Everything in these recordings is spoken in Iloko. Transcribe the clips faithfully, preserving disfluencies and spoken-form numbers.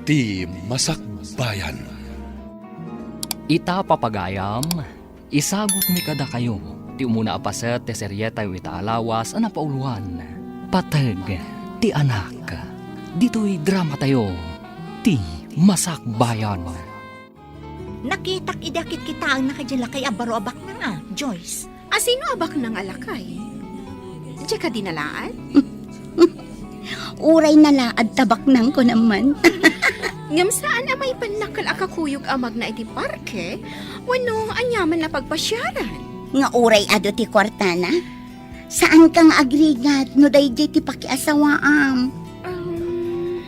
Ti Masakbayan. Ita, papagayam, isagutmi kadakayo ti umuna a paset ti serietayo ita a lawas a napauloan, Pateg ti Anak. Ditoy dramatayo, Ti Masakbayan. Nakitak idi akitkitaenna kadi lakay a baro a baknang a, Joyce. A sino a baknang a lakay? Diay kadi nalaad? Uray nalaad ta baknangko naman. Ngem saan a maipannakkel a kakuyog a magna iti parke wenno aniaman a pagpasiaran? Nga uray adu ti kuartana? Saanka nga agrigat no daydiay ti pakiasawaam? Um,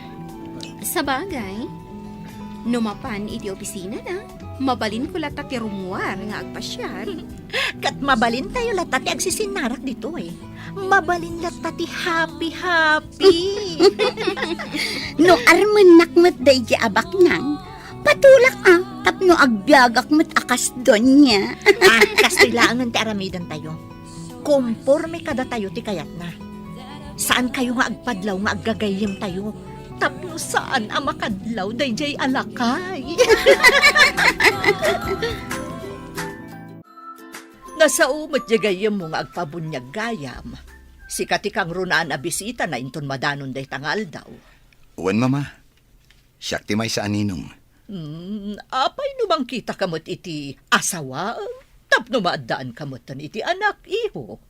sabagay, no mapan iti opisinana, mabalinko latta ti rummuar nga agpasiar. Ket mabalintayo latta ti agsisinnarak ditoy. Mabalin latta ti happy-happy. No armennak met daydiay a baknang, patulak a, tapno agbiagak met a kas doña. Ah, kastoy laengen ti aramidentayo. Komporme kadatayo ti kayatna. Saankayo nga agpadlaw nga aggagayyemtayo tapno saan a makadlaw daydiay a lakay. Nasao met diay gayyemmo nga agpabuniag gayam. Sika ti kangrunaan a bisitana inton madanon dayta nga aldaw. Wen, Mama. Siak ti maysa a ninong. Hmm, apay no mangkitaka met iti asawaem tapno maaddaanka metten iti anak, iho?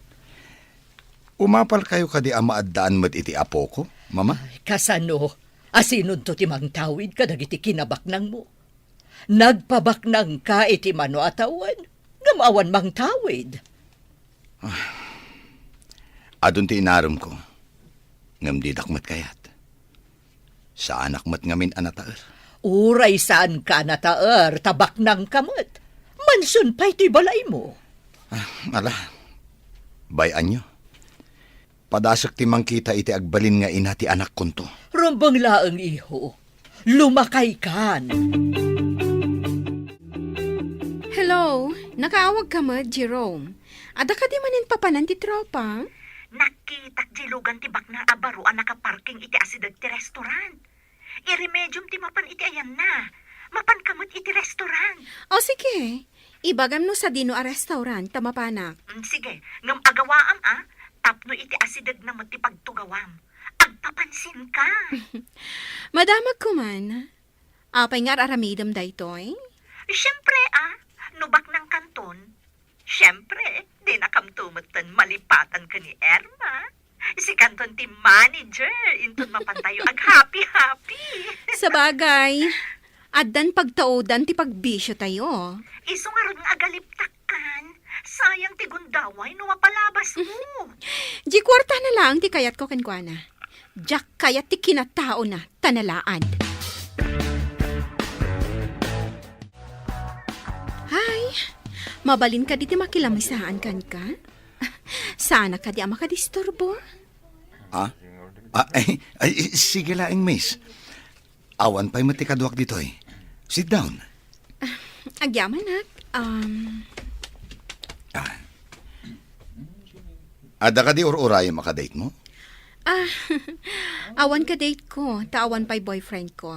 Umapalkayo kadi a maaddaan met iti apoko, Mama? Ay, kasano? Asinonto ti mangtawid kadagiti kinabaknangmo? Nagpabaknangka iti mano a tawen, ngem awan mangtawid. Ah, adun ti inaremko, ngem didak met kayat. Saanak met ngamin a nataer. Uray saanka a nataer, ta baknangka met. Mansion pay toy balaymo. Ah, ala, bay-anyo. Padasek ti mangkita iti agbalin nga ina ti anakkonto. Rumbeng laeng, iho. Lumakaykan. Hello, nakaawagka met, Jerome? Adda kadi manen papanan ti tropa? Nakitak diay lugan ti baknang a baro a nakaparking iti asideg ti restaurant. Iremediom ti mapan iti ayanna. Mapanka met iti restaurant. O, sige. Ibagam no sadino a restaurant ta mapanak. Mm, sige. Ngem agawaam, a, tapno iti asidegna met ti pagtugawam. Agpapansinka. Madamagko man. Apay nga ar-aramidem daytoy? Siempre, a, no baknangkanton, siempre, dinakamto metten malipatan ken ni Irma. Sikanton ti manager, inton mapantayo aghappy-happy. Sabagay, addan pagtaudan ti pagbisiotayo. Isu ngarud nga agaliptakkan. Sayang ti gundaway no mapalabasmo. Diay kuartana laeng ti kayatko kenkuana. Diak kayat ti kinataona, ta nalaad. Hay, mabalin kadi ti makilamisaan kenka? Saanak kadi a makadisturbo? Ah? Ah, ay, ay, sige laeng, miss. Awan pay met ti kaduak ditoy. Sit down. Ah, agyamanak. Um, Ah. Adda kadi ur-urayem a kadate mo? Ah, awan kadate ko, ta awan pay boyfriend ko.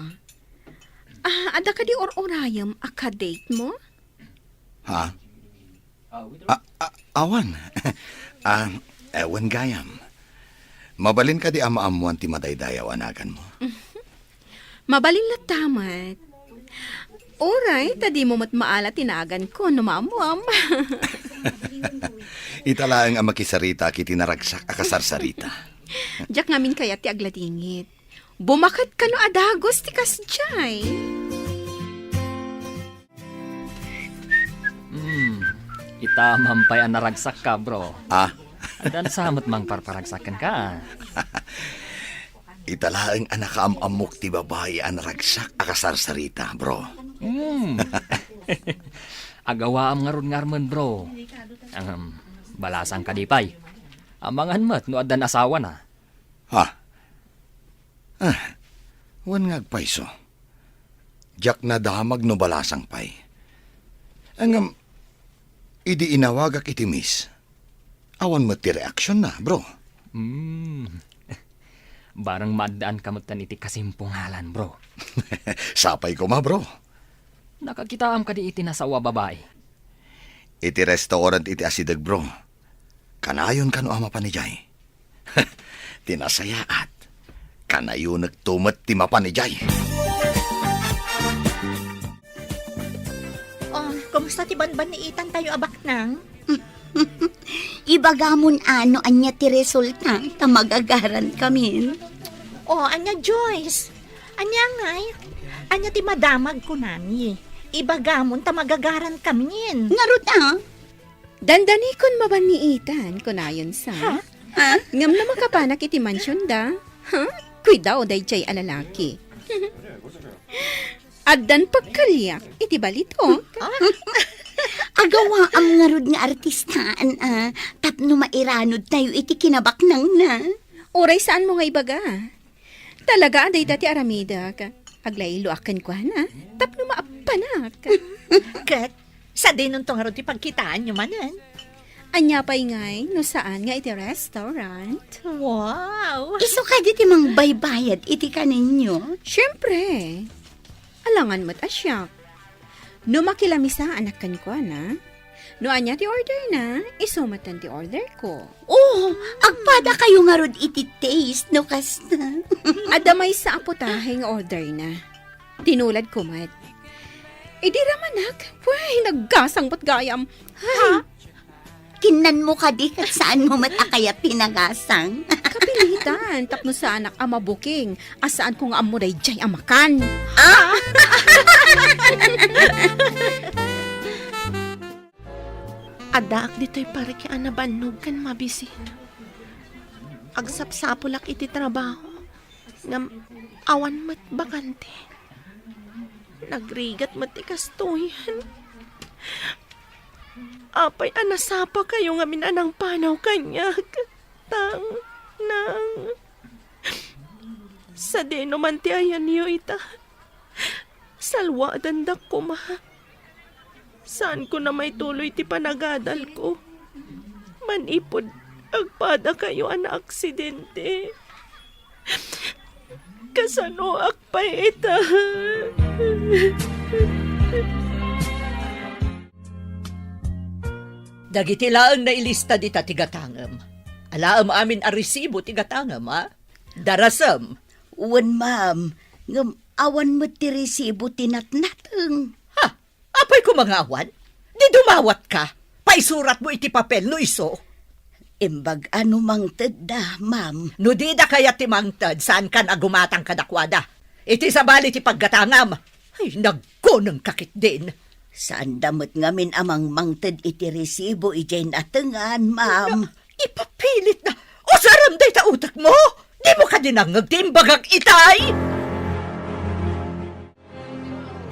Ah, adda kadi ur-urayem a kadate mo? Ha? Ah, ah, awan. Ah, eh, wen gayam. Mabalin kadi a maammoan ti madaydayaw a naganmo? Mabalin latta met. Uray, ta dimo met maala ti naganko no maammoam. Ita laeng a makisaritaak iti naragsak a kasarsarita. Diak ngamin kayat ti agladingit. Bumaket kano a dagus ti kasdiay. Hmm, ita man pay a naragsakka, bro. Ah? Addan sa met mangparparagsak kenka. Ita laeng a nakaam-ammok ti babai a naragsak a kasarsarita, bro. Hmm. Agawaam ngarud nga armen, bro. Ahem, balasang kadi pay. Amangan met no addan asawana. Ha? Ah, wen nga agpayso. Diak nadamag no balasang pay. Ngem, idi inawagak iti miss, awan met ti reaksionna, bro. Hmm. Bareng maaddaanka metten iti kasimpungalan, bro. Sapay koma, bro. Nakakitaam kadi iti nasawa babai? Iti restaurant iti asideg, bro. Kanayon kano a mapan idiay? Ti nasayaat, kanayonekto met ti mapan idiay. Oh, kumusta ti banbanniitan tayo a baknang? Ibagamon a no ania ti resulta ta magagarankamin. Oh, ania, Joyce? Ania ngay? Ania ti madamag kunami? Ibagamon ta magagarankamin. Ngarud a? Dandanikon mabanniitan, kunayon sa. Ha? Ha? Ngem no makapanak iti mansionda, ha? Kuidao daydiay a lalaki. Addan pagkaliak iti balitok. Ah? Agawaam ngarud nga artistaan a tapno mairanod tayo iti kinabaknangna. Uray saanmo nga ibaga. Talaga a dayta ti aramidek. Aglayloak kenkuana tapno maappanak. Ket sadinonto ngarud ti pagkitaanyo manen? Ania pay ngay no saan nga iti restaurant? Wow! Isu kadi ti mangbaybayad iti kaninyo? Siempre. Alangan met a siak. No makilaamisaanak kenkuana, no ania ti orderna, isu metten ti orderko. Oh, agpadakayo ngarud iti taste no kasta. Adda maysa a putahe nga orderna. Tinuladko met. Idi ramanak, way, naggasang met gayam. Ay. Ha? Kinnanmo kadi ket saanmo met a kayat ti nagasang? Kapilitan, tapno saanak a mabuking a saanko nga ammo daydiay a makan. Ah! Addaak ditoy parke a nabannog ken mabisin. Agsapsapulak iti trabaho. Ngem awan met bakante. Nagrigat met ti kastoyen. Apay a nasapakayo ngamin a nangpanaw kaniak? Tang, nang. Sadino man ti ayanyo ita? Salwadandak koma. Saanko na maituloy ti panagadalko. Manipud agpadakayo a naaksidente. Kasanoak pay ita? Dagiti laeng nailista dita ti gatangem. Alaem amin a resibo ti gatangem, a? Darasem. Wen, ma'am. Ngem awan met ti resibo ti natnateng. Ha? Apay koma nga awan? Di dumawatka. Paisuratmo iti papel no isu. Imbag a no mangtedda, ma'am. No dida kayat ti mangted, saankan a gumatang kadakuada. Iti sabali ti paggatangam. Ay, nagkunengka ketdin. Saanda met ngamin a mangmangted iti resibo idiay natengan, ma'am. Ipapilit na. Usarem dayta utekmo. Dimo kadi nangngeg ti imbagak itay?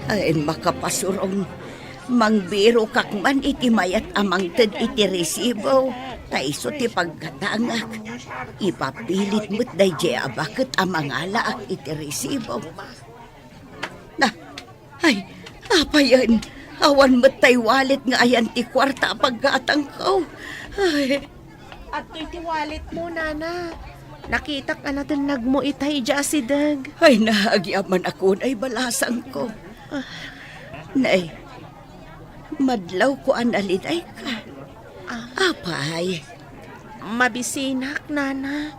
Ay, makapasurong. Mangbirokak man iti mayat a mangted iti resibo, ta isu ti paggatangak. Ipapilit met daydiay a baket a mangalaak iti resibo. Na, ay, apayen, awan met tay wallet nga ayan ti kuarta a paggatangko. Ay. Adtoy ti walletmo, nana. Nakitak a natennagmo itay idiay asideg. Ay, naagyaman ako, nay balasangko. Ah. Nay, madlawko a nalidayka. Ah. Apay? Mabisinak, nana.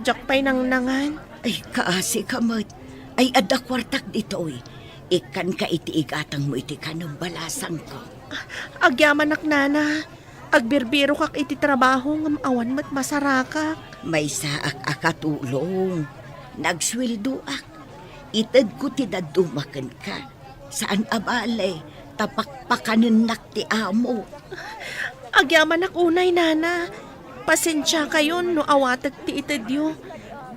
Diak pay nangnangan. Ay, kaasi ka met. Ay, adda kuartak ditoy. Ikkanka iti igatangmo iti kanem, balasangko. Ah, agyamanak, nana. Agbirbirokak iti trabaho ngem awan met masarakak. Maysaak a katulong. Nagsueldoak. Itedko ti dadduma kenka. Saan a bale, ta pakpakanennak ti amo. Agyamanak unay, nana. Pasensiakayon no awatek ti itedyo.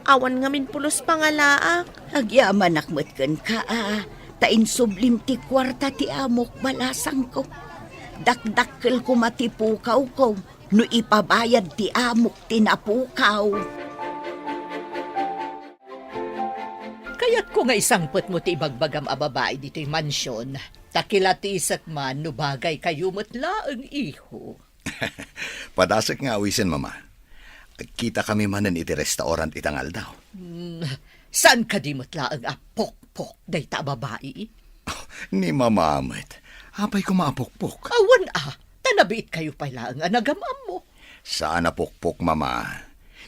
Awan ngamin pulos pangalaak. Agyamanak met kenka, a, ta insublim ti kuarta ti amok, balasangko. Dakdakkel koma ti pukawko no ipabayad ti amok ti napukaw. Kayatko nga isangpetmo ti ibagbagam a babai ditoy mansion, ta kilatisek man no bagaykayo met laeng, iho. Padasek nga awisen, Mama. Agkitakami manen iti restaurant ita nga aldaw. Hmm, saan kadi met laeng a pokpok dayta a babai? Ni Mama met. Apay koma a pokpok? Awan a, ta nabiitkayo pay laeng a nagam-ammo. Saan a pokpok, Mama.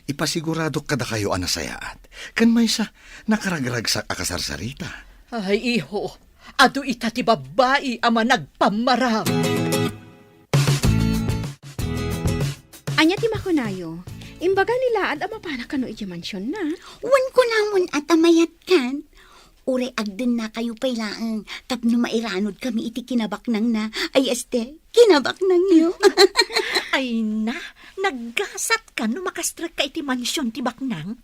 Ipasiguradok kadakayo a nasayaat. Ken maysa, nakaragragsak a kasarsarita. Ay, iho, adu ita ti babbai a managpammaram. Ania ti makunayo? Imbaga ni Laad a mapana kano idiay mansionna? Wen kunamon a ta mayatkan. Uray agdennakayo pay laeng tapno mairanudkami iti kinabaknangna. Ay, este, kinabaknangyo. Ay na, naggasatkan no makastrekka iti mansion ti baknang.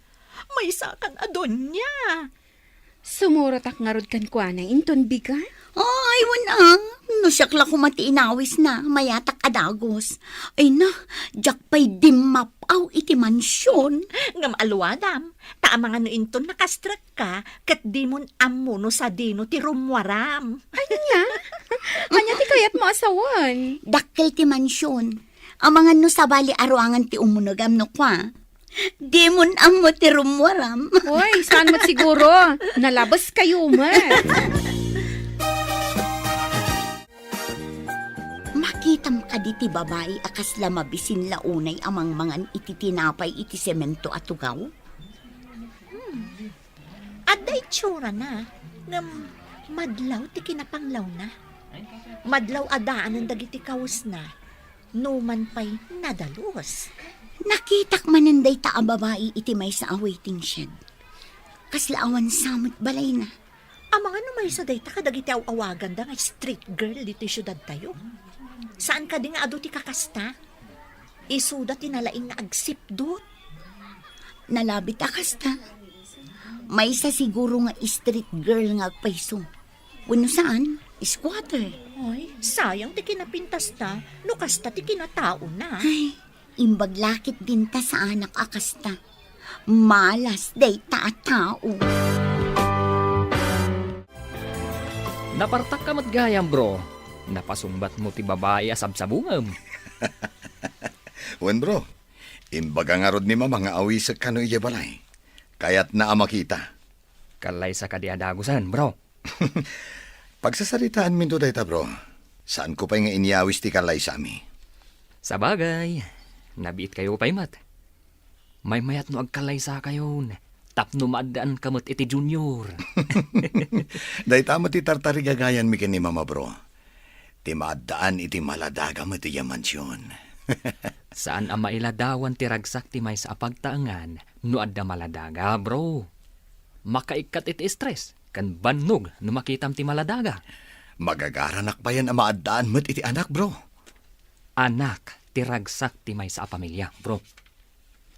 Maysakan a donia. Sumurotak ngarud kenkuana inton bigat. Ay, wen a. No siak la koma ti inawisna, mayatak a dagus. Ay na, diak pay dimmap-aw iti mansion. Ngem aluadam, ta amangan no inton nakastrekka, ket dimon ammo no sadino ti rummuaram. Ania? Ania ti kayatmo a sawen? Dakkel ti mansion. Amangan no sabali a ruangan ti umunegam no kua. Dimon ammo ti rummuaram. Oy, saan met siguro? Nalabeskayo met. Makitam kadi ti babai a kasla mabisin la unay a mangmangan iti tinapay iti semento a tugaw? Hmm. Adda itsurana, ngem madlaw ti kinapanglawna. Madlaw a daanen dagiti kawesna, numan pay nadalus. Nakitak manen dayta a babai iti maysa a waiting shed. Kasla awan sa met balayna. Amangan no maysa dayta kadagiti aw-awaganda nga street girl ditoy siudadtayo. Saan kadi nga adu ti kakasta? Isuda ti nalaing nga agsipdut. Nalabit a kasta. Maysa siguro nga street girl nga agpayso. Wenno saan, squatter. Ay, sayang ti kinapintasta, no kasta ti kinataona. Ay, imbag la ketdin ta saanak a kasta. Malas dayta a tao. Napartakka met gayam, bro. Napasungbatmo ti babai a sabsabungem. Wen, bro. Imbaga ngarud ni Mama nga awisek kano idiay balay. Kayatna a makita. Kallaysa kadi a dagusen, bro? Pagsasaritaanminto dayta, bro. Saanko pay nga inyawis ti kallaysami. Sabagay, nabiitkayo pay met. Maymayat no agkallaysakayon, tapno maaddaanka met iti Junior. Dayta met ti tartarigagayanmi ken ni Mama, bro. Ti maaddaan iti maladaga met idiay mansion. Saan a mailadawan ti ragsak ti maysa a pagtaengan no adda maladaga, bro. Makaikkat iti stress ken bannog no makitam ti maladaga. Magagaranak payen a maaddaan met iti anak, bro. Anak ti ragsak ti maysa a pamilia, bro.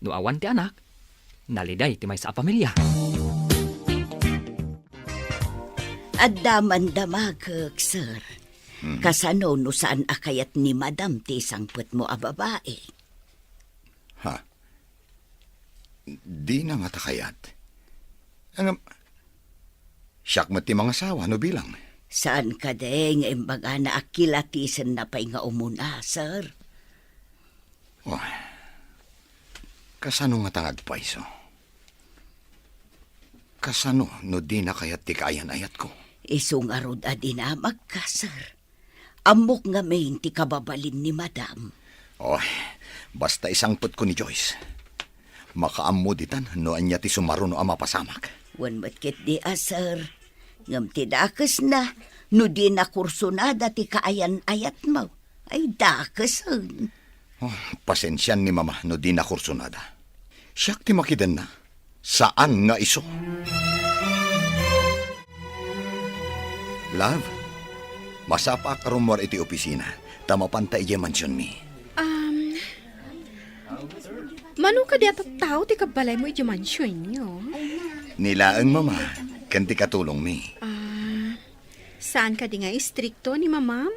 No awan ti anak, naliday ti maysa a pamilia. Adda man damagek, sir. Hmm. Kasano no saan a kayat ni Madam ti isangpetmo a babai? Ha? Dina ngata kayat. Ngem, siak met ti mangasawa no bilang. Saan kadi nga imbagana a kilatisenna pay nga umuna, sir? Oh, kasano ngata nga agpayso? Kasano no dina kayat ti kaayan-ayatko? Isu ngarud a dinamagka, sir. Ammok ngamin ti kababalin ni Madam. Oh, basta isangpetko ni Joyce. Makaammo ditan no ania ti sumaruno a mapasamak. Wen met ketdi a, sir. Ngem ti dakesna, no dina kursunada ti kaayan-ayatmo, ay dakesen. Oh, pasensian ni Mama no dina kursunada. Siak ti makidenna. Saan nga isu. Love, masapaak a rummuar iti opisina, ta mapanta idiay mansionmi. Um, mano kadi a tattao ti kabbalaymo idiay mansionyo? Ni laeng, Mama, ken ti katulongmi. Ah, saan kadi nga istrikto ni Mamam?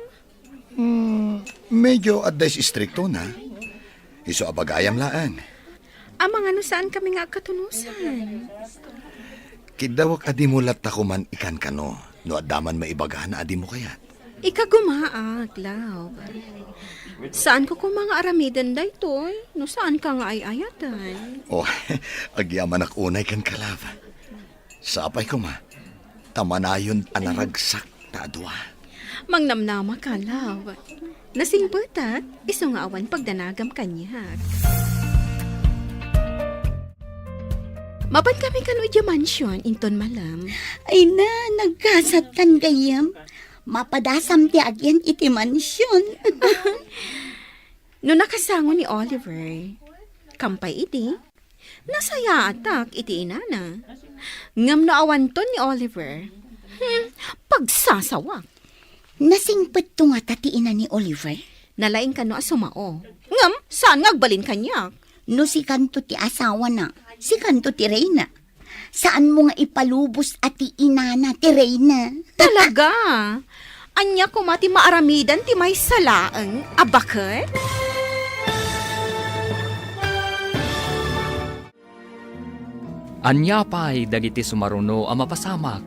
Hmm, medyo adda istriktona. Isu a bagayam laeng. Amangan no saankami nga agkatunosan. Kiddawek a dimo latta koman ikankano no adda man maibagana a dimo kayat. Ikagumaak, love. Saanko koma nga aramiden daytoy, no saanka nga ay-ayatan. Oh, agyamanak unay kenka, love. Sapay koma, ta manayon a naragsak ta adua. Mangnamnamaka, love. Nasingpetak, isu nga awan pagdanagam kaniak. Mapan kami kano idiay mansion, inton malem. Ay na, nagkasatkan gayyem. Mapadasam ti agyan iti mansion. No nakasango ni Oliver, kampay idi, nasayaatak iti inana. Ngem no awanton ni Oliver, hmm, pagsasawak. Nasingpetto ngata ti ina ni Oliver? Nalaing kano a sumao. Ngem, saan nga agbalin kaniak? No sikanto ti asawana, sikanto ti reyna. Saanmo nga ipalubos a ti inana ti reyna. Talaga? Ania koma ti maaramidan ti maysa laeng a baket? Ania pay dagiti sumaruno a mapasamak?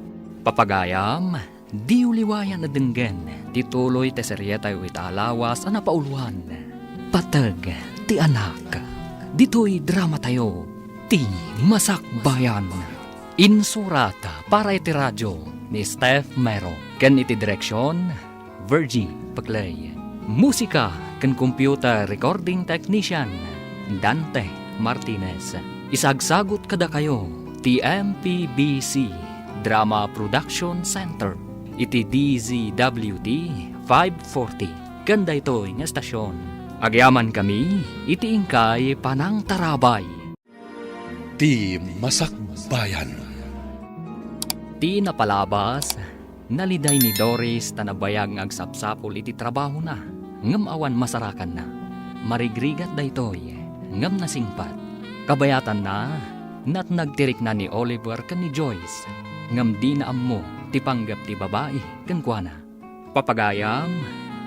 Papagayam, diyo liwayan a denggen ti tuloy ti serietayo ita a lawas a napauluan, Pateg ti Anak. Ditoy dramatayo, Ti Masakbayan. Insurat para iti radio ni Steph Mero ken iti direksion, Virgie Paclay. Musika ken computer recording technician, Dante Martinez. Isagsagut kadakayo ti M P B C Drama Production Center iti D Z W T five forty ken daytoy nga estasion. Agyamankami iti inkay panangtarabay. Ti Masakbayan. Ti napalabas, naliday ni Doris ta nabayag nga agsapsapul iti trabahona, ngem awan masarakanna. Marigrigat daytoy, ngem nasingpet. Kabayatanna, natnag ti rikna ni Oliver ken ni Joyce, ngem dina ammo ti panggep ti babai kenkuana. Papagayam,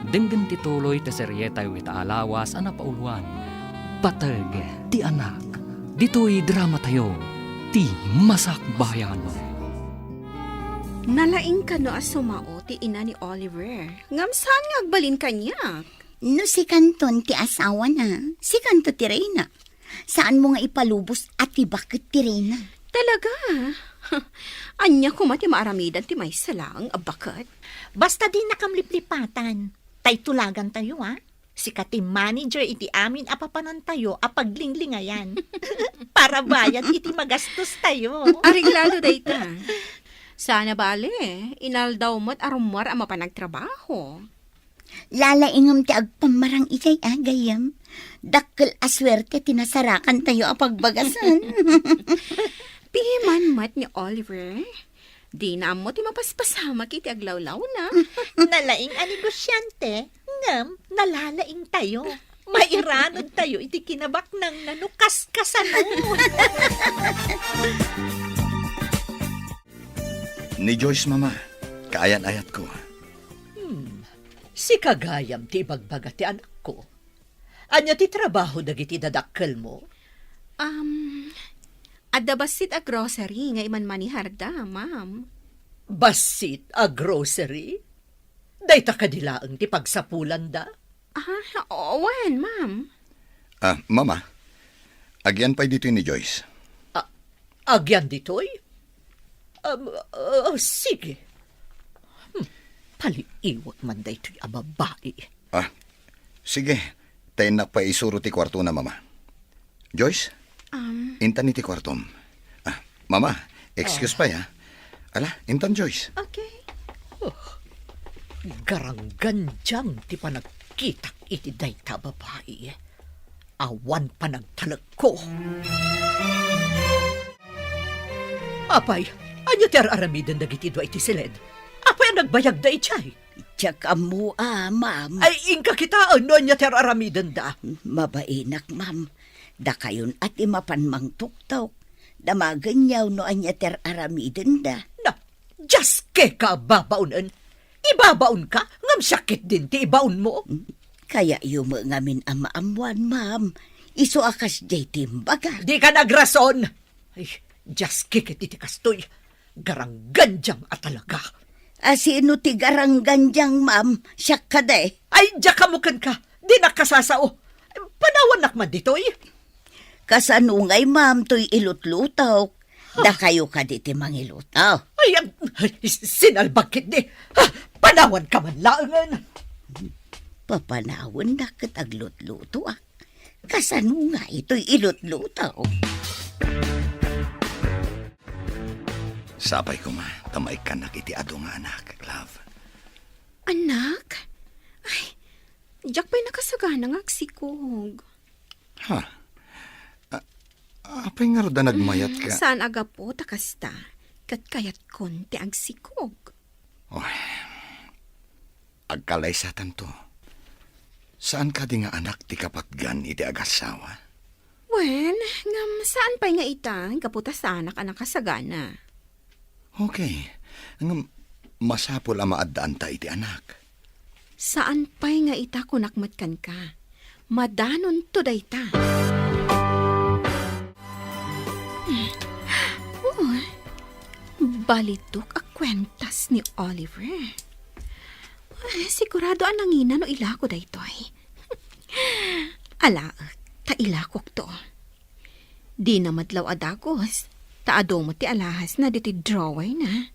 denggen ti tuloy ti serietayo ita a lawas a napauluan, Pateg ti Anak. Ditoy dramatayo, Ti Masakbayan. Nalaing kano a sumao ti ina ni Oliver, ngem saan nga agbalin kaniak? No sikanton ti asawana, sikanto ti reyna. Saanmo nga ipalubos a ti baket ti reyna. Talaga? Ania koma ti maaramidan ti maysa laeng a baket? Basta dinakam liplipatan. Tay tulagantayo, a? Sika ti manager iti amin a papanantayo a paglinglingayan. Para bayad iti magastostayo. Areglado dayta. Sana bale, inaldaw met a rummuar a mapan agtrabaho. Lalaingem ti agpammarang idiay a gayyem. Dakkel a suerte ti nasarakantayo a pagbagasen. Piman met ni Oliver, dina ammo ti mapaspasamak iti aglawlawna. Nalaing a negosyante, ngem nalalaingtayo. Mairanudtayo iti kinabaknangna no kaskasano. Ni Joyce, Mama, kaayan-ayatko. Hmm. Sika gayam ti ibagbaga ti anakko. Ania ti trabaho dagiti dadakkelmo? Um, adda bassit a grocery nga imanmaneharda, ma'am. Bassit a grocery? Dayta kadi laeng ti pagsapulanda? Ah, wen, ma'am. Ah, Mama, agyan pay ditoy ni Joyce. Ah, agyan ditoy? Um, ah, sige. Hmm, paliiwak man daytoy a babai. Ah, sige. Ta innak pay isuro ti kuartona, Mama. Joyce, Um, intan iti kuartom. Ah, Mama, excuse pay, ha? Ala, intan, Joyce. Okay. Oh, garanggandiang ti panagkitak iti dayta a babai. Awan panagtalekko. Apay, ania ti ar-aramiden dagiti dua iti siled? Apay a nagbayagda idiay? Diak ammo a, ma'am. Ay, inka kitaen no ania ti ar-aramidenda. Mabainak, ma'am. Dakayon a ti mapan mangtuktok. Damagenyo no ania ti ar-aramidenda. Na, diaske ka a babaonen. Ibabaonka, ngem siak ketdin ti ibaonmo. Kayayo met ngamin a maammuan, ma'am. Isu a kasdiay ti imbaga. Dika nagrason! Ay, diaske ket iti kastoy. Garanggandiam a talaga. A, sino ti garanggandiang, ma'am? Siak kadi? Ay, diak ammo kenka. Dinak kasasao. Panawannak man ditoy. Kasano ngay, ma'am, toy ilutlutok? Dakayo kadi ti mangilutok? Ay, am, ay, sinalbag ketdi. Ah, panawanka man laengen. Papanawannak ket aglutlutoak. Kasano ngay toy ilutlutok? Sapay koma ta maikkannak iti adu nga anak, love. Anak? Ay, diak pay nakasagana nga agsikog. Ha? A-, apay ngarud a nagmayat ka? Hmm, saan a gapu ta kasta, ket kayatkon ti agsikog. Oy, agkalaysatanto. Saan kadi nga anak ti kapatgan iti agassawa? Wen, ngem saan pay nga ita, gapu ta saanak a nakasagana. Okay. Ngem masapul a maaddaanta iti anak. Saan pay nga ita, kunak met kenka. Madanonto dayta. Oh, balitok a kuentas ni Oliver. Ah, sigurado a nangina no ilako daytoy. Alaek, ta ilakokto. Dina madlaw a dagus, ta adu met ti alahasna ditoy drawerna.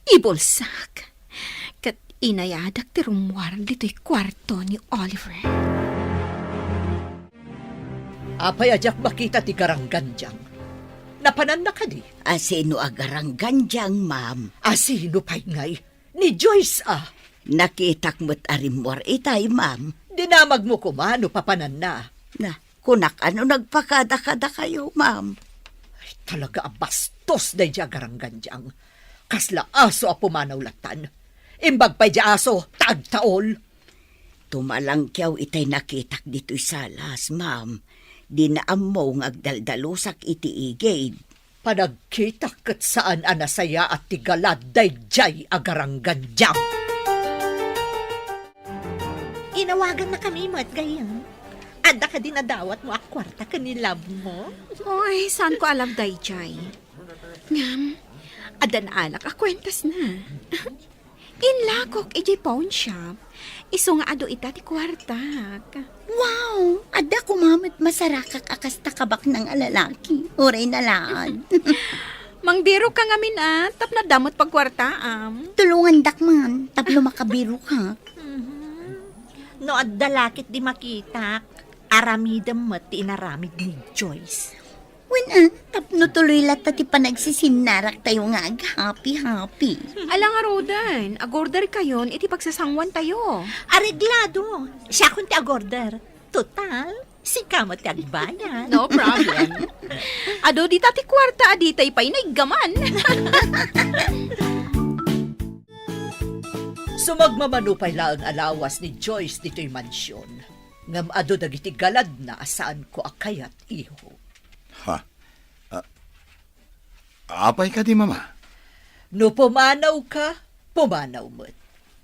Ibulsak. Ket inayadak ti rummuar ditoy kuarto ni Oliver. Apay a diak makita ti garanggandiang? Napananna kadi? A, sino a garanggandiang, ma'am? A, sino pay ngay? Ni Joyce, a. Nakitak met a rimmuar itay, ma'am. Dinamagmo koma no papananna. Na, kunak a no nagpakadakadakayo, ma'am. Ay, talaga a bastos daydiay a garanggandiang. Kasla aso a pumanaw lattan. Imbag pay di aso, ta agtaol. Tumalangkiaw itay nakitak ditoy salas, ma'am. Dina ammo nga agdaldalusak iti igid. Panagkitak ket saan a nasayaat ti galad daydiay a garanggandiang. Inawagannakami met, gayyem. Adda kadi nadawatmo a kuarta ken ni love mo? Oy, saanko a love daydiay. Ngem, adda naalak a kuentasna. Inlakok idiay pawn shop, isu nga adu ita ti kuartak. Wow! Adda koma met masarakak a kasta kabaknang a lalaki. Uray na laeng. Mangbirokka ngamin a, tapno adda met pagkuartaam. Tulongandak man, tapno makabirokak. Mhm. No adda la ket di makitak, aramidem met ti inaramid ni Joyce. Wen, a, tapno tuloy latta ti panagsisinnaraktayo nga aghappy-happy. Ala ngaruden, agorderkayon iti pagsasanguantayo. Areglado. Siakon ti agorder. Total, sika met ti agbayad. No problem. Adu dita ti kuarta a ditay pay naiggaman. Sumagmamano pay laeng a lawas ni Joyce ditoy mansion. Ngem adu dagiti galadna a saanko a kayat, iho. Ha? A-, apay kadi, Mama? No pumanawka, pumanaw met.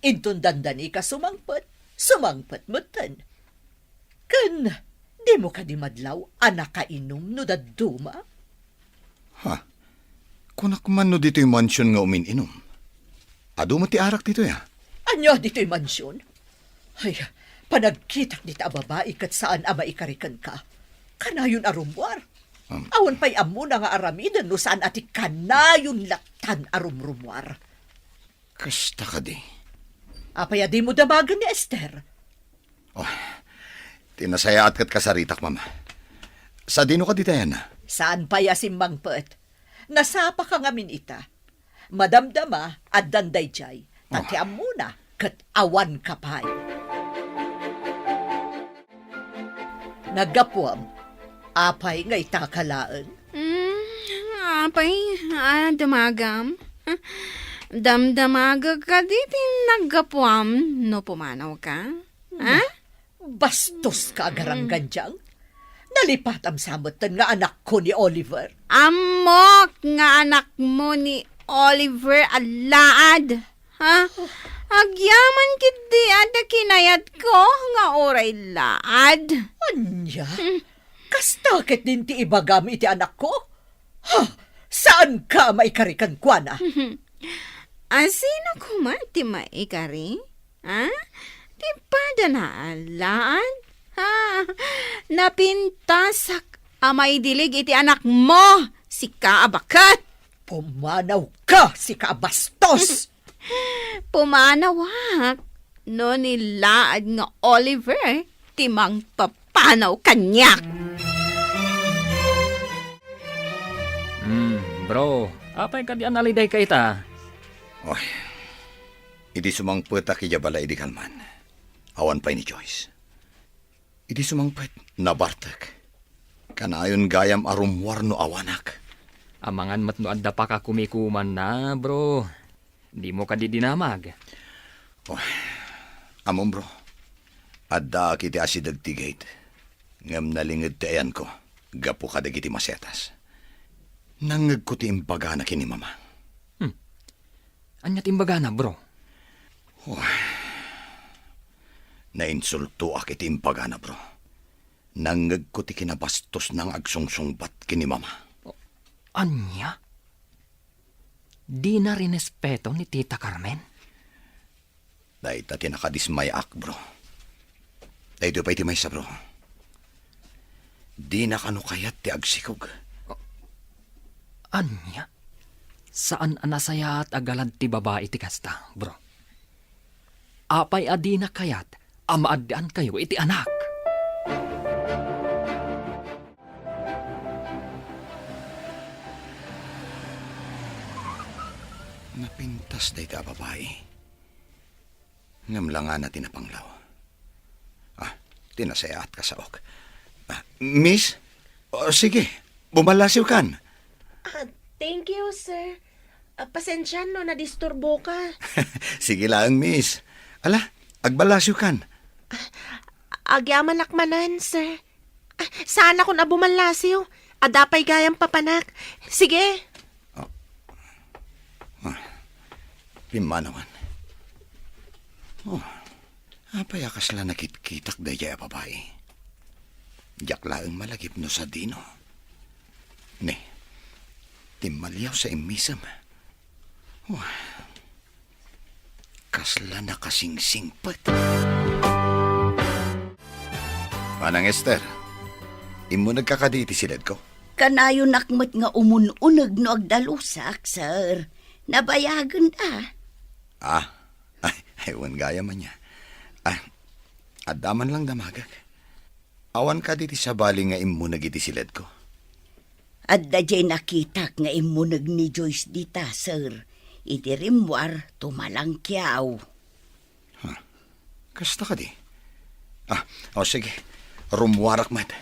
Inton dandanika sumangpet, sumangpet metten. Ken dimo kadi madlaw a nakainum no dadduma? Ha? Kunak man no ditoy mansion nga umin-inum. Adu met ti arak ditoy, a? Ania ditoy mansion? Ay, panagkitak dita a babai ket saan a maikari kenka. Kanayon a rummuar. Um. Awan pay ammona nga aramiden no saan a ti kanayon lattan a rumrummuar. Kasta kadi. Apay a dimo damagen ni Esther? Oh, ti nasayaat ket kasaritak, Mama. Sadino kadi ta, Yana? Saan pay a simmangpet? Nasapaka ngamin ita. Madamdama, addan daydiay. Ta ti ammona, ket awanka pay. Naggapuam, apay nga itaka laeng? Mm, apay, a, damagam? Damdamagek kadi ti naggapuam no pumanawka? Ha? Bastos ka, agaranggandiang. Nalipatam sa metten nga anakko ni Oliver. Ammok nga anakmo ni Oliver a laad. Ha? Agyaman ketdi adda kinayatko nga uray laad. Ania? Hmm. Kasta ketdin ti ibagam iti anakko? Ha? Saanka a maikari kenkuana? Mhm. A, sino koma ti maikari? Ha? Ti padana a laad? Ha? Napintasak a maidilig iti anakmo, sika a baket! Pumanawka, sika a bastos! Pumanawak no ni laad nga Oliver ti mangpapanaw kaniak. Hmm, bro, apay kadi a nalidayka ita? Oy, idi sumangpetak idiay balay idi kalman, awan pay ni Joyce. Idi sumangpet, nabartek. Kanayon gayam a rummuar no awanak. Amangan met no adda pakakumikumanna, bro. Dimo kadi dinamag? Oh, ammom, bro. Addaak iti asideg ti gate. Ngem nalinged ti ayanko gapu kadagiti masetas. Nangngegko ti imbagana ken ni Mama. Hmm. Ania ti imbagana, bro? Oh. Nainsultoak iti imbagana, bro. Nangngegko ti kinabastosna nga agsungsungbat ken ni Mama. Ania? Dina rinespeto ni Tita Carmen? Dayta ti nakadismayaak, bro. Daytoy pay ti maysa, bro. Dina kano kayat ti agsikog. Ania? Saan a nasayaat a galad ti babai ti kasta, bro. Apay a dina kayat a maaddaankayo iti anak? Napintas dayta a babai. Ngem langana ti napanglaw. Ah, ti nasayaat kasaok. Ah, miss? Oh, sige, bumallasiwkan. Ah, thank you, sir. Ah, pasensian no nadisturboka. Sige laeng, miss. Ala, agballasiwkan. Agyamanak manen, sir. Ah, saanakon a bumallasiw. Adda pay gayam papanak. Sige. Oh. Ah, pimmanawan. Oh. Apay a kasla nakitkitak daydiay a babai? Diak laeng malagip no sadino. Ne, timmaliaw sa immisem. Wah, kasla nakasingsingpet. Manang Esther, immunegka kadi iti siledko? Kanayonak met nga umun-uneg no agdalusak, sir. Nabayagen a. Ah, Ay, ay, wen gayam ania. Ah, adda man lang damagek. Awan kadi ti sabali nga immuneg iti siledko? Adda diay nakitak nga immuneg ni Joyce dita, sir. Iti rimmuar, tumalangkiaw. Ha? Kasta kadi? Ah, o sige. Rummuarak met.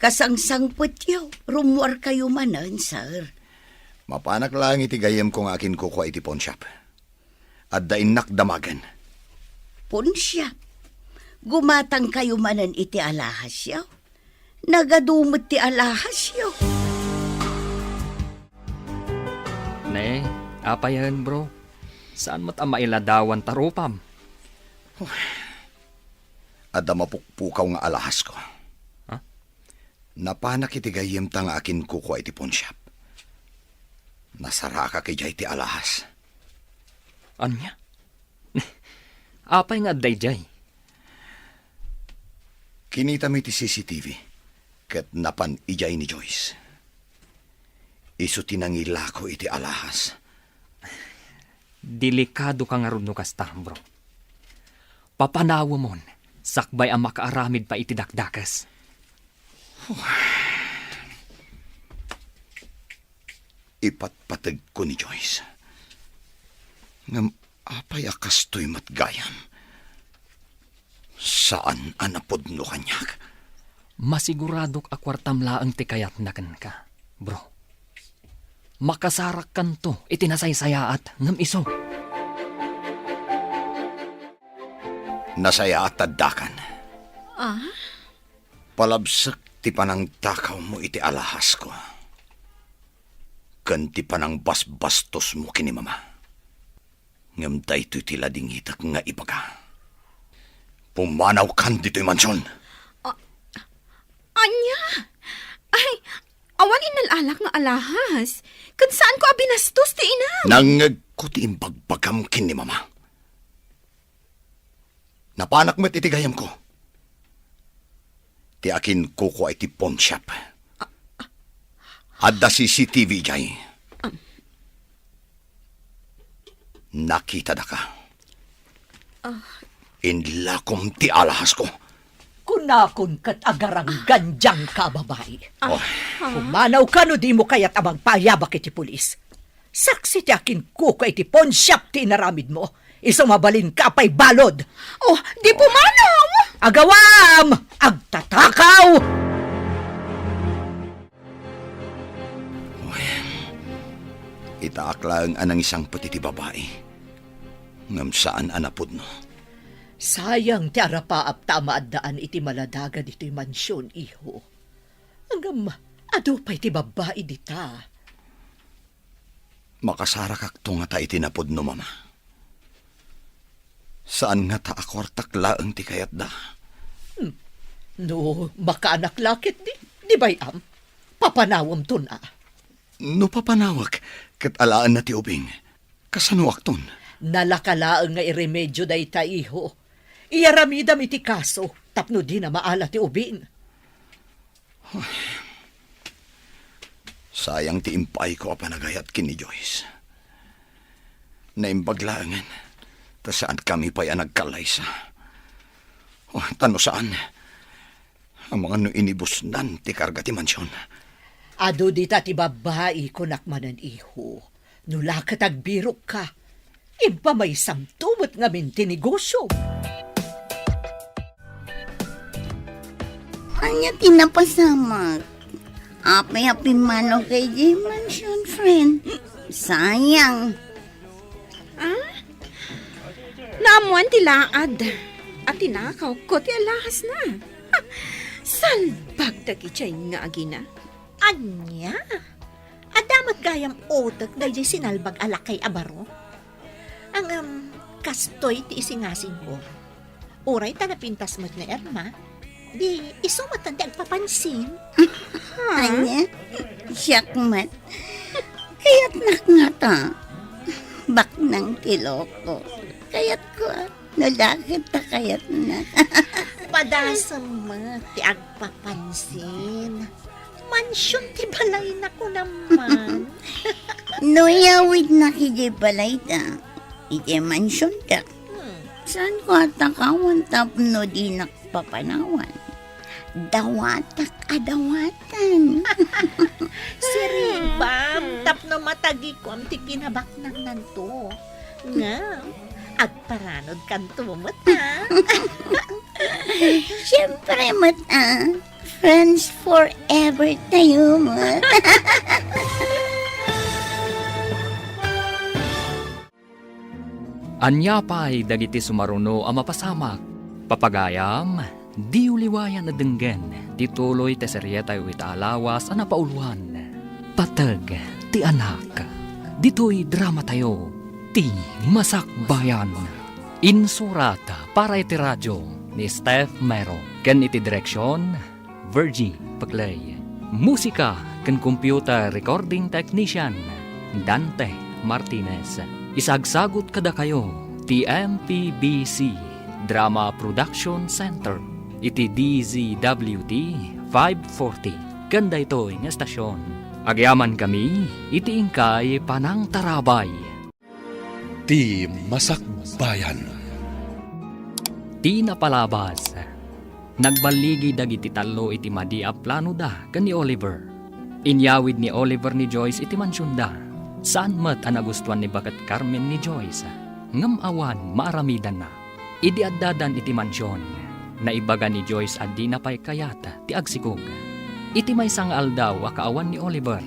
Kasangsangpetyo, rummuarkayo manen, sir. Mapanak laeng iti gayyemko nga akinkukua iti pawnshop. Adda innak damagen. Ponsiap, gumatangkayo manen iti alahasyo. Nagadu met ti alahasyo. Ne, apayen, bro? Saan met a mailadawan ta rupam? Adda mapukpukaw nga alahasko. Ha? Napanak iti gayyemta nga akinkukua iti pawnshop. Nasarakak idiay ti alahas. Ania? Apay nga adda idiay? Kinitami ti C C T V ket napan idiay ni Joyce. Isu ti nangilako iti alahas. Delikadoka ngarud no kasta, bro. Papanawemon, sakbay a makaaramid pay iti dakdakes. Ipatpategko ni Joyce. Ngem apay a kastoy met gayam? Saan a napudno kaniak. Masiguradok a kuartam laeng ti kayatna kenka, bro. Makasarakkanto iti nasaysayaat ngem isu. Nasayaat addakan. Ah? Palabsek ti panangtakawmo iti alahasko ken ti panangbasbastosmo ken ni Mama. Ngem daytoy ti ladingitek nga ibaga. Pumanawkan ditoy mansion. A-, ania? Ay, Awan innal-alak nga alahas. Ket saanko a binastos ti inam. Nangngegko ti imbagbagam ken ni Mama. Napanak met iti gayamko ti akinkukua iti pawnshop. Adda C C T V idiay. Nakitadaka. Ah. Inlakom ti alahasko. Kunakon ket agaranggan dianka a babai. Ah. Oh. Pumanawka no dimo kayat a magpaayabak iti pulis. Saksi ti akinkukua iti pawnshop ti inaramidmo. Isu mabalinka a paibalud. Oh, di pumanaw! Agawam! Agtatakaw! Uy, itaak laeng a nangisangpet iti babai, ngem saan a napudno. Sayang ti arapaapta a maaddaan iti maladaga ditoy mansion, iho. Ngem adu pay ti babbai dita. Makasarakakto ngata iti napudno, Mama. Saan ngata a kuartak laeng ti kayatda. Hmm. No makaanak la ketdi, di bay-am, papanawemton a. No papanawek, ket alaenna ti ubing, kasanoakton? Nalaka laeng nga iremedio dayta, iho. Iyaramidam iti kaso tapno dina maala ti ubing. Sayang ti impaayko a panagayat ken ni Joyce. Naimbag laengen, ta saankami pay a nagkallaysa. Oh, ta no saan, amangan no inibusnan ti karga ti mansion. Adu dita ti babbai, kunak manen, iho. No la ket agbirokka, impamaysamto met ngamin ti negosiom. Ania ti napasamak? Apay a pimmanaw ka idiay mansion, friend? Sayang. Ah? Naammoan ti laad a tinakawko ti alahasna. Salbag dagiti nga agina. Ania? Adda met gayam utek daydiay sinalbag a lakay a baro? Ngem, kastoy ti isingasingko. Uray ta napintas met ni Irma, di isu met ti agpapansin. Ania? Siak met. Kayatnak ngata. Baknang ti loko. Kayatko, a. No la ket ta kayatna. Padasem met ti agpapansin. Mansion ti balayna, kunam man. No iyawidnak idiay balayda, idiay mansionda, hmm, saanko a takawan tapno dinak papanawan? Dawatak a dawatan. Siribam tapno matagikuam ti kinabaknangnanto. Ngem, agparanodkanto met, a. Siempre met, a. Friends forever tayo met. Ania pay dagiti sumaruno a mapasamak? Papagayam, diyo liwayan a denggen ti tuloy ti serietayo ita a lawas a napauluan, Pateg ti Anak. Ditoy dramatayo, Ti Masakbayan. Insurat para iti radio ni Steph Mero ken iti direksion, Virgie Paclay. Musika ken computer recording technician, Dante Martinez. Isagsagut kadakayo ti M P B C Drama Production Center iti D Z W T five forty ken daytoy nga estasion. Agyamankami iti inkay panangtarabay. Ti Masakbayan. Ti napalabas. Nagballigi dagiti tallo iti madi a planoda ken ni Oliver. Inyawid ni Oliver ni Joyce iti mansionda. Saan met a nagustuan ni Baket Carmen ni Joyce, ngem awan maaramidanna. Idi addadan iti mansion, naibaga ni Joyce a dina pay kayat ti agsikog. Iti maysa nga aldaw a kaawan ni Oliver,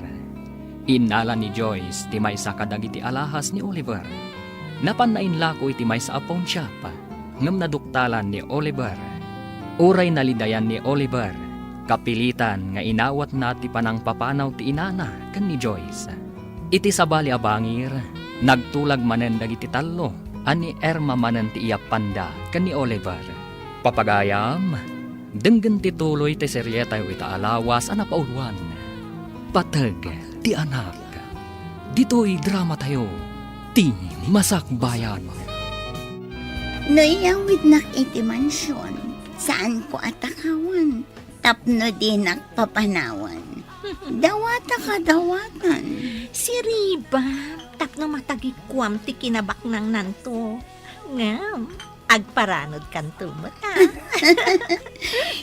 innala ni Joyce ti maysa kadagiti alahas ni Oliver. Napan nainlako iti maysa a pawnshop, ngem naduktalan ni Oliver. Uray nalidayan ni Oliver, kapilitan nga inawatna ti panangpapanaw ti inana ken ni Joyce. Iti sabali a bangir, nagtulag manen dagiti tallo a ni Irma manen ti iyappanda ken ni Oliver. Papagayam, denggen ti tuloy ti serietayo ita a lawas a napauluan. Pateg ti Anak. Ditoy dramatayo, ti Masakbayan. No iyawidnak iti mansion, saanko a takawan tapno dinak papanawan. Dawata kadawatan. Siriba, tapno matagikuam ti kinabaknangnanto. Ngem, agparanod kanto met, a.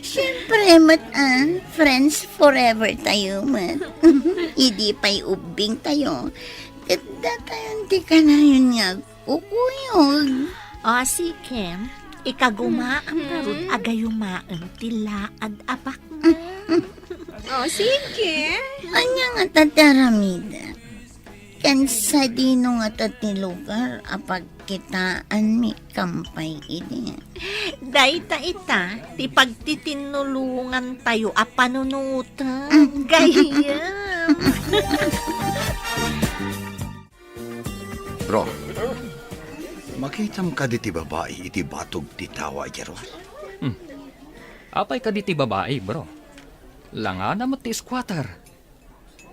Siyempre met, a, friends forever tayo met. Idi pay ubbing tayo, ket datayon ti kanayon nga agkukuyog. O, sige. Ikagumaam ngarud a gayumaem ti laad a baknang. O, sige. Ania ngata ti aramidek? Ken sadino ngata ti lugar a pagkitaanmi kampay idi? Dayta ita ti pagtitinnulongantayo a panunoten, gayyem. Bro, makitam kadi ti babai iti batog ti tawa idiay ruar? Hmm. Apay kadi ti babai, bro? Langana met ti squatter.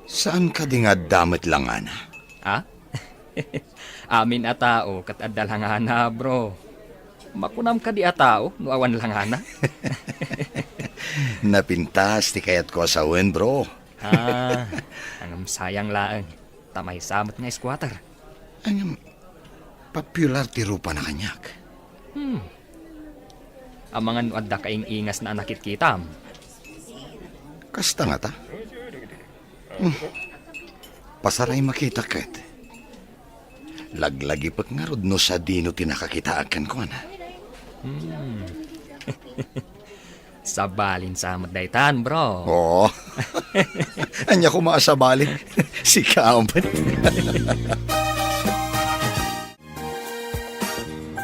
Saan kadi nga adda met langana? Ha? Amin a tao ket adda langana, bro. Makunam kadi a tao no awan langana? Napintas ti kayatko a sawen, bro. Ah, ngem sayang laeng. Ta maysa met nga squatter. Ngem, popular ti rupana kaniak. Hmm. Amangan no adda kaing-ingasna a nakitkitam? Kasta ngata? Hmm. Pasaray makita ket. Laglagipek ngarud no sadino ti nakakitaak kenkuana. Hmm. Sabalin sa met daytan, bro. Oo. Ania koma a sabalin? Sika met.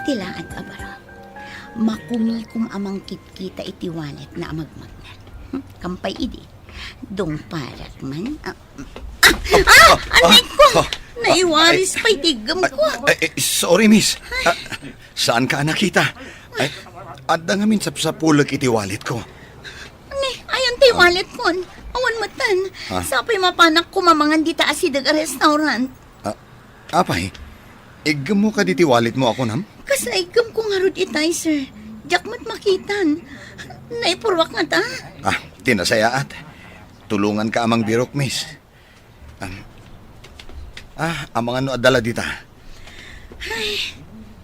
Ti laad a baro. Makumikom a mangkitkita iti walletna a magmagnet. Hmm, kampay idi. Dungparak man. Ah, ah, ah, anay ko! Ah, ah, naiwaris pay ti iggemko. Ay, ay, sorry, miss. Ah, saanka a nakita? Ay, adda ngamin sapsapulek iti walletko. Ni, ayan ti walletkon. Awan metten. Ah? Sapay mapanak kumamangan dita asideg a restaurant. Ah, apay, iggemmo kadi ti walletmo a kunam? Kasla iggemko ngarud itay, sir. Diak met makitan. Naipurruak ngata. Ah, ti nasayaat. Tulonganka a mangbirok, miss. Am, ah, amangan no adda la dita. Ay,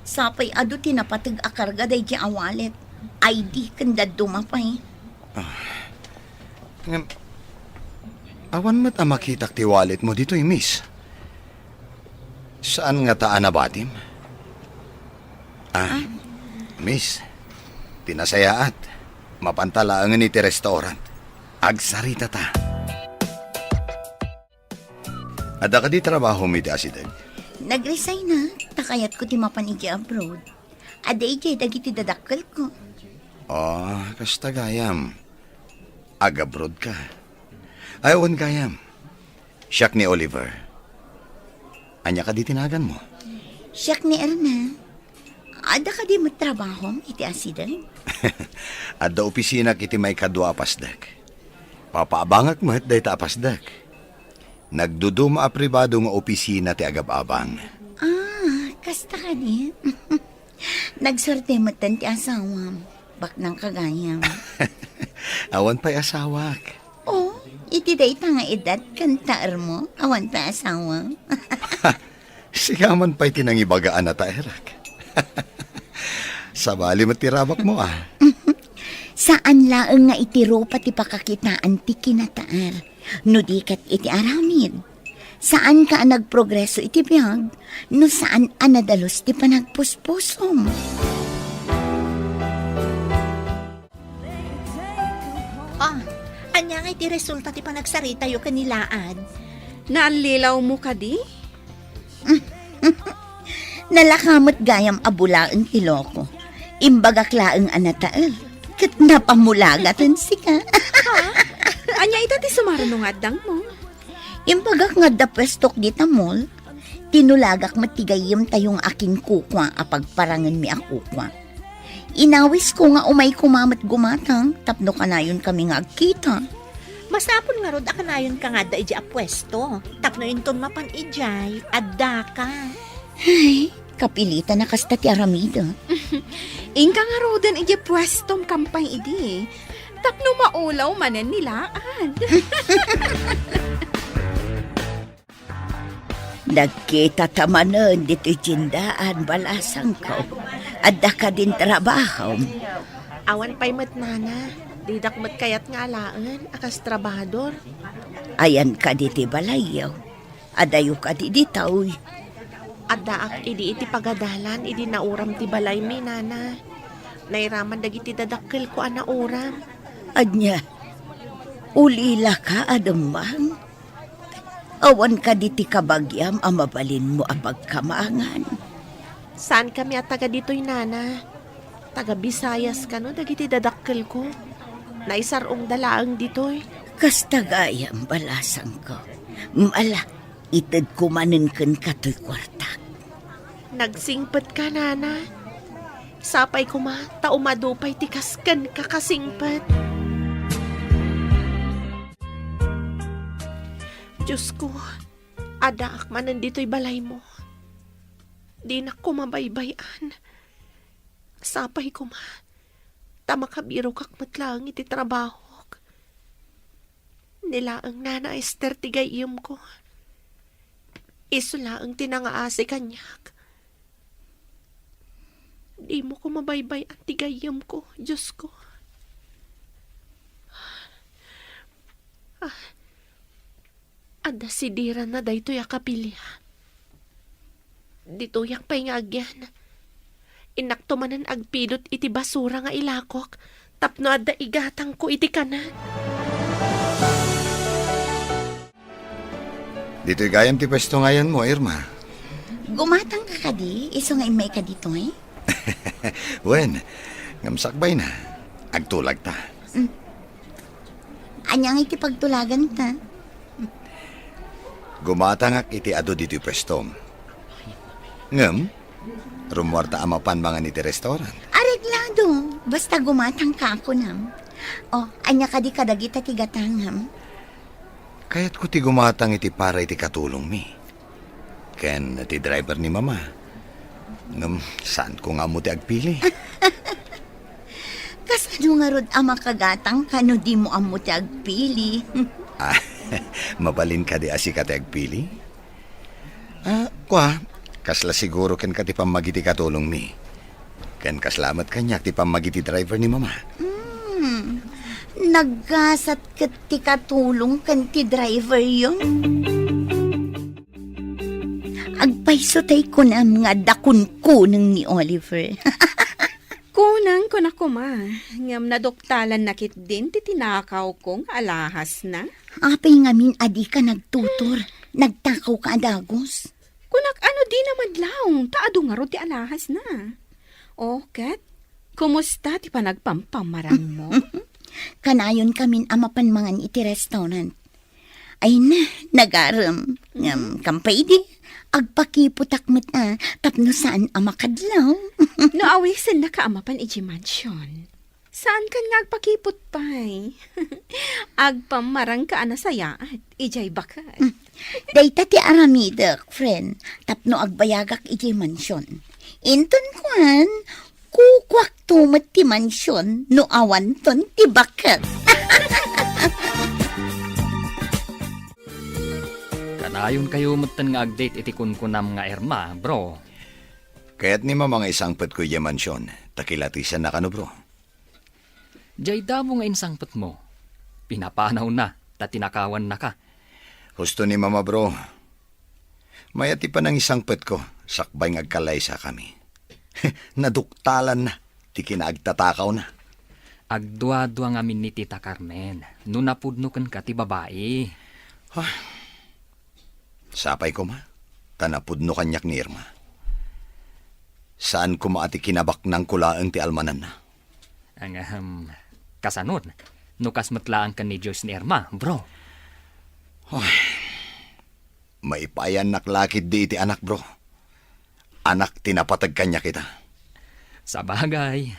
sapay adu ti napateg a karga daydi a wallet. I D ken dadduma pay. Ah, ngem, awan met a makitak ti walletmo ditoy, miss. Saan ngata a nabatim? Ah, ah, miss, ti nasayaat, mapanta laengen iti restaurant. Agsaritata. Adda kadi trabahom iti asideg? Nag-resign na, ta kayatko ti mapan idiay abroad. Adda idiay dagiti dadakkelko. Oh, kasta gayam. Ag-abroad ka. Ay, wen gayam. Siak ni Oliver. Ania kadi ti naganmo? Siak ni Erna. Adda kadi met trabahom iti asideg? Adda opisinak iti maikadua a pasdek. Papaabangak met dayta a pasdek. Nagduduma a pribado nga opisina ti agab-abang. Ah, kasta kadi? Nagsuerte metten ti asawam. Baknang ka gayam. Awan pay asawak. Oh, iti dayta nga edad ken taermo, awan pay asawam. Sika man pay ti nangibaga a nataerak. Sabali met ti rabakmo, a. Saan laeng nga iti rupa ti pakakitaan ti kinataer, no di ket iti aramid. Saanka a nagprogreso iti biag, no saan a nadalus ti panagpuspusom. Ah, ania nga iti resulta ti panagsaritayo ken ni Laad? Naallilawmo kadi? Nalaka met gayam a bulaen ti loko. Imbagak laeng a natael, ket napamulagaten sika. Ha? Ania ita ti sumaruno nga addangmo? Imbagak nga adda puestok dita mall. Tinulagak met ti gayyemtayo nga akinkukua a pagparangenmi a kukua. Inawisko nga umay koma met gumatang tapno kanayonkami nga agkita. Masapul ngarud a kanayonka nga adda idiay a puesto. Tapno inton mapan idiay, addaka. Ay, kapilitan a kasta ti aramidek. Inka ngaruden idiay puestom kampay idi. Tapno maulaw manen ni Laad. Nagkitata manen ditoy tiendaan, balasangko. Adda kadin trabahom? Awan pay met, nana. Didak met kayat nga alaen a kas trabahador. Ayanka ditoy balayyo? Adayo kadi ditoy? Addaak idi iti pagadalan idi nauram ti balaymi, nana. Nairaman dagiti dadakkelko a nauram. Ania? Ulilaka a dumteng? Awan kadi ti kabagiam a mabalinmo a pagkamangan? Saankami a taga ditoy, nana. Taga Visayas kano dagiti dadakkelko. Naisar-ongda laeng ditoy. Kasta gayam, balasangko. Ala, itedko manen kenka toy kuartak. Nagsingpetka, nana. Sapay koma ta umadu pay ti kas kenka kasingpet. Diosko, addaak manen ditoy balaymo. Dinak koma baybay-an. Sapay koma ta makabirokak met laeng iti trabahok. Ni laeng Nana Ester ti gayyemko. Isu laeng ti nangaasi kaniak. Dimo koma baybay-an ti gayyemko, Diosko. Ah, adda sidiranna daytoy a kapilian. Ditoyak pay nga agyan. Innakto manen agpidot iti basura nga ilakok tapno adda igatangko iti kanen. Ditoy gayam ti pwesto nga ayanmo, Irma. Gumatangka kadi, isu nga immayka ditoy? Wen, ngem sakbayna. Agtulagta. Mm. Ania nga iti pagtulaganta? Gumatangak iti adu ditoy pwestom. Ngem, rummuarta a mapan mangan iti restaurant. Areglado, basta gumatangka a kunam. O, ania kadi kadagita ti gatangam? Kayatko ti gumatang iti para iti katulongmi ken ti driver ni Mama. Ngem, saanko nga ammo ti agpili. Kasano ngarud a makagatangka no dimo ammo ti agpili? Ah, mabalin kadi a sika ti agpili? Ah, kua, kasla siguro kenka ti pammagiti katulongmi. Ken kasla met kaniak ti pammagiti driver ni Mama. Hmm, naggasat ket ti katulong ken ti driveryo. Agpayso tay kunam nga adda kunkuneng ni Oliver. Kunang kuna koma, ngem naduktalanna ketdin ti tinakawko nga alahasna. Apay ngamin a dika nagtutor? Nagtakawka a dagus. Kunak, ano di namadlaw, ta adu ngarud ti alahasna. O, ket, kumusta ti panagpampamarangmo? Kanayon kamin a mapan mangan iti restaurant. Ay na, nagarem. Ngem, kampay idi, agpakiputak met a, tapno saan a makadlaw. No awisennaka a mapan idiay mansion, saankan nga agpakiput pay. Agpammarangka a nasayaat, idiay baket. Mm. Dayta ti aramidek, friend, tapno agbayagak idiay mansion. Inton kuan, kukuakto met ti mansion no awanton ti baket. Kanayonkayo metten nga ag-date iti kunkunam nga Irma, bro. Kayat ni Mama nga isangpetko idiay mansion, ta kilatisannaka no, bro. Diay damo nga insangpetmo, pinapanawna ta tinakawannaka. Husto ni Mama, bro. Mayat ti panangisangpetko, sakbay nga agkalaysakami. Naduktalanna ti kinaagtatakawna. Agduadua ngamin ni Tita Carmen no napudno kenka ti babai. Ah, sapay koma, ta napudno kaniak ni Irma. Saan koma a ti kinabaknangko laeng ti almananna. Ang, ahem, kasanon, no kas met laeng ken ni Joyce ni Irma, bro? Ay, maipayannak la ketdi iti anak, bro. Anak ti napateg kaniak ita. Sabagay,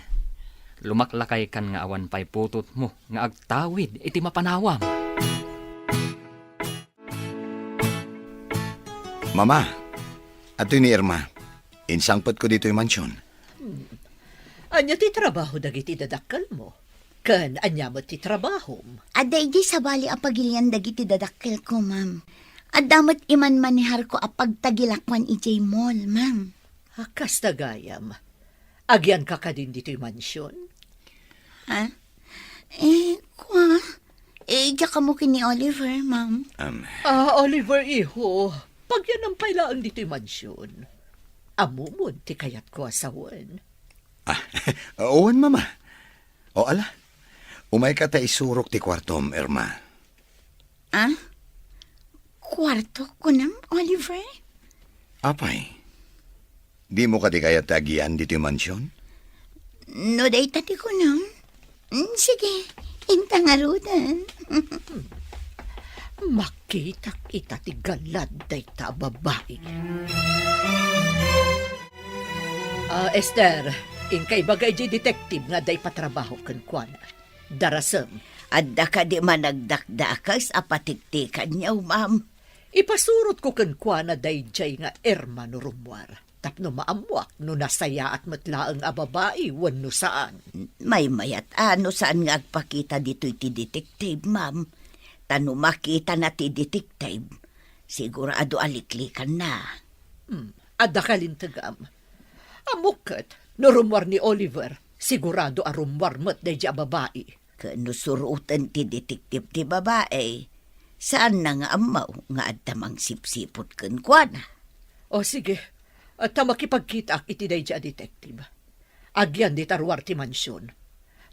lumaklakaykan nga awan pay putotmo nga agtawid iti mapanawam. Mama, adtoy ni Irma. Insangpetko ditoy mansion. Ania ti trabaho dagiti dadakkelmo? Ken ania met ti trabahom? Adda idi sabali a pagilian dagiti dadakkelko, ma'am. Adda met imanmaneharko a pagtagilakuan idiay mall, ma'am. A, kasta gayam. Agianka kadin ditoy mansion? Ha? Eh, kua? Eh, diak ammo ken ni Oliver, ma'am. Um, Ah, Oliver, iho, pagyanam pay laeng ditoy mansion. Ammom ti kayatko a sawen. Ah, wen, Mama. O, ala. Umayka ta isurok ti kuartom, Irma. Ah? Kuarto, kunam, Oliver? Apay, dimo kadi kayat ti agian ditoy mansion? No dayta ti kunam, mm, sige, inta ngaruden. Makitak ita ti galad dayta a babai. Ah, Esther, inka ibaga idiay detective nga adda ipatrabaho kenkuana. Darasem. Adda kadi managdakdakes a patiktikanyo, ma'am? Ipasurotko kenkuana daydiay nga Irma no rummuar, tapno maammuak no nasayaat met laeng a babai wenno saan. Maymayat a no saan nga agpakita ditoy ti detective, ma'am. Ta no makitana ti detective, sigurado a liklikanna. Hmm, adda kalintegam. Ammok ket, no rummuar ni Oliver, sigurado a rummuar met daydiay a babai. Ken no suroten ti detective ti babai, saanna nga ammo nga adda mangsipsiput kenkuana. O sige, ta makipagkitaak iti daydiay a detective. Agian dita ruar ti mansion.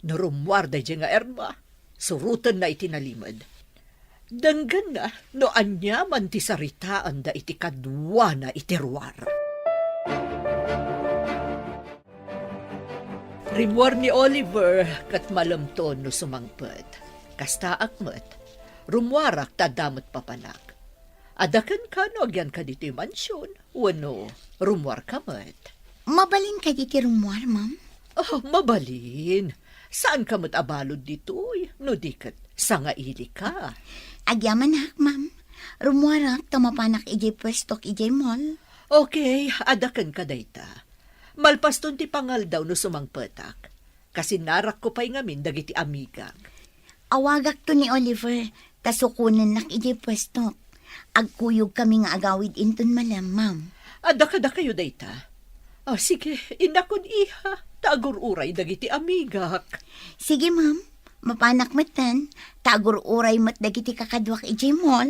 No rummuar daydiay nga Irma, surotenna iti nalimed. Denggenna no aniaman ti saritaanda iti kaduana iti ruar. Rimmuar ni Oliver ket malemto no sumangpet. Kastaak met, rummuarak ta adda met papanak. Adda kenka no agianka ditoy mansion wenno rummuarka met? Mabalin kadi ti rummuar, ma'am? Oh, mabalin. Saanka met a balud ditoy, no di ket sangailika. Agyamanak, ma'am. Rummuarak ta mapanak idiay puestok idiay mall. Okay, adda kenka dayta. Malpaston ti pangaldaw no sumangpetak. Kasinnarakko pay ngamin dagiti amigak. Awagakto ni Oliver, ta sukonennak idiay puestok. Agkuyogkami nga agawid inton malem, ma'am. Adda kadakayo dayta? Ah, sige, innakon, iha, ta agur-uray dagiti amigak. Sige, ma'am. Mapanak metten, ta agur-uray met dagiti kakaduak idiay mall.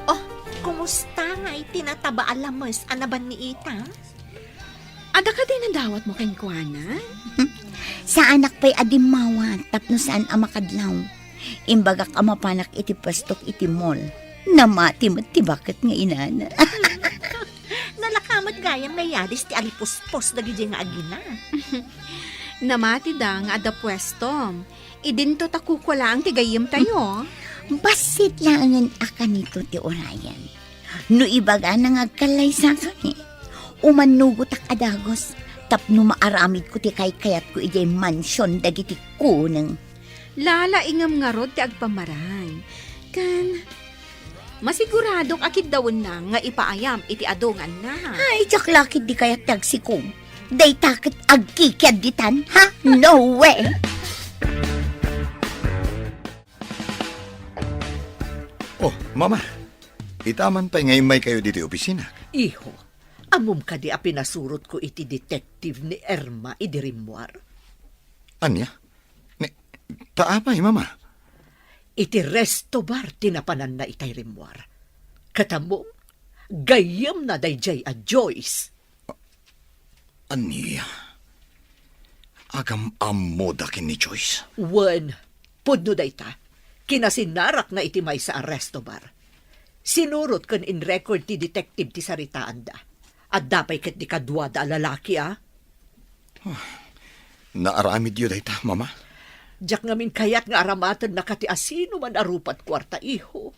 Oh, kumusta ngay ti nataba a lames a nabanniitam? Adda kadi nadawatmo kenkuana? Saanak pay a dimmawat tapno saan a makadlaw. Imbagak a mapanak iti puestok iti mall. Namati met ti baket nga inana. Nalaka met gayam nga yadis ti alipuspos dagiti nga agina. Namatida nga adda puestom. Idinto ta kukua laeng ti gayyemtayo. Bassit laengen a kanito ti urayen. No ibagana nga agkallaysakami, umannugotak a dagus tapno maaramidko ti kaykayatko idiay mansion dagiti kuneng. Lalaingem ngarud ti agpamarang. Ken masiguradok a kiddawenna nga ipaayam iti adunganna. Ay, diak la ketdi kayat ti agsikom. Dayta ket agkikiadditan, ha? No way! Oh, Mama, itaman pay nga immaykayo ditoy opisina. Iho, ammom kadi a pinasurotko iti detective ni Irma idi rimmuar? Ania? Ni, ta apay, Mama? Iti resto bar ti napananna itay rimmuar. Ket ammom, gayyemna daydiay a Joyce. Ania? Agam-ammoda ken ni Joyce? Wen, pudno dayta. Kinasinnarakna iti maysa a resto bar. Sinurot ken in-record ti detective ti saritaanda. Adda pay ketdi kaduada a lalaki, a? Naaramidyo dayta, Mama? Diak ngamin kayat nga aramatenna kati asino man a rupat kuarta, iho.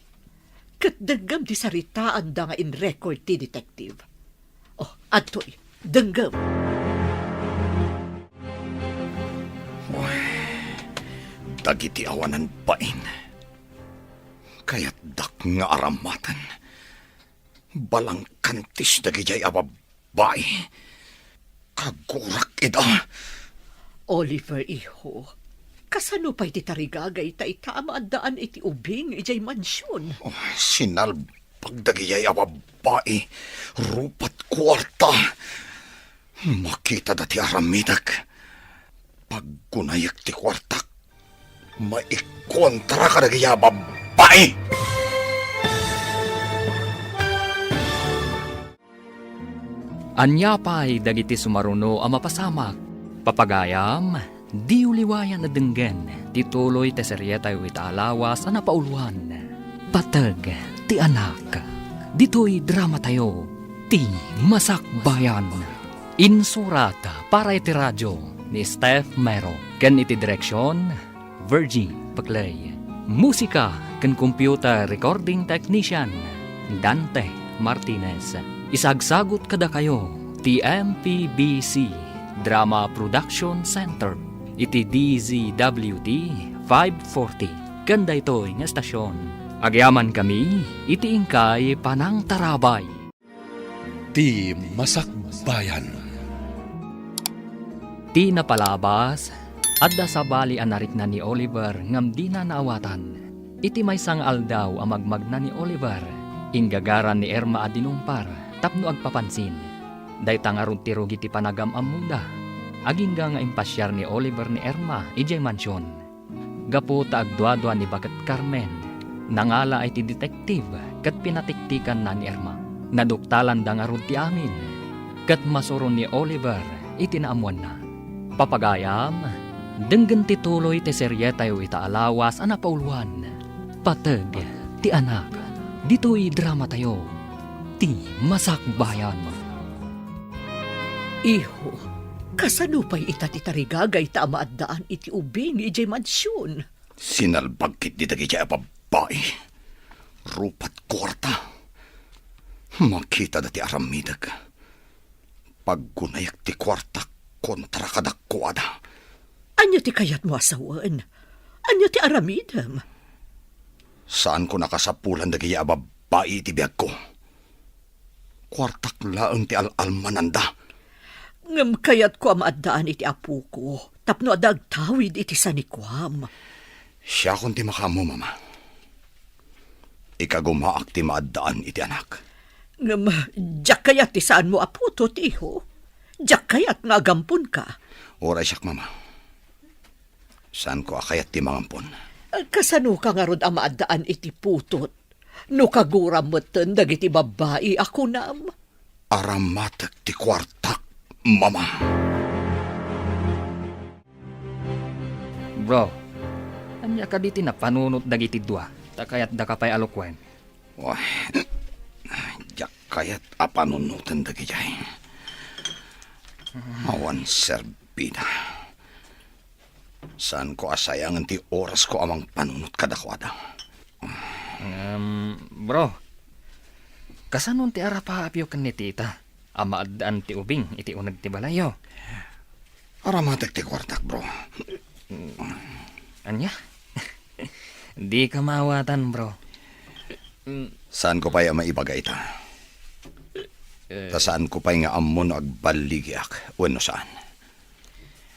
Ket denggem ti saritaanda nga in-record ti detective. Oh, adtoy, denggem. Uy, dagiti awanan bain. Kayatdak nga aramaten. Balangkantis dagidiay a babbai. Kagurak ida. Oliver, iho, kasano pay ti tarigagay ta ita a maaddaan iti ubing idiay mansion? Oh, sinalbag dagidiay a babbai. Rupat kuarta. Makitada ti aramidek. Paggunayek ti kuartak. Maikontra kadagidiay a babbai! Ania pay dagiti sumaruno a mapasamak? Papagayam, diyo liwayan a denggen ti tuloy ti serietayo ita a lawas a napauluan, Pateg ti Anak. Ditoy dramatayo, Ti Masakbayan. Insurat para iti radio ni Steph Mero ken iti direksion, Virgie Peclay. Musika ken computer recording technician, Dante Martinez. Isagsagut kadakayo ti M P B C Drama Production Center iti D Z W T five forty ken daytoy nga estasion. Agyamankami iti inkay panangtarabay. Ti Masakbayan. Ti napalabas, adda sabali a narikna ni Oliver ngem dina naawatan. Iti maysa nga aldaw a magmagna ni Oliver, inggagaran ni Irma a dinungpar tapno agpapansin. Dayta ngarud ti rugi ti panagam-ammoda. Agingga nga impasiar ni Oliver ni Irma idiay mansion. Gapu ta agduadua ni baket Carmen, nangalaay ti detective ket pinatiktikanna ni Irma. Naduktalanda ngarud ti amin, ket masuron ni Oliver iti naammoanna. Papagayam, denggen ti tuloy ti serietayo ita a lawas a napauluan, Pateg ti Anak. Ditoy dramatayo, Ti Masakbayan. Iho, kasano pay ita ti tarigagay ta a maaddaan iti ubing idiay mansion? Sinalbag ketdi dagidiay a babbai. Rupat kuarta. Makitada ti aramidek. Paggunayek ti kuartak kontra kadakuada. Ania ti kayatmo a sawen? Ania ti aramidem? Saanko nakasapulan dagidiay a babbai iti biagko. Kuartak laeng ti al-almananda. Ngem kayatko a maaddaan iti apoko tapno adda agtawid iti sanikuam. Siakon ti makaammo, Mama. Ikagumaak ti maaddaan iti anak. Ngem diak kayat ti saanmo a putot, iho. Diak kayat nga agamponka. Uray siak, Mama. Saanko a kayat ti mangampon. Kasanoka ngarud a maaddaan iti putot? No kaguram metten dagiti babbai a kunam. Aramatek ti kuartak, Mama. Bro, ania kadi ti napanunot dagiti dua? Ta kayatdaka pay a lukuen. Wah, diak kayat a panunoten dagidiay. Awan serbida. Saanko a sayangen ti orasko a mangpanunot kadakuada. Ngem, bro, kasano ti arapaapyo ken ni tita a maaddaan ti ubing iti uneg ti balayyo? Aramatek ti kuartak, bro. Ania? Dika maawatan, bro. Saanko pay a maibaga ita. Eh. Ta saanko pay nga ammo no agballigiak wenno saan.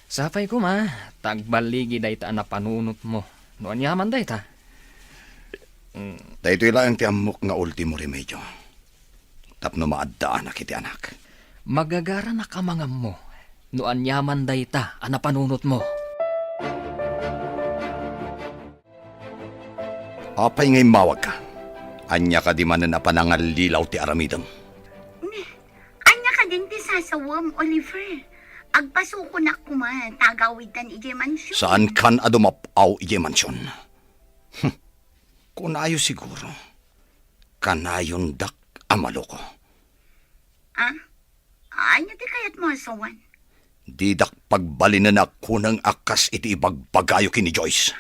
Sapay koma, ta agballigi dayta a napanunotmo. No aniaman dayta? Mm. Daytoy laeng ti ammok nga ultimo remedio tapno maaddaanak iti anak. Magagaranak a mangammo no aniaman dayta a napanunotmo. Apay nga immawagka? Ania kadi manen a panangallilaw ti aramidem? Ni, ania kadin ti sasawem, Oliver? Agpasukonak koma ta agawidtan idiay mansion. Saankan a dumap-aw idiay mansion? Hmm. Kunayo siguro, kanayondak a maloko. Ah? Ania ti kayatmo a sawen? Didak pagbalinen a kuneng a kas iti ibagbagayo ken ni Joyce.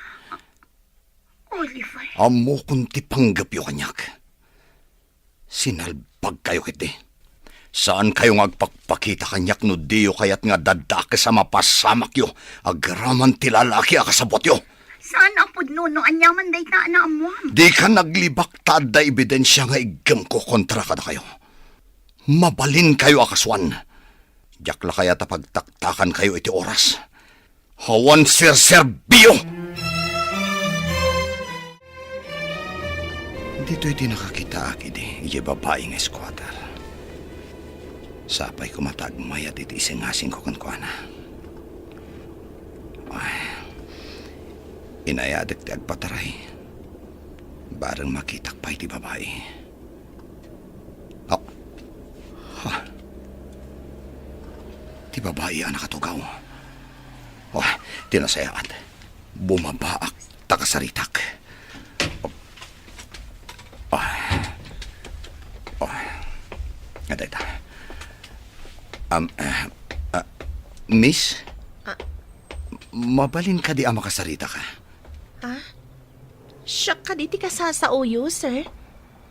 Oliver. Ammokon ti panggepyo kaniak. Sinalbagkayo ketdi. Saankayo nga agpakpakita kaniak no diyo kayat nga dadakes a mapasamakyo agraman ti lalaki a kasabuatyo. Saan a pudno no ania man dayta a naammoam. Dika naglibak ta adda ebidensia nga iggemko kontra kadakayo. Mabalinkayo a kasuan. Diak la kayat a pagtaktakankayo iti oras. Awan serserbio! Ditoy ti nakakitaak idi, idiay babai nga squatter. Sapay koma ta agmayat iti isingasingko kenkuana. Ay, inayadek ti agpataray. Bareng makitak pay ti babai. Oh. Ha. Ti babai a nakatugaw. Oh, ti nasayaat. Bumabaak ta kasaritak. Oh. Oh. Nga dayta. Um, eh, ah, miss? Ah. Mabalin kadi a makasaritaka? Ah? Siak kadi ti kasasaoyo, sir?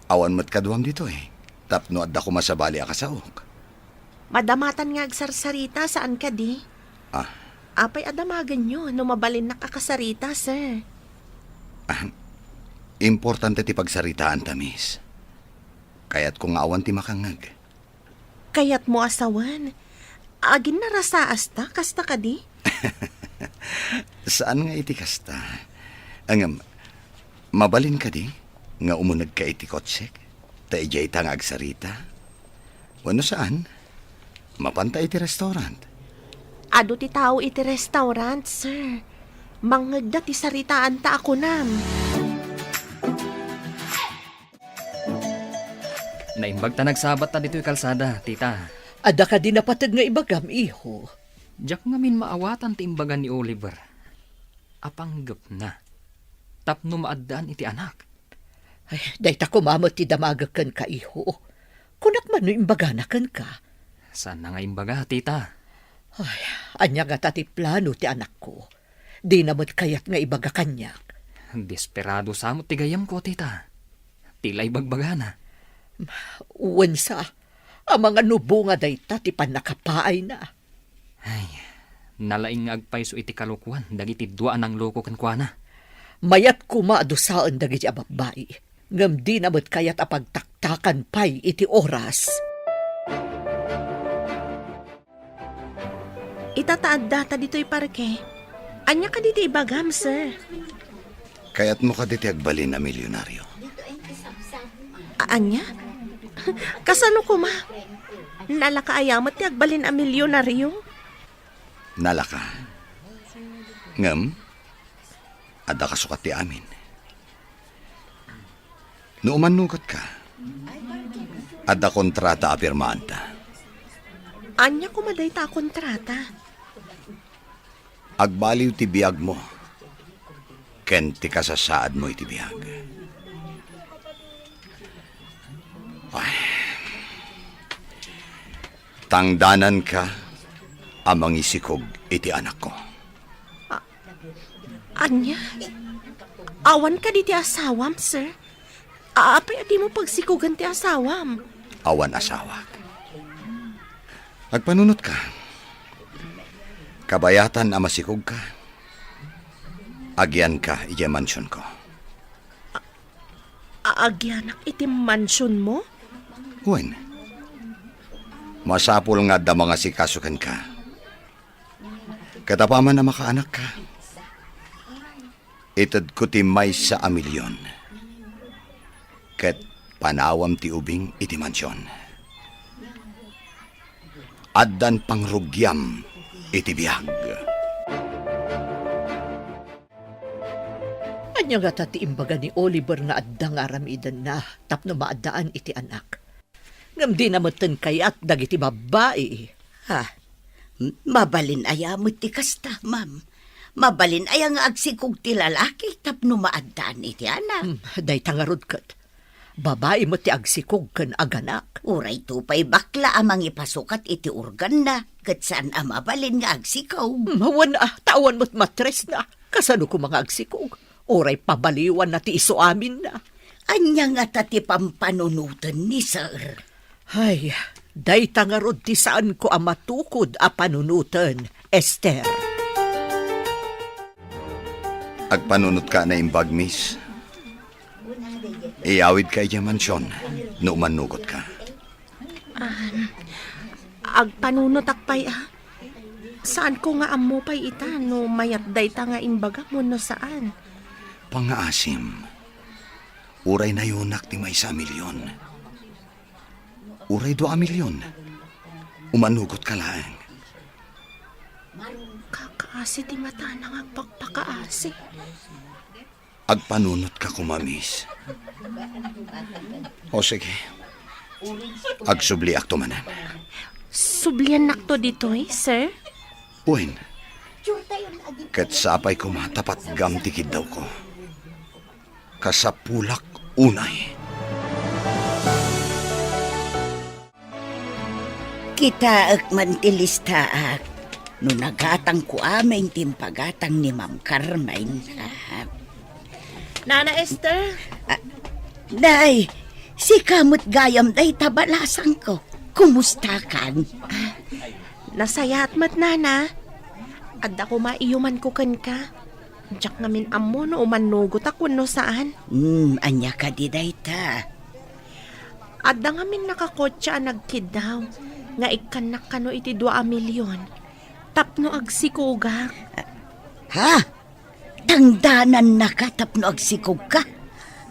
Awan met kaduam ditoy, tapno adda koma sabali a kasaok. Madamatan nga agsarsarita, saan kadi? Ah. Apay a damagenyo no mabalinnak a kasarita, sir? Ah, importante ti pagsaritaanta, miss. Kayatko nga awan ti makangngeg. Kayatmo a sawen? Aginnarasaasta, kasta kadi? Saan nga iti kasta. Ngem, mabalin kadi nga umunegka iti kotsek? Ta idiayta nga agsarita? Wenno saan? Mapanta iti restaurant? Adu ti tao iti restaurant, sir. Mangngegda ti saritaanta a kunam. Naimbag ta nagsabatta ditoy kalsada, tita. Adda kadi napateg nga ibagam, iho? Diak ngamin maawatan ti imbaga ni Oliver a panggepna tapno maaddaan iti anak. Ay, dayta koma met ti damagek kenka, iho. Kunak man no imbagana kenka. Saanna nga imbaga, tita. Ay, ania ngata ti plano ti anakko? Dina met kayat nga ibaga kaniak. Desperado sa met ti gayyemko, tita. Ti la ibagbagana. Wen sa, amangan no bunga dayta ti pannakapaayna. Ay, nalaing nga agpayso iti kalokuan dagiti dua a nangloko kenkuana. Mayat koma a dusaen dagiti a babbai, ngem dina met kayat a pagtaktakan pay iti oras. Ita ta addata ditoy parke. Ania kadi ti ibagam, sir? Kayatmo kadi ti agbalin a milyonario? A-, ania? Kasano koma? Nalaka aya met ti agbalin a milyonario? Nalaka. Ngem, adda kasukat ti amin. No umannugotka, adda kontrata a pirmaanta. Ania koma dayta a kontrata? Agbaliw ti biagmo ken ti kasasaadmo iti biag. Ay. Tangdananka a mangisikog iti anakko. Ania? Awan kadi ti asawam, sir? Apay a dimo pagsikogen ti asawam? Awan asawak. Agpanunotka. Kabayatan a masikogka, agianka idiay mansionko. A-, agianak iti mansionmo? Wen, masapul nga adda mangasikaso kenka. Ket apaman a makaanakka, itedko ti maysa a milyon ket panawam ti ubing iti mansion. Addan pangrugiam iti biag. Ania ngata ti imbaga ni Oliver nga adda nga aramidenna tapno maaddaan iti anak? Ngem dina metten kayat dagiti babbai. Ha? M-, mabalin aya met ti kasta, ma'am? Mabalin aya nga agsikog ti lalaki tapno maaddaan iti anak? Hmm, dayta ngarud ket. Babai met ti agsikog ken aganak. Uray to pay bakla a mangipasukat iti organna, ket saan a mabalin nga agsikog. Hmm, wen a, ta awan met matresna. Kasano koma nga agsikog? Uray pabaliwanna ti isu aminna. Ania ngata ti pampanunoten ni Sir? Ay, dayta ngarud ti saanko a matukod a panunoten, Esther. Agpanunotka a naimbag, miss. Iyawidka idiay mansion no umannugotka. Ah, agpanunotak pay, ah. Saanko nga ammo pay ita no mayat dayta nga imbagam wenno saan. Pangngaasim, uray nayonak ti maysa a milyon. Uray dua a milyon. Umanugotka laeng. Kakaasi ti matana nga agpakpakaasi. Agpanunotka koma, miss. O sige. Agsubliakto manen. Subliannakto ditoy, sir? Wen. Ket sapay koma ta patgam ti kiddawko. Kasapulak unay. Kitaek man ti listaak no nagatangko amin ti impagatang ni Ma'am Carmen. Ah. Nana Esther? Ah, Nay, sika met gayam dayta balasangko. Kumustakan? Nasayaat met, Nana. Adda koma iyumanko kenka. Diak ngamin ammo no umannugotak wenno saan. Hmm, ania kadi dayta? Adda ngamin nakakotse a nagkiddaw nga ikkannak kano iti dua a milyon tapno agsikogak. Ha? Tangdanannaka tapno agsikogka?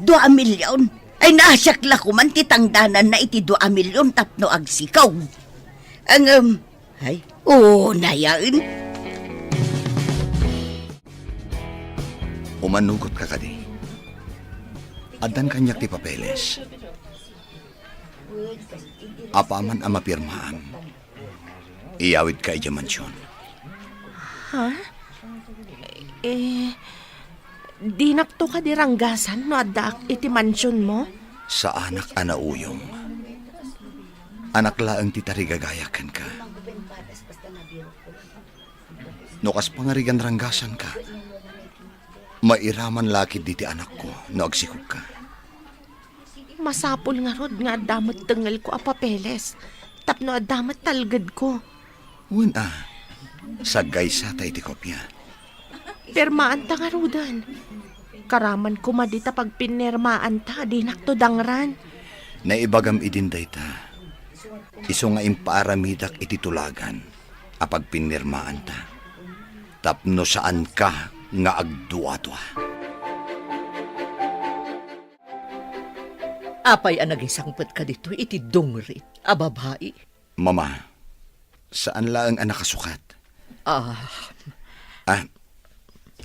Dua a milyon? Ay, naasiak la koman ti tangdananna iti dua a milyon tapno agsikog. Ngem, ay, unayen. Umanugotka kadi? Addan kaniak ti papeles. Apaman a mapirmaam, iyawidka idiay mansion. Ha? Eh, dinakto kadi ranggasan no addaak iti mansionmo? Saanak a nauyong. Anak laeng ti tarigagayak kenka. No kas pangarigan ranggasanka, mairaman la ketdi ti anakko no agsikogka. Masapul ngarud nga adda met tengngelko a papeles tapno adda met talgedko. Wen a, saggaysata iti kopia. Pirmaanta ngaruden. Karaman koma dita pagpinirmaanta a dinakto dangran. Naibagam idin dayta. Isu nga impaaramidak iti tulagan a pagpinirmaanta tapno saanka nga agduadua. Apay a nagisangpetka ditoy iti dungrit a babai? Mama, saan laeng a nakasukat. Ah. Ah,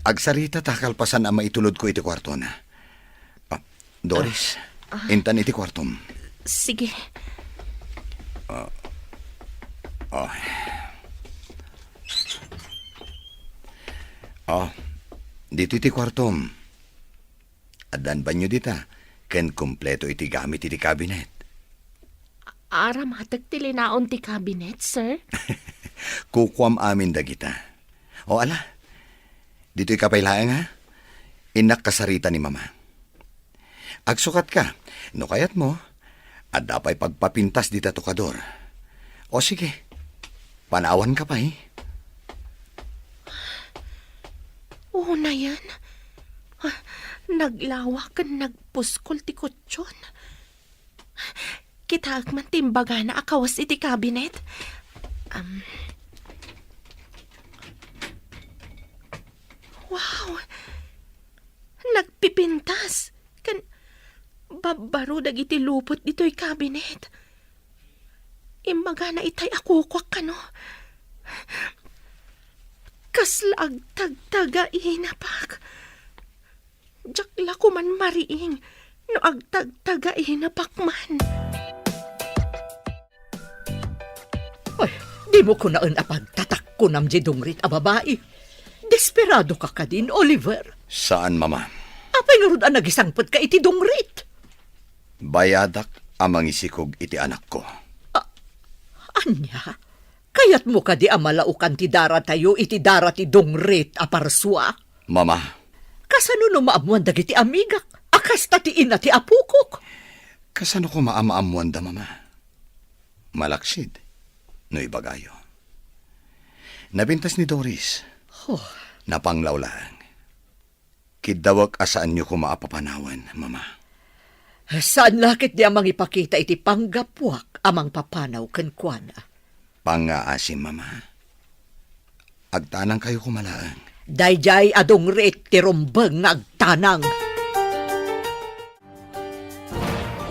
agsaritata kalpasan a maitulodko iti kuartona. Ah, Doris, ah, intan iti kuartom. Sige. Ah, ah. Ah, ditoy ti kuartom. Addan banio dita, ken kompleto iti gamit iti kabinet. Aramatek ti linaon ti kabinet, sir? Kukuam amin dagita. O, ala, ditoyka pay laeng, ha? Innak kasarita ni Mama. Agsukatka, no kayatmo, adda pay pagpapintas dita tokador. O, sige, panawanka pay. Unayen, ah, naglawa ken nagpuskol ti kutson. Kitaek man ti imbagana a kawes iti kabinet. Am. Wow! Nagpipintas ken babbaro dagiti lupot ditoy kabinet. Imbagana itay a kukuak kano. Kasla agtagtagainapak. Diak la koman mariing no agtagtagainapak man. Ay, dimo kunaen a pagtatakkonam diay dungrit a babai. Desperadoka kadin, Oliver? Saan, Mama. Apay ngarud a nagisangpetka iti dungrit? Bayadak a mangisikog iti anakko. A-, ania? Kayatmo kadi a malaokan ti daratayo iti dara ti dungrit a parsua? Mama. Kasano no maammoan dagiti amigak a kasta ti ina ti apokok? Kasano koma a maammoanda, Mama? Malaksid no ibagayo. Napintas ni Doris. Oh. Napanglaw laeng. Kiddawek a saanyo koma a papanawen, Mama. Saan la ketdi a mangipakita iti panggapuak a mangpapanaw kenkuana. Pangngaasim, Mama. Agtanangkayo koma laeng. Daydiay a dungrit ti rumbeng nga agtanang.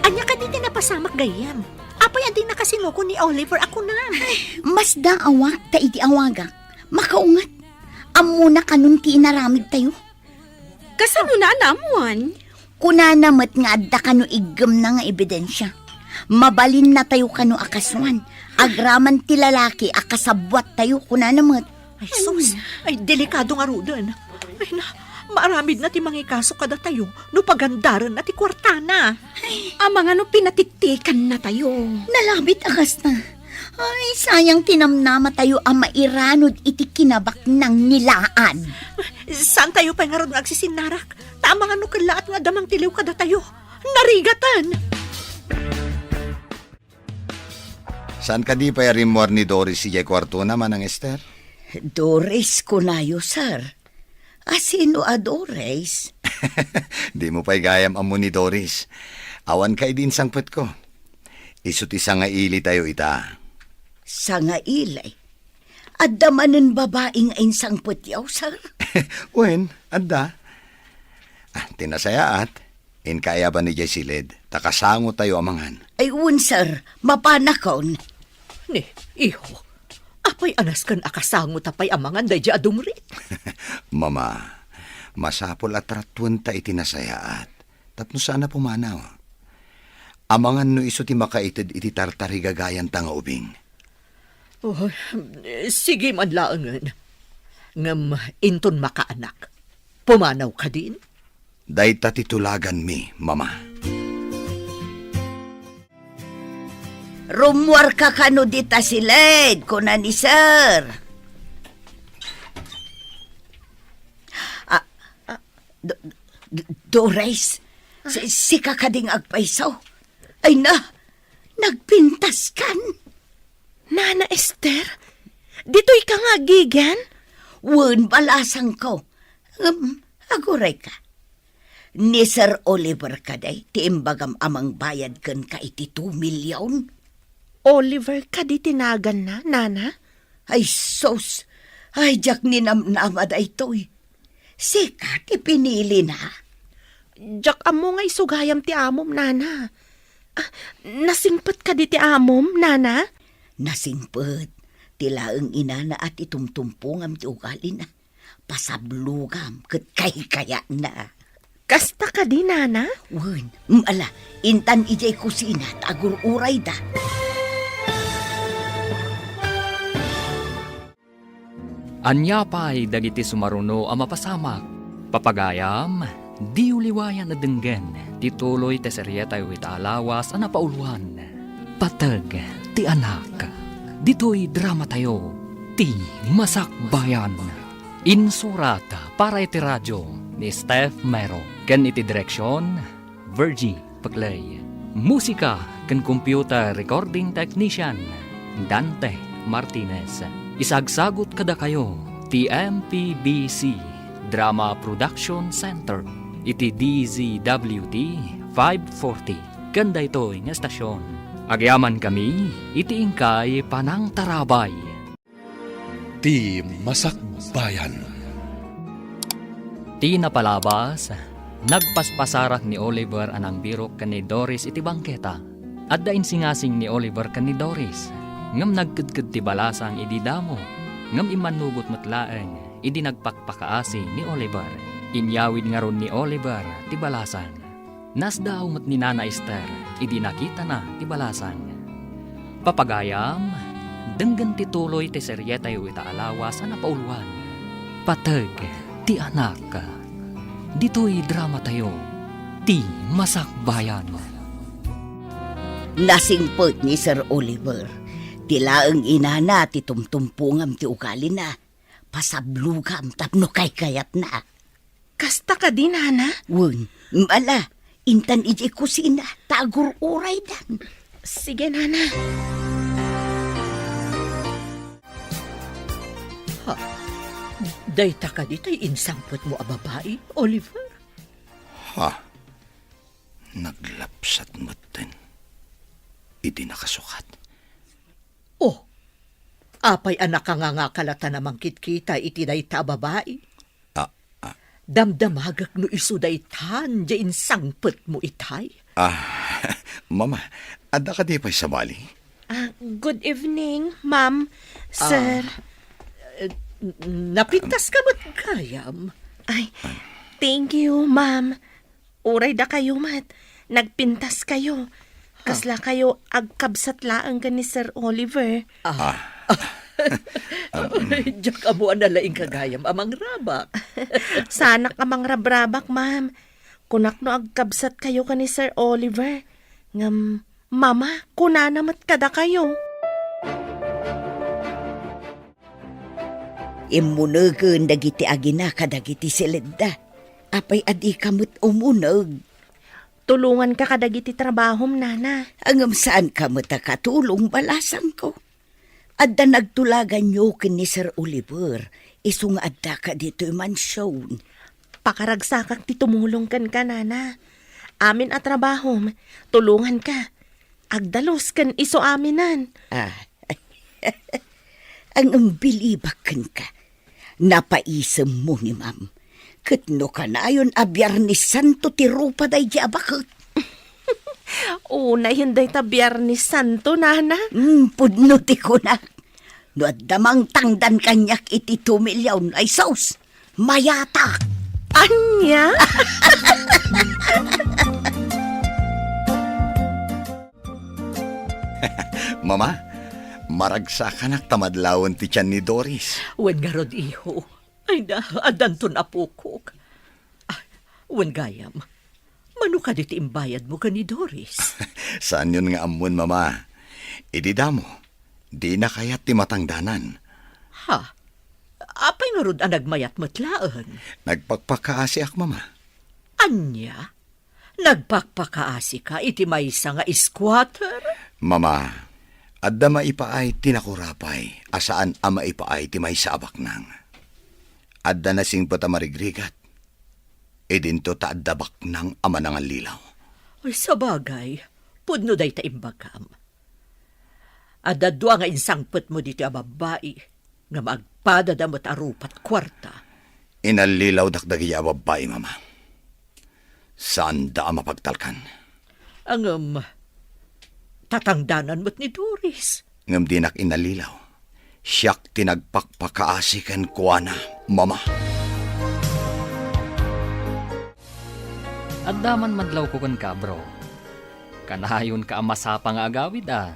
Ania kadi ti napasamak gayyem? Apay a dinaka sinuko ni Oliver a kunam? Masdaawak ta idi awagak, makaunget. Ammona kanon ti inaramidtayo. Kasano na a naammoan? Kunana met nga adda kano iggemna nga ebidensia. Mabalinnatayo kano a kasuan, agraman ti lalaki a kasabuattayo, kunana met. Ay, sus! Ay, delikado ngaruden. Ay, na, maaramidna ti mangikaso kadatayo no pagandarenna ti kuartana. Amangan no pinatikkannatayo. Nalabit a kasta. Ay, sayang ti namnamatayo a mairanod iti kinabaknang nilaan. Saantayo pay ngarud nga agsisinnarak? Ta amangan no kellaat nga adda mangtiliw kadatayo. Narigaten! Saan kadi pay a rimmuar ni Doris idiay kuartona, Manang Ester? Doris kunayo, sir. A sino a Doris? Dimo pay gayam ammo ni Doris. Awanka idi insangpetko. Isu ti sangailitayo ita. Sangaili? Adda manen babai nga insangpetyo, sir? Wen, adda. Ah, ti nasayaat, inka aya ban idiay siled, ta kasangotayo a mangan. Ay, wen, sir. Mapanakon. Ni, iho, apay a nasken a kasangota pay a mangan daydiay a dungrit? Mama, masapul a tratuenta iti nasayaat tapno saan a pumanaw. Amangan no isu ti makaited iti tartarigagayanta nga ubing. Oh, sige man laengen. Ngem inton makaanak, pumanaw kadin? Dayta ti tulaganmi, Mama. Rummuarka kano dita siled, kuna ni Sir. Ah, ah, Do-, Do-, Doris, si-, sika kadi nga agpayso? Ay na, nagpintaskan? Nana Ester, ditoy ka nga agigan? Wen, balasangko. Ngem, aguray ka. Ni Sir Oliver kadi ti imbagam a mangbayad kenka iti two million? Oliver kadi ti naganna, Nana? Ay, sus! Ay, diak ninamnama daytoy. Sika ti pinilina? Diak ammo nga isu gayam ti amom, Nana. Ah, nasingpet kadi ti amom, Nana? Nasingpet. Ti laeng inana a ti tumtumpongam ti ugalina. Pasablogam ket kaykayatna. Kasta kadi, Nana? Wen, mm, ala, intan idiay kusina ta agur-urayda. Ania pay dagiti sumaruno a mapasamak? Papagayam, diyo liwayan a denggen ti tuloy ti serietayo ita a lawas a napauluan, Pateg ti Anak. Ditoy dramatayo, Ti Masakbayan. Insurat para iti radio ni Steph Mero ken iti direksion, Virgie Peclay. Musika ken computer recording technician, Dante Martinez. Isagsagut kadakayo ti M P B C Drama Production Center iti D Z W T five forty ken daytoy nga estasion. Agyamankami iti inkay panangtarabay. Ti Masakbayan. Ti napalabas, nagpaspasarak ni Oliver a nangbirok ken ni Doris iti bangketa. Adda insingasing ni Oliver ken ni Doris, ngem nagkedked ti balasang idi damo, ngem immannugot met laeng idi nagpakpakaasi ni Oliver. Inyawid ngarud ni Oliver ti balasang. Nasdaaw met ni Nana Ester idi nakitana ti balasang. Papagayam, denggen ti tuloy ti serietayo ita a lawas a napauluan, Pateg ti Anak. Ditoy dramatayo, Ti Masakbayan. Nasingpet ni Sir Oliver. Ti laeng inana ti tumtumpongam ti ugalina. Pasablogam tapno kaykayatna. Kasta kadi, Nana? Wen, ala, intan idiay kusina, ta agur-uraydan. Sige, Nana. Ha? Dayta kadi tay insangpetmo a babai, Oliver? Ah, naglapsat metten idi nakasukat. Oh, apay a nakangangaka latta a mangkitkita iti dayta a babai? Ah, ah. Damdamagek no isu daytan diay insangpetmo itay. Ah, Mama, adda kadi pay sabali? Ah, good evening, ma'am, sir. Ah, eh, n-, napintaska met gayam. Ay, thank you, ma'am. Uray dakayo met, nagpintaskayo. Kaslakayo agkabsat laeng ken ni Sir Oliver. Ah. Ah. Diak ammo a nalaingka gayam a mangrabak. Saanak a mangrabrabak, ma'am. Kunak no agkabsatkayo ken ni Sir Oliver. Ngem, Mama, kunana met kadakayo. Immunegen dagiti agina kadagiti siledda. Apay a dika met umuneg? Tulonganka kadagiti trabahom, nana. Ngem saanka met a katulong, balasangko. Adda nagtulaganyo ken ni Sir Oliver, isu nga addaka ditoy mansion. Pakaragsakak ti tumulong kenka, nana. Amin a trabahom, tulonganka. Agdalus ken isu aminen. Ah. Ang bilibak kenka. Napaisemmo ni Ma'am. Ket no kanayon a Biyernes Santo ti rupa daydi a baket. Unayen dayta Biyernes Santo, nana. Hmm, pudno ti kunak. No adda mangtangdan kaniak iti two million, ay sus! Mayatak! Ania? Mama, maragsakanak ta madlawen ti tian ni Doris. Wen ngarud, iho. Ay na, addanton apokok. Ah, wen gayam, mano kadi ti imbayadmo ken ni Doris? Saanyon nga ammon, Mama. Idi damo, dina kayat ti matangdanan. Ha? Apay ngarud a nagmayat met laeng? Nagpakpakaasiak, Mama. Ania? Nagpakpakaasika iti maysa nga squatter? Mama, adda maipaay ti nakurapay a saan a maipaay ti maysa a baknang. Adda nasingpet a marigrigat. Idinto ta adda baknang a manangallilaw. Ay, sabagay, pudno dayta imbagam. Adda dua nga insangpetmo ditoy a babbai, ngem agpadada met a rupa't kuarta. Inallilawdak dagiti a babbai, Mama. Saanda a mapagtalkan. Ngem, tatangdanan met ni Doris. Ngem dinak inallilaw. Siak ti nagpakpakaasi kenkuana, Mama. Adda man madlawko kenka, bro. Kanayonka a masapa nga agawid, a.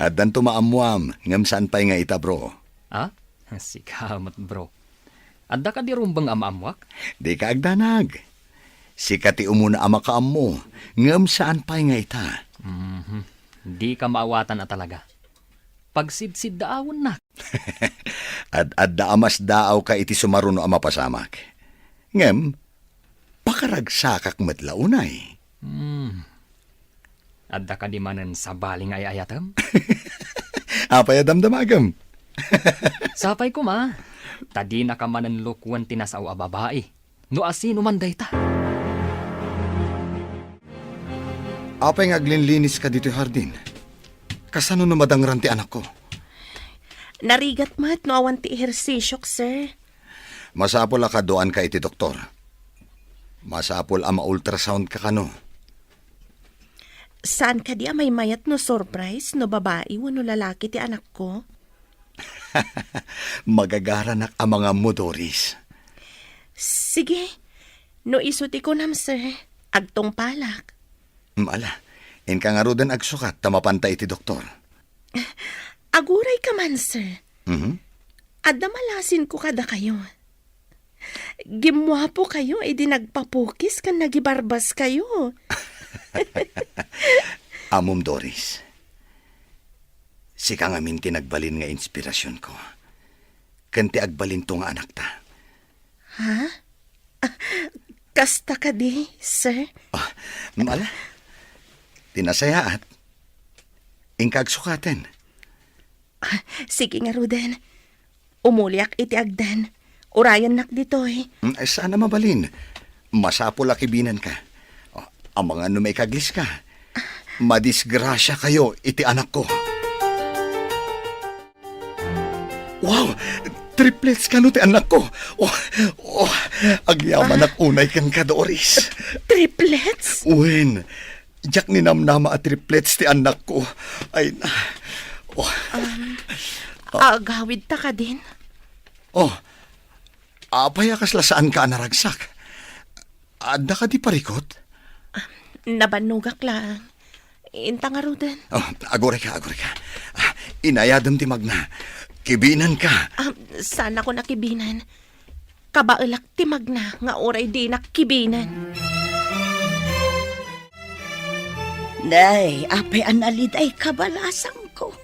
Addanto maammuam, ngem saan pay nga ita, bro. Ha? Sika met, bro. Adda kadi rumbeng a maammuak? Dika agdanag. Sika ti umuna a makaammo, ngem saan pay nga ita. Mhm. Dika maawatan a talaga. Pagsidsiddaawennak. Ad-adda a masdaawka iti sumaruno a mapasamak. Ngem, pakaragsakak met la unay. Hmm. Adda kadi manen sabali nga ay-ayatem? Apay a damdamagem? Sapay koma, ta dinaka manen lukuen ti nasao a babai, no asino man dayta. Apay nga aglinliniska ditoy hardin? Kasano no madangran ti anakko? Narigat met no awan ti ehersisiok, sir. Masapul a kaduaanka iti doktor. Masapul a ma-ultrasound ka kano. Saan kadi a maymayat no surprise no babai wenno lalaki ti anakko? Magagaranak a mangammo, Doris. Sige. No isu ti kunam, sir, agtungpalak. Mm, ala, inka ngaruden agsukat ta mapanta iti doktor. Aguray ka man, sir. Mhm. Adda malasinko kadakayo. Gimmuapo kayo idi nagpapukis ken nagibarbas kayo. Ammom, Doris. Sika ngamin ti nagbalin nga inspirasionko. Ken ti agbalinto nga anakta. Ha? Ah, kasta kadi, sir? Ah, mala. Ti nasayaat. Inka agsukaten. Ah, sige ngaruden. Umuliak iti agden. Urayennak ditoy. Mm, ay, saan a mabalin. Masapul a kibinanka. O, amangan no maikagliska. Madisgrasiakayo iti anakko. Wow! Triplets kano ti anakko. Oh, oh, agyamanak unay kenka, Doris. Triplets? Wen, diak ninamnama a triplets ti anakko. Ay na. Oh. Um, agawidta kadin? Oh, apay a kasla saanka a naragsak? Adda kadi parikut? Ah, nabannogak lang. Inta ngaruden. Oh, agurayka, agurayka. Ah, inayadem ti magna. Kibinanka. Ah, saanakon a kibinan. Kabaelak ti magna nga uray dinak kibinen. Nay, apay a nalidayka, balasangko?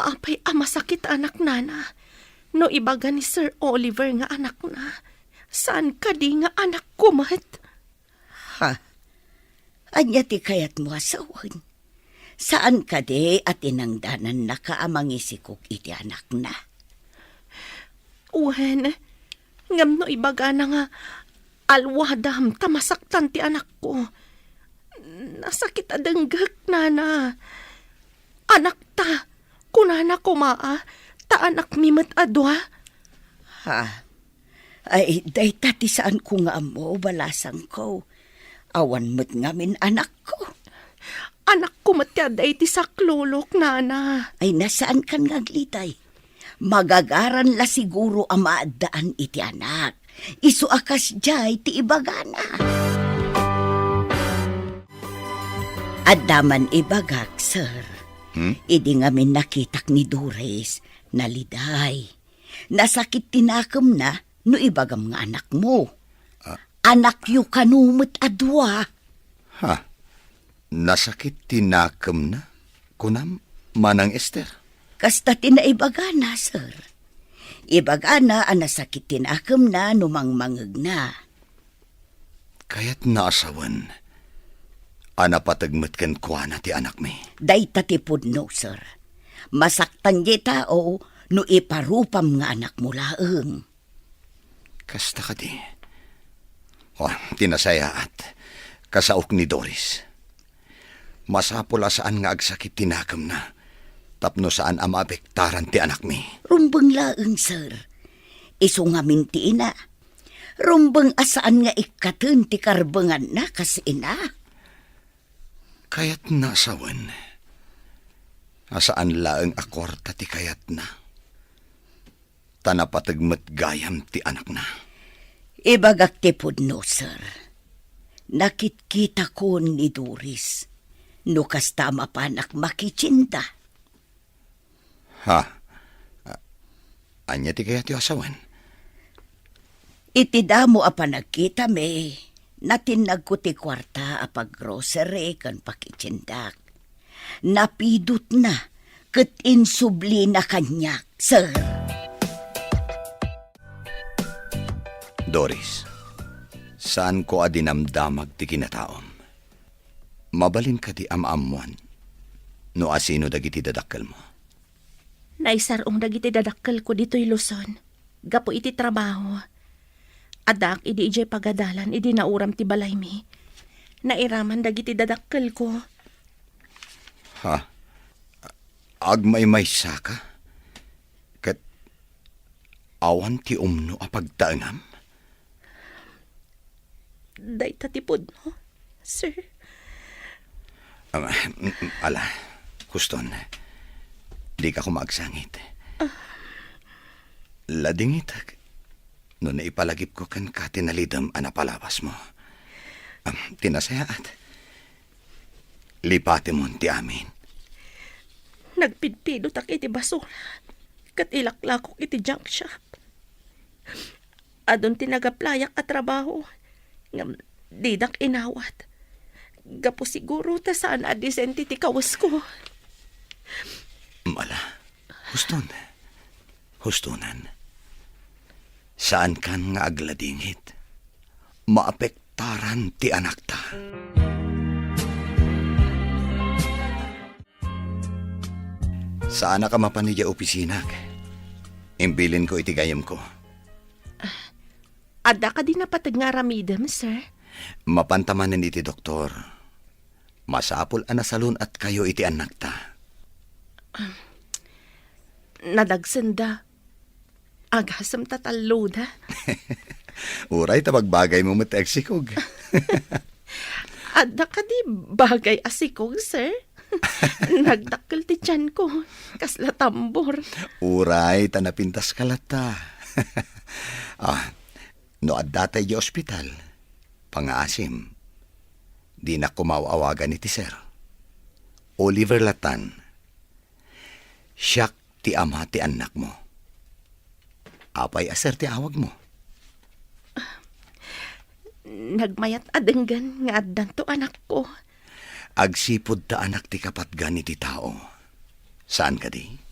Apay a masakit, anak, nana, no ibaga ni Sir Oliver nga anakna, saan kadi nga anakko met? Ha? Ania ti kayatmo a sawen? Saan kadi a tinangdanannaka a mangisikog iti anakna? Wen, ngem no ibagana nga alwadam ta masaktan ti anakko, nasakit a denggek, nana. Anakta, kunana koma a, ta anakmi met a dua. Ha? Ay, dayta ti saanko nga ammo, balasangko. Awan met ngamin anakko. Anakko met ti adda iti saklulok, nana. Ay, na, saankan nga agliday. Magagaran la siguro a maaddaan iti anak. Isu a kasdiay ti ibagana. Adda man ibagak, sir. Hmm? Idi ngamin nakitak ni Doris, naliday. Nasakit ti nakemna no ibagam nga anakmo. Ah. Anakyo kano met a dua. Ha? Nasakit ti nakemna, kunam, Manang Ester? Kasta ti naibagana, sir. Ibagana a nasakit ti nakemna no mangmangegna. Kayatna a sawen a napateg met kenkuana ti anakmi. Dayta ti pudno, sir. Masaktan diay tao no iparupam nga anakmo laeng. Kasta kadi? O, ti nasayaat, kasaok ni Doris. Masapul a saan nga agsakit ti nakemna tapno saan a maapektaran ti anakmi. Rumbeng laeng, sir. Isu ngamin ti ina. Rumbeng a saan nga ikkaten ti karbenganna kas ina. Kayatna a sawen a saan laeng a kuarta ti kayatna, ta napateg met gayam ti anakna. Ibagak ti pudno, sir. Nakitkitakon ni Doris no kasta a mapanak makitienda. Ha? A-, ania ti kayatyo a sawen? Iti damo a panagkitami, natinnagko ti kuarta a paggrocery ken pakitiendak. Napidutna ket insublina kaniak, sir. Doris, saanko a dinamdamag ti kinataom. Mabalin kadi a maammoan no asino dagiti dadakkelmo? Naisar-ong dagiti dadakkelko ditoy Luzon gapu iti trabaho. Addaak idi idiay pagadalan idi nauram ti balaymi. Nairaman dagiti dadakkelko. Ha? Agmaymaysaka? Ket awan ti umno a pagtaengam? Dayta ti pudno, sir. Am, mm, mm, ala, huston. Dika koma agsangit. Ah. Ladingitek no naipalagipko kenka ti nalidem a napalabasmo. Am, ti nasayaat, lipatemon ti amin. Nagpidpidotak iti basura ket ilaklakok iti junk shop. Adun ti nagaplayak a trabaho, ngem didak inawat. Gapu siguro ta saan a disente ti kawesko. Mala, huston. Hustonan. Saankan nga agladingit. Maapektaran ti anakta. Saanak a mapan idiay opisinak. Imbilinko iti gayyemko. Ah, Adda kadi napateg nga aramidem, sir? Mapanta manen iti doktor. Masapul a nasalun-atkayo iti annakta. Nadagsenda. Agasem ta talloda. Uray ta bagbagaymo met ti agsikog. Adda kadi bagay a sikog, sir? Nagdakkel ti tianko. Kasla tambor. Uray ta napintaska latta. Ah, no adda tay idiay ospital, pangngaasim. Dinak koma aw-awagan iti sir. Oliver latan. Siak ti ama ti annakmo. Apay a sir ti awagmo? Nagmayat a denggen nga addanto anakko. Agsipud ta anak ti kapatgan iti tao. Saan kadi?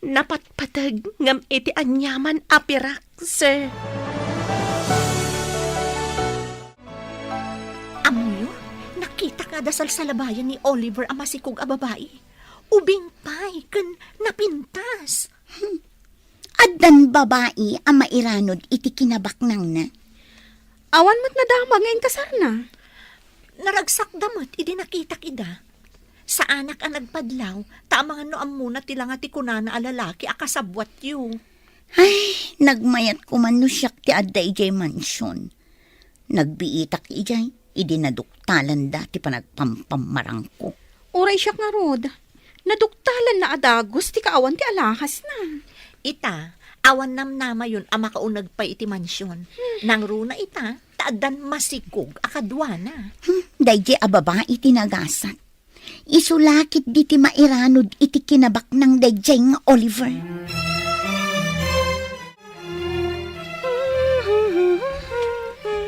Napatpateg ngem iti aniaman a pirak, sir. Ammoyo, nakitak nga adda salsalabayan ni Oliver a masikog a babai. Ubing pay ken napintas. Hmm. Addan babai a mairanod iti kinabaknangna. Awan met nadama nga inkasarna. Naragsakda met idi nakitak ida. Saanak a nagpadlaw, ta amangan no ammona ti langa ti kunana a lalaki a kasabbuatyo. Ay, nagmayat koman no siak ti adda idiay mansion. Nagbiitak idiay, idi naduktalanda ti panagpampammarangko. Uray siak ngarud, naduktalanna a dagus ti kaawan ti alahasna. Ita, awan namnamayon a makauneg pay iti mansion. Hmm. Nangruna ita, ta addan masikog a kaduana. Hmm, daydiay a babai ti nagasat. Isu la ketdi ti mairanod iti kinabaknang daydiay nga Oliver.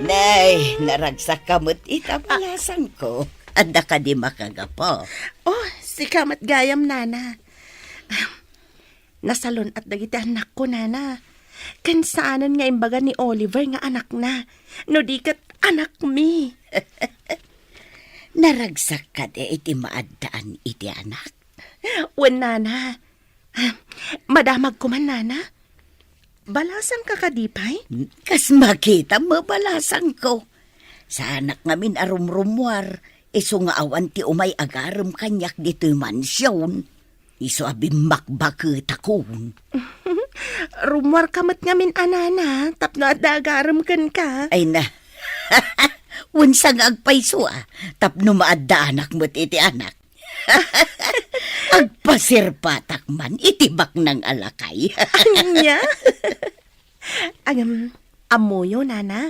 Nay, naragsakka met ita, balasangko. Adda kadi makagapu? Oh, sika met gayam, nana. Nasalun-at dagiti annakko, nana. Ken saanen nga imbaga ni Oliver nga anakna, no di ket anakmi. Naragsak kadi iti maaddaan iti anak? Wen, nana. Madamag koman, nana. Balasangka kadi pay? Kas makitam, balasangko. Saanak ngamin a rumrummuar, isu nga awan ti umay agarem kaniak ditoy mansion. Isu a bimmakbaketakon. Rummuarka met ngamin a nana, tapno adda agarem kenka. Ay na. Wen, sa nga agpayso a, tapno maaddaanak met iti anak. Agpasirpatak man iti baknang a lakay. Ania? Agam, ammoyo, nana.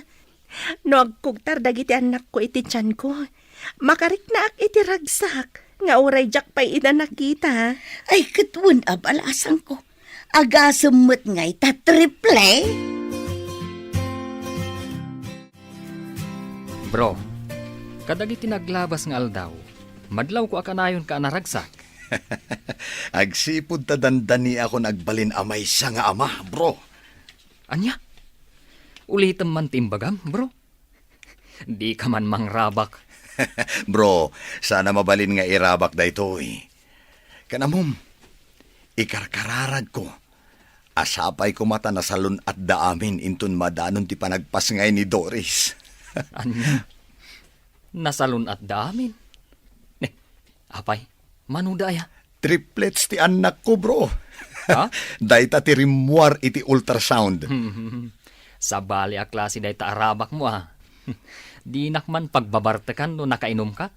No agkugtar dagiti annakko iti tianko, makariknaak iti ragsak nga uray diak pay ida nakita. Ay, ket wen a, balasangko. Agasem met ngay ta triple? Bro, kadagiti naglabas nga aldaw, madlawko a kanayonka a naragsak. Agsipud ta dandaniakon agbalin a maysa nga ama, bro. Ania? Ulitem man ti imbagam, bro. Dika man mangrabak. Bro, saan a mabalin nga irabak daytoy. Ken ammom, ikarkararagko a sapay koma ta nasalun-atda amin inton madanon ti panagpasngay ni Doris. Ania? Nasalun-atda amin? Ne, apay, manoda aya? Triplets ti annakko, bro. Ha? Dayta ti rimmuar iti ultrasound. Sabali a klase dayta a rabakmo, a. Dinak man pagbabartekan no nakainumka?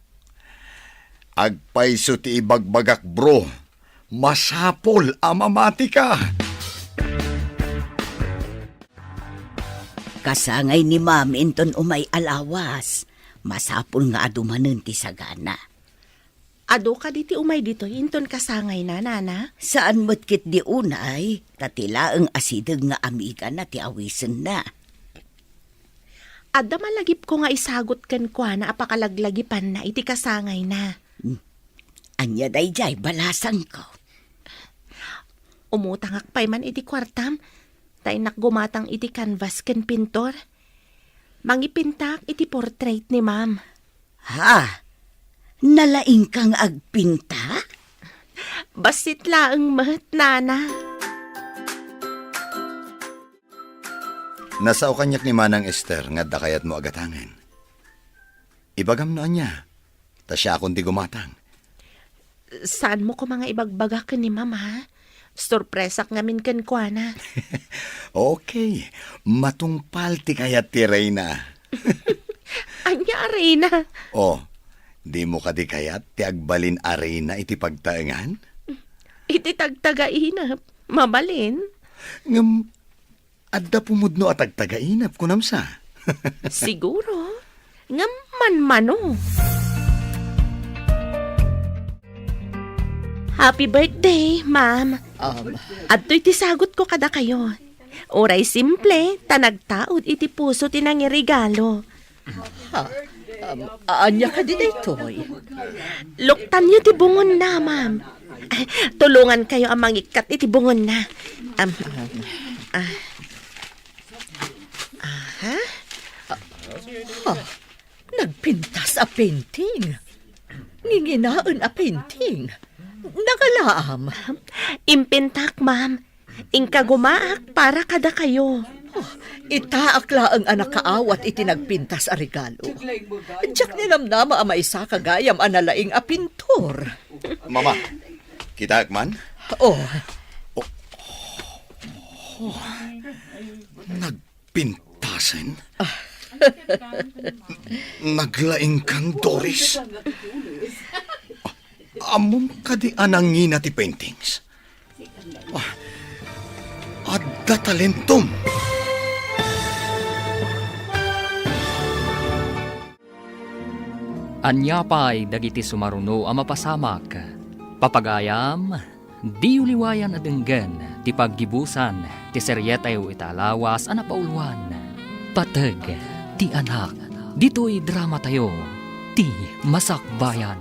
Agpayso ti ibagbagak, bro. Masapul a mamatika. Kasangay ni Mami inton umay a lawas. Masapul nga adu manen ti sagana. Adu kadi ti umay ditoy inton kasangayna, nana? Saan met ketdi unay, ta ti laeng a sideg nga amigana ti awisenna. Adda malagipko nga isagut kenkuana a pakalaglagipanna iti kasangayna. Hmm. Ania daydiay, balasangko? Umutangak pay man iti kuartam, ta innak gumatang iti canvas ken pintor. Mangipintaak iti portrait ni Ma'am. Ha? Nalaingka nga agpinta? Bassit laeng met, nana. Nasao kaniak ni Manang Ester nga adda kayatmo a gatangen. Ibagam no ania, ta siakon ti gumatang. Saanmo koma nga ibagbaga ken ni Mama, ha? Sorpresak ngamin kenkuana. Okay, matungpal ti kayat ti reyna. Ania a reyna? Oh, dimo kadi kayat ti agbalin a reyna iti pagtaengan? Iti tagtagainep, mabalin. Ngem, adda pumudno a tagtagainep, kunam sa? Siguro. Ngem manmano. Happy birthday, ma'am. Um, Adtoy ti sagutko kadakayo. Uray simple, ta nagtaud iti puso ti nangiregalo. Ha? Um, ania kadi daytoy? Luktanyo ti bungonna, ma'am. Tulongankayo a mangikkat iti bungonna. Um, ah, aha. Ha? Nagpintas a painting. Nginginaen a painting. Nagalaam. Impintak, ma'am. Inkagumaak para kadakayo. Oh, itaak laeng a nakaawat iti nagpintas a regalo. Diak ninamnama a maisaka gayam a nalaing a pintor. Mama, kitaek man? Oh. Oh. Oh. Nagpintasen? Naglaingkan, Doris? Ammom kadi a nangina ti paintings? Ah, adda talentom. Ania pay dagiti sumaruno a mapasamak? Papagayam, diyo liwayan a denggen ti paggibusan ti serietayo ita a lawas a napauluan, Pateg ti Anak. Ditoy dramatayo, Ti Masakbayan.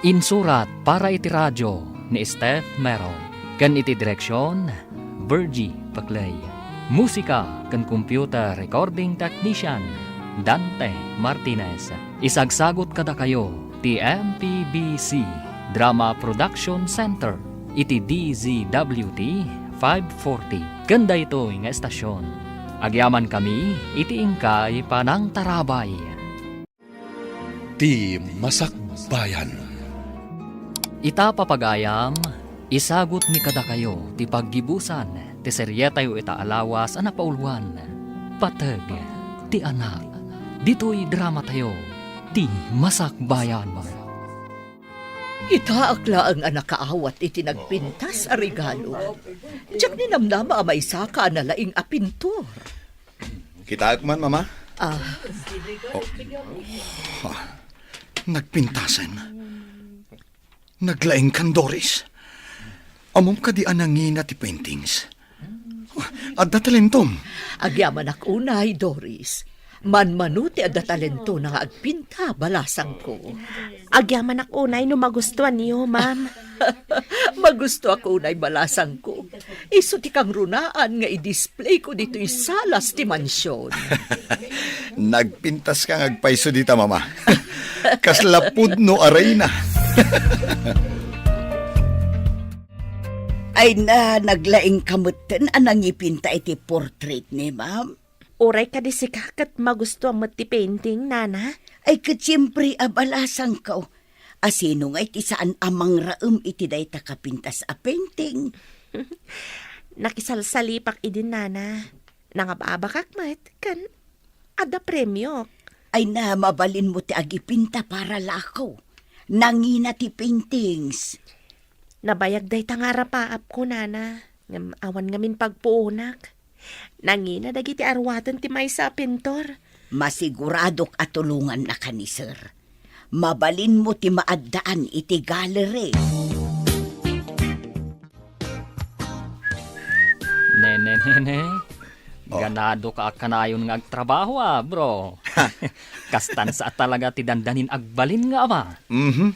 Insurat para iti radio ni Steph Mero, ken iti direksion, Virgie Paclay. Musika ken computer recording technician, Dante Martinez. Isagsagut kadakayo ti M P B C Drama Production Center iti D Z W T five forty ken daytoy nga estasion. Agyamankami iti inkay panangtarabay. Ti Masakbayan. Ita, papagayam, isagutmi kadakayo ti paggibusan ti serietayo ita a lawas a napauluan, Pateg ti Anak. Ditoy dramatayo, Ti Masakbayan. Itaak laeng a nakaawat iti nagpintas a regalo. Diak ninamnama a maisaka a nalaing a pintor. Kitaek man, Mama? Ah. Oh. Ah. Nagpintasen. Naglaingkan, Doris. Ammom kadi a nangina ti paintings? Oh, adda talentom. Agyamanak unay, Doris. Manmano ti adda talentona nga agpinta, balasangko. Agyamanak unay no magustuanyo, ma'am. Magustuak unay, balasangko. Isu ti kangrunaan nga i-displayko ditoy salas ti mansion. Nagpintaska nga agpayso dita, Mama. Kasla pudno a reyna. Ay na, naglaingka metten a nangipinta iti portrait ni ma'am. Uray kadi sika ket magustuam met ti painting, nana? Ay, ket siempre a, balasangko. A sino ngay ti saan a mangraem iti dayta kapintas a painting? Nakisalsalipak idin, nana. Nangababakak met, ken adda premiok. Ay na, mabalinmo ti agipinta para lako. Nangina ti paintings. Nabayag dayta nga arapaapko, nana, ngem awan ngamin pagpuonak. Nangina dagiti aruaten ti maysa a pintor. Masiguradok a tulongannaka ni Sir. Mabalinmo ti maaddaan iti gallery. Nene, nene. Oh. Ganado ka a kanayon nga agtrabaho, ah, bro. Kastan sa talaga ti dandanin agbalin nga ama. Mhm.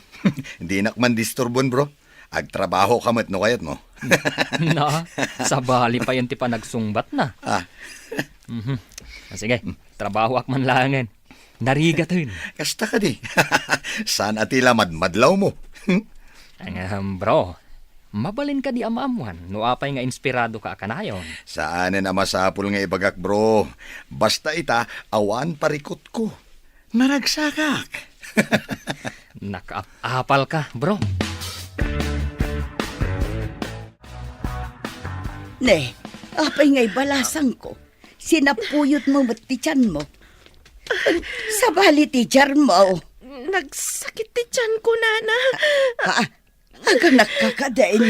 Dinak man disturbon, bro. Agtrabaho ka met no kayat mo. Na, sabali pa yan ti panagsungbat na. Ah. Mhm. Ah, sige, trabaho ak man laengen. Narigaten. Kasta kadi. Saan a ti la madmadlaw mo? Ang, ahem, bro. Mabalin kadi a maammuan no apay nga inspirado ka a kanayon? Saanen a masapul nga ibagak, bro. Basta ita, awan parikutko. Naragsakak. Nakaap-apal ka, bro. Ne, apay nga ibalasangko? Sinapuyotmo met ti tianmo. Sabali ti tiarmo. Nagsakit ti tianko, nana. Ah, aganakka kadin?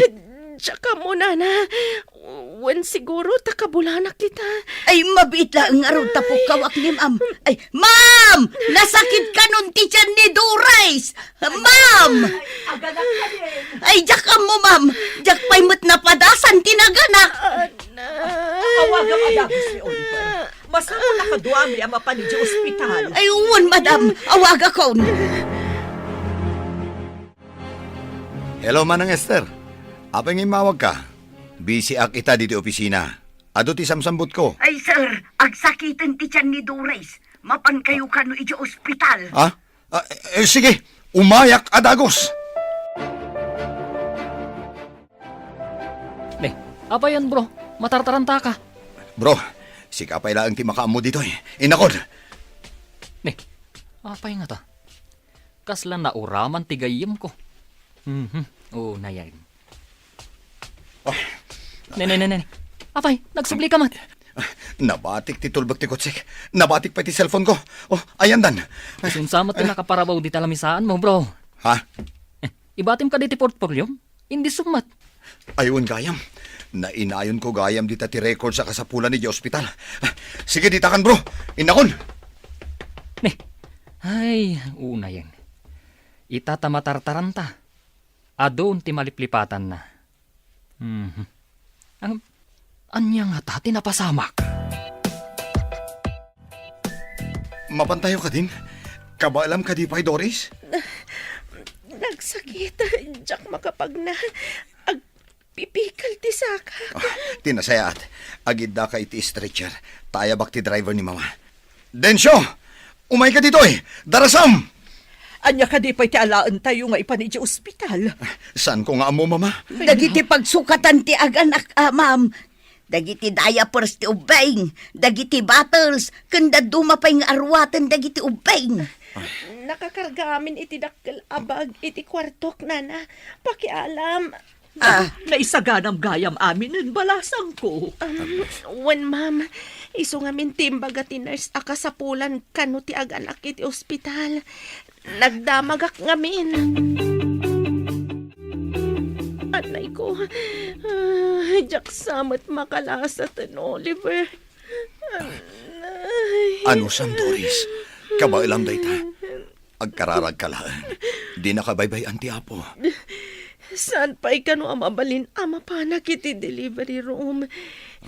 Diak ammo, nana. Wen siguro ta kabulanak ita. Ay, mabiit laeng ngarud ta pukkawak ni Ma'am. Ay, Ma'am! Nasakit kanon ti tian ni Doris! Ma'am! Aganak ka din. Ay, diak ammo, Ma'am. Diak pay met napadasan ti naganak. Ana. Awagam a dagus ni Oliver. Masapul a kaduami a mapan idiay ospital. Ay, wen, madam. Awagakon. Hello, Manang Esther. Apay nga immawagka? Busy ak ita ditoy opisina. Adu ti samsambutko. Ay, sir, agsakiten ti tian ni Doris. Mapankayo kano idiay ospital. Ha? Ah, eh, sige, umayak a dagus. Ne, apayen, bro? Matartarantaka. Bro, sika pay laeng ti makaammo ditoy. Innakon. Ne, apay ngata? Kasla nauraman ti gayyemko. Mhm. Oo, nayen. Ah. Ne, ne, ne, ne. Apay, nagsubli ka met. Ah, nabatik ti tulbek ti kotsek. Nabatik pay ti cellphone ko. Oh, ayandan. Isun sa met ti nakaparabaw dita lamisaanmo, bro. Ha? Eh, ibatim kadi ti portfolio? Indi summat. Ay, wen gayam. Nainayonko gayam dita ti records a kasapulan idiay ospital. Ah, sige, ditakan, bro. Innakon. Ne. Ay, unayen. Ita ta matartaranta. Adun ti maliplipatanna. Mhm. Ang, ania ngata ti napasamak? Mapantayo kadin? Kabaelam kadi pay, Doris? Nagsakit. Diak makapagna. Agpipikal ti sakak. Ah, ti nasayaat. Agiddaka iti stretcher. Tayabak ti driver ni Mama. Dencio! Umayka ditoy! Darasam! Ania kadi pay ti alaentayo nga ipan idiay ospital? Saanko nga ammo, Mama. Dagiti pagsukatan ti aganak, a, ma'am. Dagiti diapers ti ubbing, dagiti bottles, ken dadduma pay nga aruaten dagiti ubbing. Nakakarga amin iti dakkel a bag iti kuartok, nana. Pakialam. Ah. Naisaganam gayam aminen balasangko. Um, wen, ma'am, isu ngamin ti imbaga ti nurse a kasapulan kano ti aganak iti ospital. Nagdamagak ngamin. Anay ko, ah, diak sa met makalasaten, Oliver. Anay. Anusam, Doris? Kabaelam dayta. Agkararagka laeng. Dinaka baybay-an ti Apo. Saan pay kano a mabalin a mapanak iti delivery room?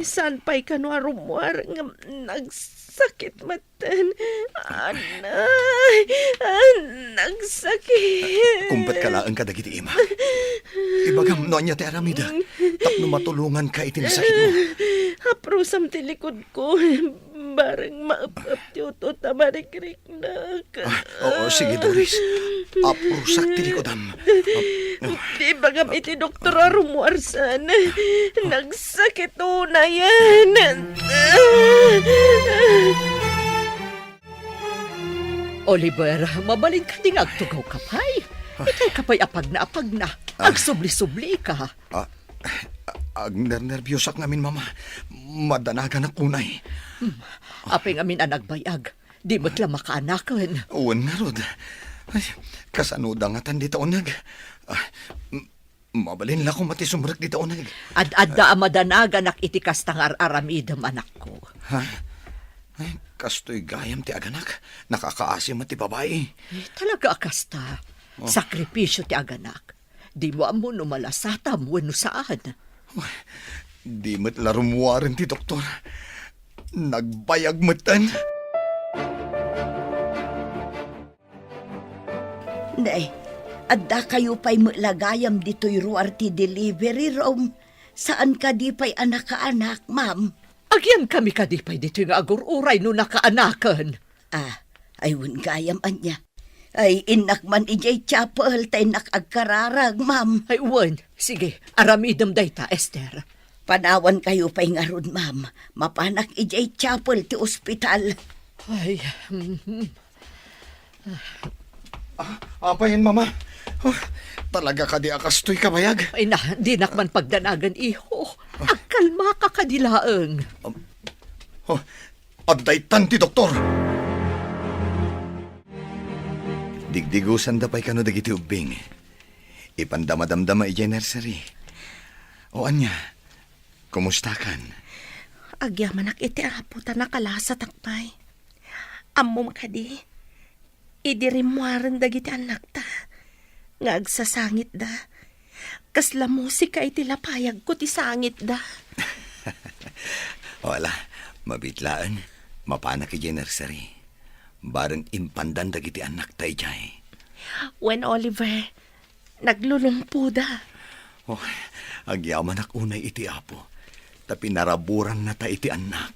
Saan pay kano a rummuar ngem nagsakit metten? Anay, ah, nagsakit. Kumpetka laeng kadagiti ima. Ibagam no ania ti aramidek tapno matulonganka iti nasakitmo. Aprusam ti likod ko, bareng maep-ep ti utot a marikriknak. Ah, oo, sige, Doris. Aprusak ti likodam. Ap-, ah. Di bagam iti doktor a rummuarsan. Nagsakit unayen. Oliver, mabalin kadi nga agtugaw ka pay? Ah. Itay ka pay apagna-apagna. Ah. Agsubli-subli ka. Ah, agnernerbiosak ngamin, Mama. Madanaganak unay. Hmm. Apay ngamin a nagbayag? Di met la makaanaken. Wen ngarud. Ay, kasano da ngatan dita uneg? Ah, m-, mabalin la koma ti sumrek dita uneg. Ad-adda a madanaganak iti kasta nga ar-aramidem, anakko. Ha? Ay, kastoy gayam ti aganak. Nakakaasi met ti babai. Eh, talaga a kasta. Oh. Sakripisio ti aganak. Dimo ammo no malasatam wenno saan. Uy, di met la rummuaren ti doktor. Nagbayag metten. Nay, addakayo pay met la gayam ditoy ruar ti delivery room. Saan kadi pay a nakaanak, ma'am? Agyankami kadi pay ditoy nga agur-uray no nakaanaken? Ah, ay wen gayam ania. Ay, innak man idiay chapel, ta innak agkararag, ma'am. Ay, wen. Sige, aramidem dayta, Esther. Panawankayo pay ngarud, ma'am. Mapanak idiay chapel ti ospital. Ay, mm, mm. Ah, apay, Mama? Oh, talaga kadi a kastoy kabayag? Ay na, dinak man pagdanagan, iho. Agkalmaka kadi laeng. Um, oh, adda itan ti doktor. Digdigusanda pay kano dagiti ubbing. Ipanda madamdama idiay nursery. O ania, kumustakan? Agyamanak iti Apo ta nakalasatak pay. Ammom kadi, idi rimmuaren dagiti annakta nga agsasangitda, kasla musika iti lapayagko ti sangitda. Wala, mabiit laeng. Mapanak idiay nursery. Bareng impandan dagiti annakta idiay. Wen, Oliver, naglulungpoda. Oh, agyamanak unay iti Apo, ta pinaraburannata iti annak.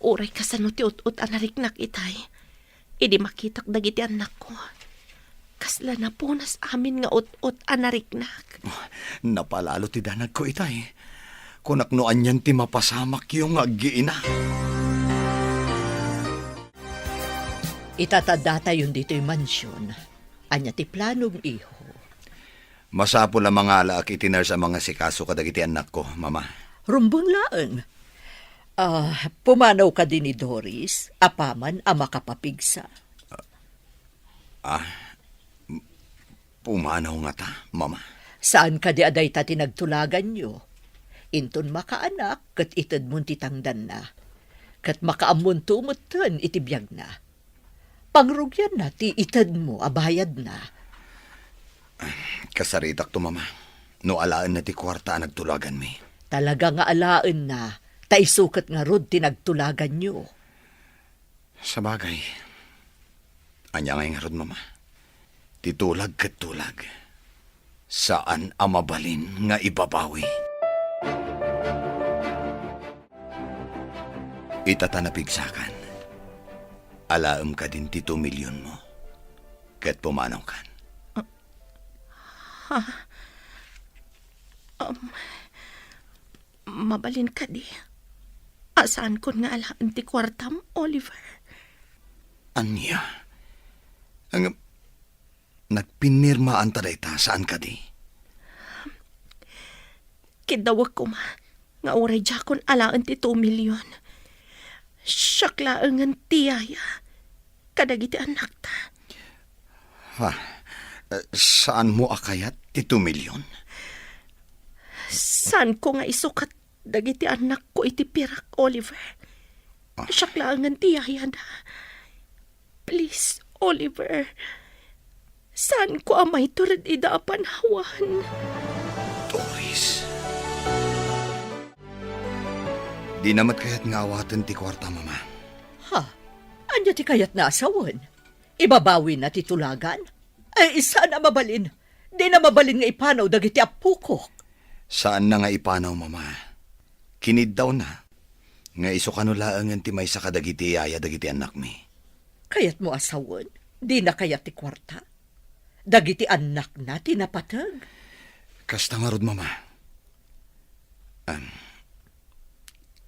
Uray kasano ti ut-ot a nariknak itay, idi makitak dagiti annakko, kasla napunas amin nga ut-ot a nariknak. Oh, napalalo ti danagko itay. Kunak no anian ti mapasamakyo nga aggiina. Itatadatayon ditoy mansion. Ania ti planom, iho? Masapul a mangalaak iti nurse a mangasikaso kadagiti annakko, Mama. Rumbeng laeng. Ah, pumanaw kadi ni Doris, apaman a makapapigsa. Ah, m-, pumanaw ngata, Mama? Saan kadi a dayta ti nagtulaganyo? Inton makaanak, ket itedmon ti tangdanna. Ket makaammonto metten iti biagna. Pangrugianna ti itedmo a bayadna. Kasaritakto, Mama, no alaenna ti kuarta a nagtulaganmi. Talaga nga alaenna, ta isu ket ngarud ti nagtulaganyo. Sabagay, ania ngay ngarud, Mama? Ti tulag ket tulag. Saan a mabalin nga ibabawi. Ita ta napigsakan. Alaem kadin ti two million mo. Ket pumanawkan. Ah, ha? Um, mabalin kadi a saankon nga alaen ti kuartam, Oliver? Ania? Ang Nagpinirmaanta dayta, saan kadi? Kiddawek koma nga uray diakon alaen ti two million. Siak laengen ti yaya kadagiti annakta. Ha? Eh, saanmo a kayat ti two million? Saanko nga isukat dagiti annakko iti pirak, Oliver. Ah. Siak laengen ti yayada. Please, Oliver. Saanko a maitured ida a panawan. Doris. Dina met kayat nga awaten ti kuarta, Mama. Ha? Ania ti kayatna a sawen? Ibabawina ti tulagan? Ay, saan a mabalin. Dina mabalin nga ipanaw dagiti appokok. Saanna nga ipanaw, Mama. Kiniddawna nga isu kano laengen ti maysa kadagiti yaya dagiti annakmi. Kayatmo a sawen? Dina kayat ti kuarta? Dagiti annakna ti napateg? Kasta ngarud, Mama. Am,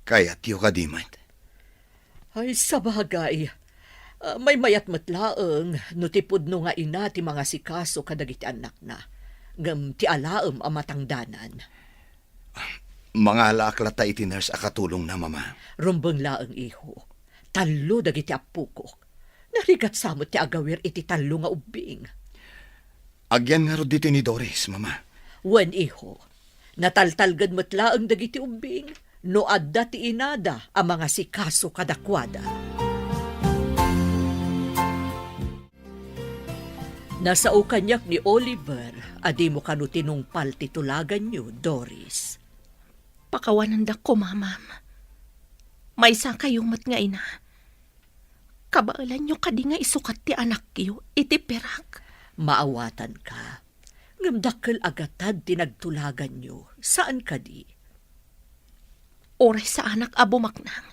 kayatyo kadi met? Ay, sabagay. Ah, maymayat met laeng no ti pudno nga ina ti mangasikaso kadagiti annakna, ngem ti alaem a matangdanan. Mangalaak latta iti nurse a katulongna, Mama. Rumbeng laeng, iho. Tallo dagiti appokok. Narigat sa met ti agawir iti tallo nga ubbing. Agyan ngarud ditoy ni Doris, Mama. Wen, iho. Nataltalged met laeng dagiti ubbing no adda ti inada a mangasikaso kadakuada. Nasao kaniak ni Oliver a dimo kano tinungpal ti tulaganyo, Doris. Pakawanandakko, Mamam. Maysa kayo met nga ina. Kabaelanyo kadi nga isukat ti anakyo iti pirak? Maawatanka. Ngem dakkel a gatad ti nagtulaganyo, saan kadi? Uray saanak a bumaknang.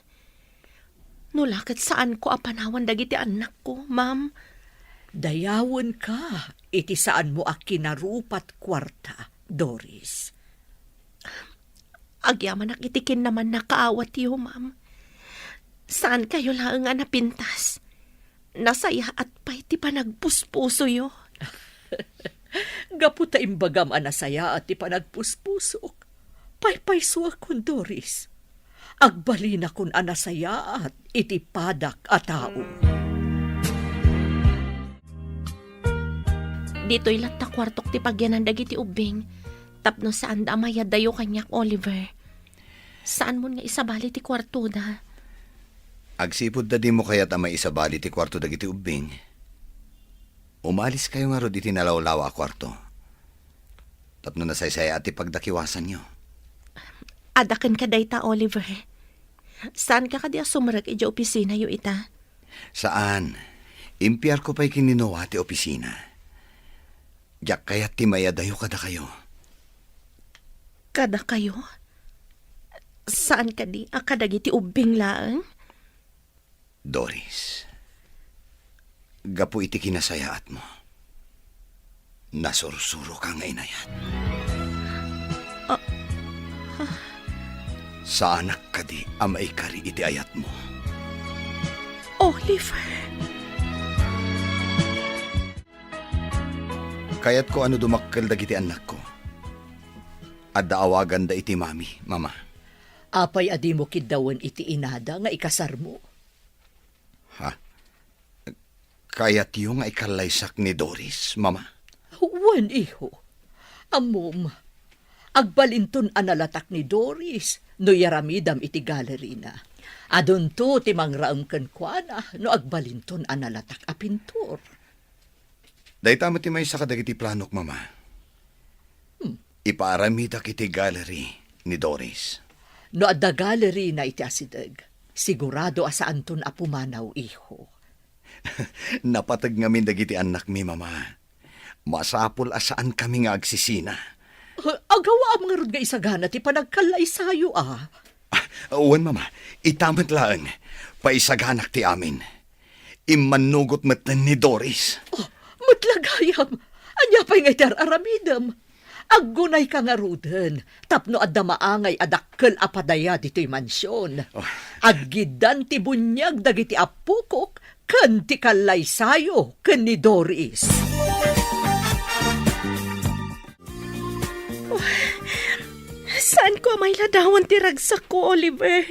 No la ket saanko a panawan dagiti annakko, ma'am. Dayawenka iti saanmo a kinarupat kuarta, Doris. Agyamanak iti kinnamannakaawatyo, ma'am. Saankayo laeng a napintas. Nasayaat pay ti panagpuspusoyo. Gapu ta imbagam a nasayaat ti panagpuspusok, paypaysuakon, Doris. Agbalinakon a nasayaat iti padak a tao. Ditoy latta kuartok ti pagyanan dagiti ubbing, tapno saanda a mayadayo kaniak, Oliver. Saanmon nga isabali ti kuartoda? Agsipud ta dimo kayat a maisabali ti kuarto dagiti ubbing, umaliskayo ngarud iti nalawlawa a kuarto. Tapno nasaysayaat ti pagdakiwasanyo. Adda kenka dayta, Oliver. Saanka kadi a sumrek idiay opisinayo ita? Saan. Impiarko pay ken ni Noah ti opisina. Diak kayat ti mayadayo kadakayo. Kadakayo? Saan kadi a kadagiti ubbing laeng? Doris, gapu iti kinasayaatmo, nasursuroka nga inayat. Ah. Saanak kadi a maikari iti ayatmo? Oliver. Kayatko a no dumakkel dagiti annakko, adda awaganda iti mami, mama. Apay a dimo kiddawen iti inada nga ikasarmo? Ha? Kayatyo nga ikallaysak ni Doris, mama? Wen, iho. Ammom, agbalinton a nalatak ni Doris no yaramidam iti galerina. Adunto ti mangraem kenkuana no agbalinton a nalatak a pintor. Dayta met ti maysa kadagiti planok, mama. Hmm. Ipaaramidak iti gallery ni Doris. No adda gallery na iti asideg, sigurado a saanton a pumanaw, iho. Napateg ngamin dagiti annakmi, mama. Masapul a saankami nga agsisina. Ah, agawaam ngarud nga isagana ti panagkallaysayo, a? Ah, wen, mama. Ita met laeng. Paisaganak ti amin. Immannugot metten ni Doris. Oh, met la gayam. Ania pay nga iti ar-aramidem? Aggunayka ngaruden tapno adda maangay a dakkel a padaya ditoy mansion. Oh. Aggiddan ti buniag dagiti appokok ken ti kallaysayo ken ni Doris. Oh, saanko a mailadawan ti ragsakko, Oliver.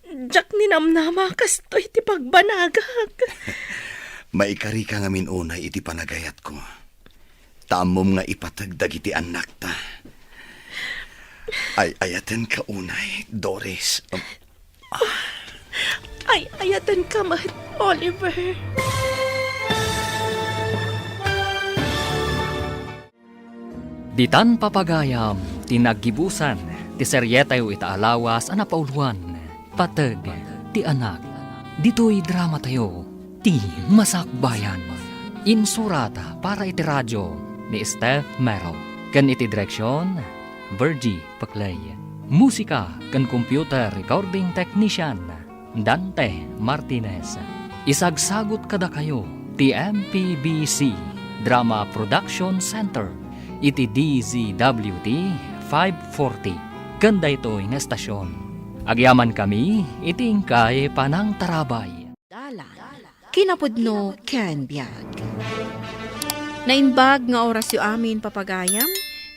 Diak ninamnama kastoy ti pagbanagak. Maikarika ngamin unay iti panagayatko. Ta ammom nga ipateg dagiti annakta. Ay-ayatenka unay, Doris. Ay-ayatenka met, Oliver. Ditan papagayam ti naggibusan ti serietayo ita a lawas a napauluan, Pateg ti Anak. Ditoy dramatayo, Ti Masakbayan. Insurat para iti radio ni Steph Mero. Ken iti direksion, Virgie Paclay. Musika ken computer recording technician, Dante Martinez. Isagsagut kadakayo ti M P B C Drama Production Center iti D Z W T five forty ken daytoy nga estasion. Agyamankami iti inkay panangtarabay. Dalan, kinapudno ken biag. Naimbag nga orasyo amin, papagayam,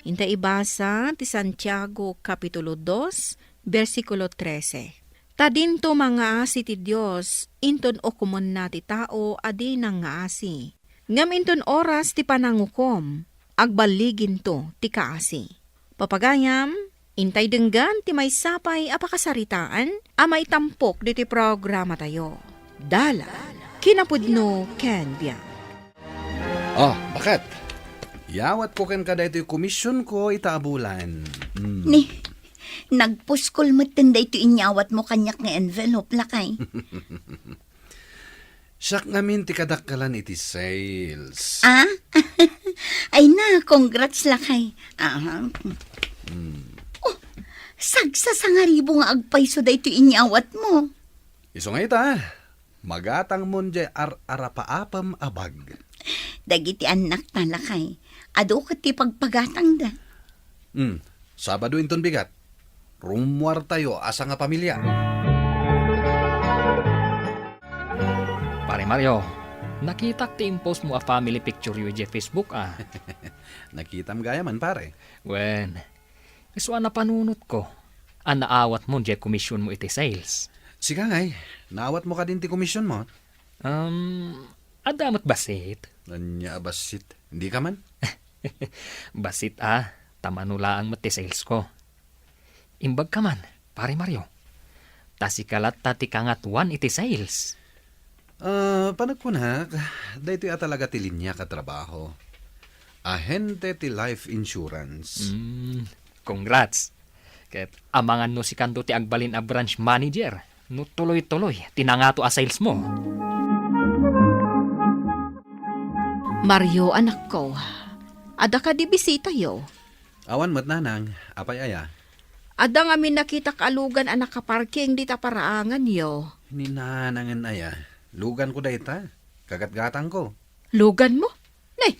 inta ibasa ti Santiago Kapitulo dos, bersikulo trese. Ta dinto mangngaasi ti Dios, inton ukomenna ti tao a di nangngaasi. Ngem inton oras ti panangukom, agballiginto ti kaasi. Papagayam, intay denggen ti maysa pay a pakasaritaan a maitampok ditoy programatayo. Dalan, kinapudno ken biag. Ah, baket. Iyawatko kenka daytoy komisionko ita a bulan. Hmm. Ni, nagpuskol metten daytoy inyawatmo kaniak nga envelope, lakay. Siak ngamin ti kadakkelan iti sales. Ah? Ay na, congrats, lakay. Ah. Hmm. Oh, sagsasangaribo nga agpayso daytoy inyawatmo. Isu nga ita, magatangmon diay ar-arapaapem a bag. Dagiti annakta, lakay, adu ket ti pagpagatangda. Hmm, Sabado inton bigat. Rummuartayo a sangapamilia. Pare Mario, nakitak ti impost mo a family picture yo idiay Facebook, a. Nakitam gayam, pare. Wen, isu a napanunotko a naawatmo diay komisionmo iti sales. Sika ngay, naawatmo kadin ti komisionmo? Um, adda met bassit? Ania a bassit? Dika man? Bassit a, ta mano laeng met ti salesko. Imbagka man, Pare Mario. Ta sika latta ti kangatuan iti sales. Ah, panagkunak, daytoy a talaga ti liniak a trabaho. Ahente ti life insurance. Mm, congrats. Ket amangan no sikanto ti agbalin a branch manager no tuloy-tuloy ti nangato a salesmo. Mario, anakko, adda kadi bisitayo? Awan met, nanang. Apay aya? Adda ngamin nakitak a lugan a nakaparking dita paraanganyo. Ni nanangen aya? Luganko dayta. Kagatgatangko. Luganmo? Nay,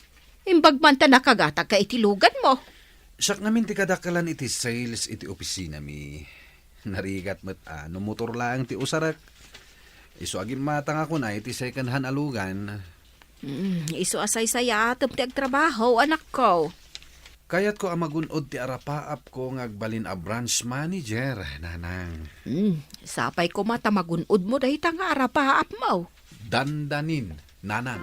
imbag man ta nakagatagka iti luganmo. Siak ngamin ti kadakkelan iti sales iti opisinami. Narigat met a no motor laeng ti usarek. Isu a gimmatangakon iti second hand a lugan. Mm, isu a saysayaatem ti agtrabaho, anakko. Kayatko a magun-od ti arapaapko nga agbalin a branch manager, nanang. Mm, sapay koma ta magun-odmo dayta nga arapaapmo. Dandanin, nanang.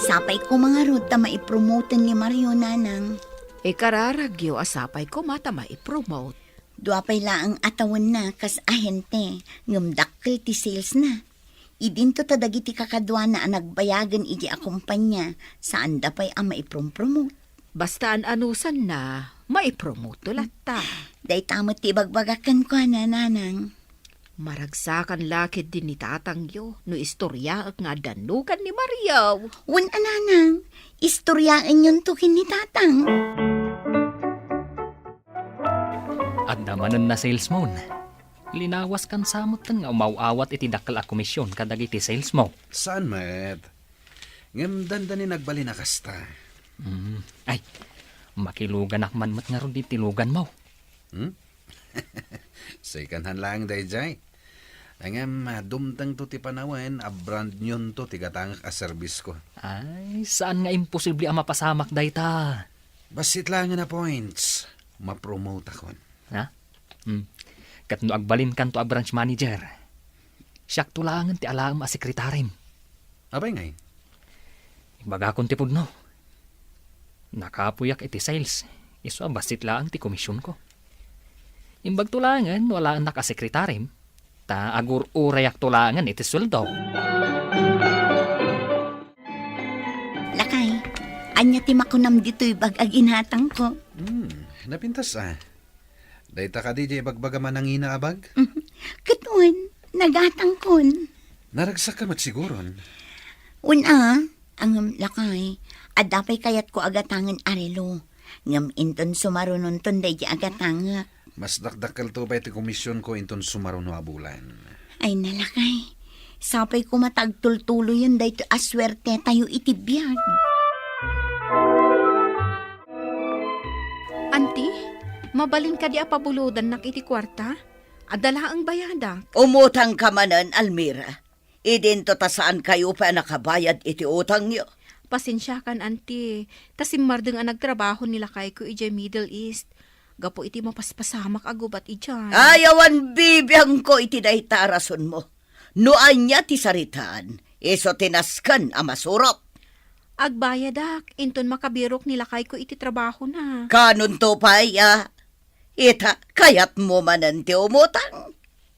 Sapay koma ngarud ta maipromoten ni Mario, nanang. Ikararagyo a sapay koma ta maipromote. Dua pay laeng a tawenna kas ahente, ngem dakkel ti salesna. Idinto ta dagiti kakaduana a nagbayagen idiay a kompania, saanda pay a maiprompromot. Basta an-anusanna, maipromoto latta. Dayta met ti ibagbagak kenkuana, nanang. Maragsakan la ketdi ni tatangyo no istoriaek nga adda nugan ni Mario. Wen a, nanang, istoriaenyonto ken ni tatang. Adda manen a salesman. Linawas kan sa metten nga umaw-awat iti dakkel a komisyon kadagiti salesmo. Saan met? Ngem dandanin agbalin a kasta. Mm. Ay, makiluganak man met ngarud iti luganmo. Hmm? Second hand laeng daydiay. Ngem, dumtengto ti panawen a brand new-nto ti gatangek a serbisko. Ay, saan nga imposible a mapasamak dayta. Bassit laengen a points, mapromote akon. Ha? Hmm. Ket no agbalinkanto a branch manager, siakto laengen ti alaem a sekretarim. Apay ngay? Ibagakon ti pudno. Nakapuyak iti sales, isu a bassit laeng ti komisionko. Imbagto laengen no alaennak a sekretarim, ta agur-urayakto laengen iti sueldo. Lakay, ania ti makunam ditoy bag a ginatangko? Hmm, napintas a. Dayta kadi diay ibagbagam a nangina a bag? Ket wen, nagatangkon. Naragsakka met siguron. Wen a, ngem lakay, adda pay kayatko a gatangen a relo. Ngem inton sumarunonton daydiay a gatangek. Mas dakdakkelto pay ti komisionko inton sumaruno a bulan. Ay, nalakay. Sapay koma ta agtultuloyen daytoy a suertetayo iti biag. Anti, mabalin kadi a pabulodannak iti kuarta? Adda laeng bayadak. Umutangka manen, Almira. Idinto ta saankayo pay a nakabayad iti utangyo. Pasensiakan, anti, ta simmardeng a nagtrabaho ni lakayko idiay Middle East. Gapu iti mapaspasamak a gubat idiay. Ay, awan bibiangko iti dayta a rasonmo. No ania ti saritaan, isu ti nasken a masurot. Agbayadak, inton makabirok ni lakayko iti trabahona. Kanonto pay a? Ita, kayatmo manen ti umutang?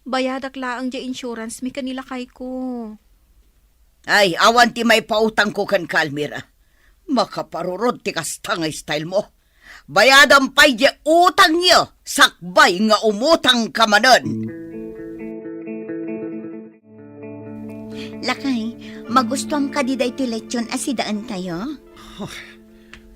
Bayadak laeng diay insurance mi ken ni lakayko. Ay, awan ti maipautangko kenka, Almira. Makaparurod ti kasta nga style mo. Bayadam pay diay utangyo, sakbay nga umutangka manen. Lakay, magustuam kadi daytoy lechon a sidaentayo? Oh,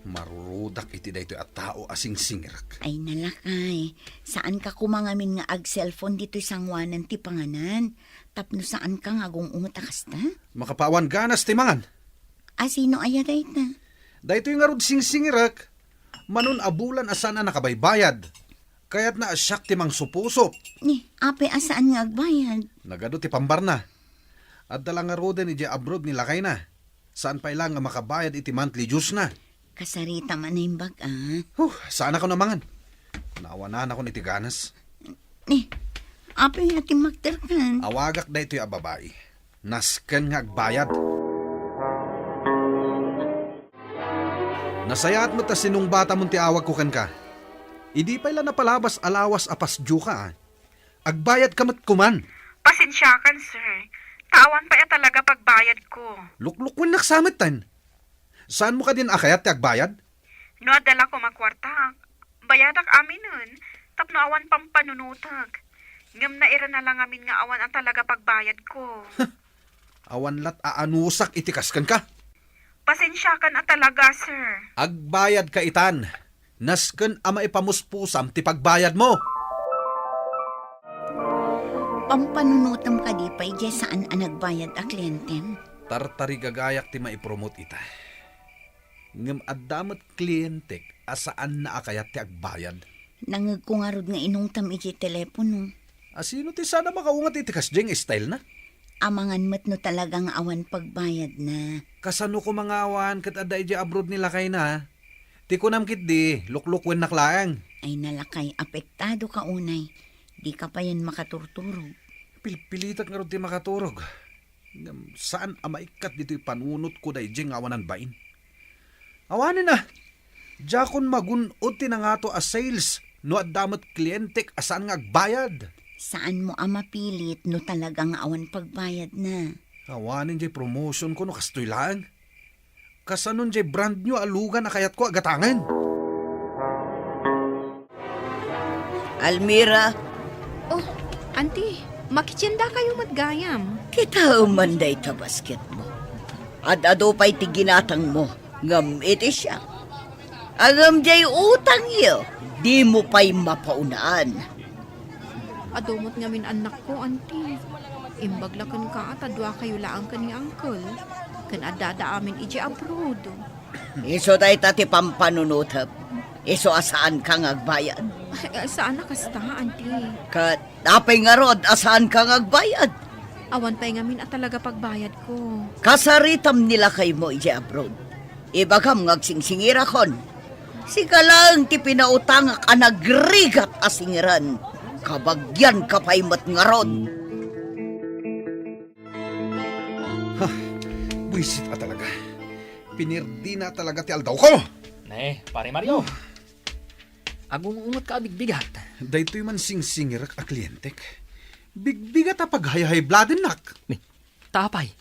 Marurudak iti daytoy a tao a singsingirek. Ay, nalakay. Saanka koma ngamin nga ag-cellphone ditoy sangoanan ti panganan. Tapno saanka nga agung-unget a kasta? Makapaawan ganas ti mangan. A, sino aya dayta? Daytoy ngarud singsingirek. Manon a bulan a saan a nakabaybayad. Kayatna a siak ti mangsupusop. Ni, apay a saan nga agbayad? Nagadu ti pambarna. Adda la ngaruden idiay abroad ni lakayna. Saan pay la nga makabayad iti monthly dues na. Kasarita man naimbag, a. Huh, saanakon a mangan. Naawananakon iti ganas. Ni, apay nga timakderkan? Awagak daytoy a babai. Nasken nga agbayad. Nasayaat met ta sinungbatamon ti awagko kenka. Idi pay la napalabas a lawas a pasdioka, a. Agbayadka met koman. Pasensiakan, sir. Ta awan pay a talaga pagbayadko. Luklukuennak sa metten. Saanmo kadin a kayat ti agbayad? No adda la koma kuartak, bayadak aminen, tapno awan pampanunotek. Ngem nairana la ngamin nga awan a talaga pagbayadko. Awan lat a anusak iti kaskenka. Pasensiakan a talaga, sir. Agbayadka itan. Nasken a maipamuspusam ti pagbayadmo. Pampanunotem kadi pay diay saan a nagbayad a klientem? Tartarigagayak ti maipromote ita. Ngem adda met klientek a saanna a kayat ti agbayad. Nangngegko ngarud nga inungtem iti telepono. A, sino ti saan a makaunget iti kasdiay nga style na? Amangan met no talaga nga awan pagbayadna. Kasano koma nga awan ket adda idiay abroad ni lakayna? Ti kunam ketdi, luklukuennak laeng. Ay, nalakay, apektado ka unay. Di ka payen makaturturog. Pilpilitek ngarud ti makaturog. Ngem saan a maikkat ditoy panunotko daydiay nga awanan bain. Awanen a, diakon magun-od ti nangato a sales no adda met klientek a saan nga agbayad. Saanmo a mapilit no talaga nga awan pagbayadna. Awanen diay promotionko no kastoy laeng. Kasanon diay brand new a lugan a kayatko a gatangen. Almira. Oh, Auntie, makitiendakayo met gayam. Kitaem man dayta basketmo. Ad-adu pay ti ginatangmo, ngem iti siak. Ngem diay utangyo, dimo pay mapaunaan. Adu met ngamin annakko, Auntie. Imbag la kenka ta duakayo laeng ken ni Uncle, ken addada amin idiay abroad. Isu dayta ti pampanunotem. Isu a saanka nga agbayad. Ay, saan a kasta, Auntie. Ket apay ngarud a saanka nga agbayad? Awan pay ngamin a talaga pagbayadko. Kasaritam ni lakaymo idiay abroad. Ibagam nga agsingsingirakon. Sika laeng ti pinautangak a nagrigat a singiren. Kabagianka pay met ngarud. Ha, buisit a talaga. Pinirdina talaga ti aldawko. Ne, Pare Mario. Agung-ungetka a bigbigat. Daytoy man singsingirek a klientek. Bigbigat a paghayhaybladennak. Ni, ta apay?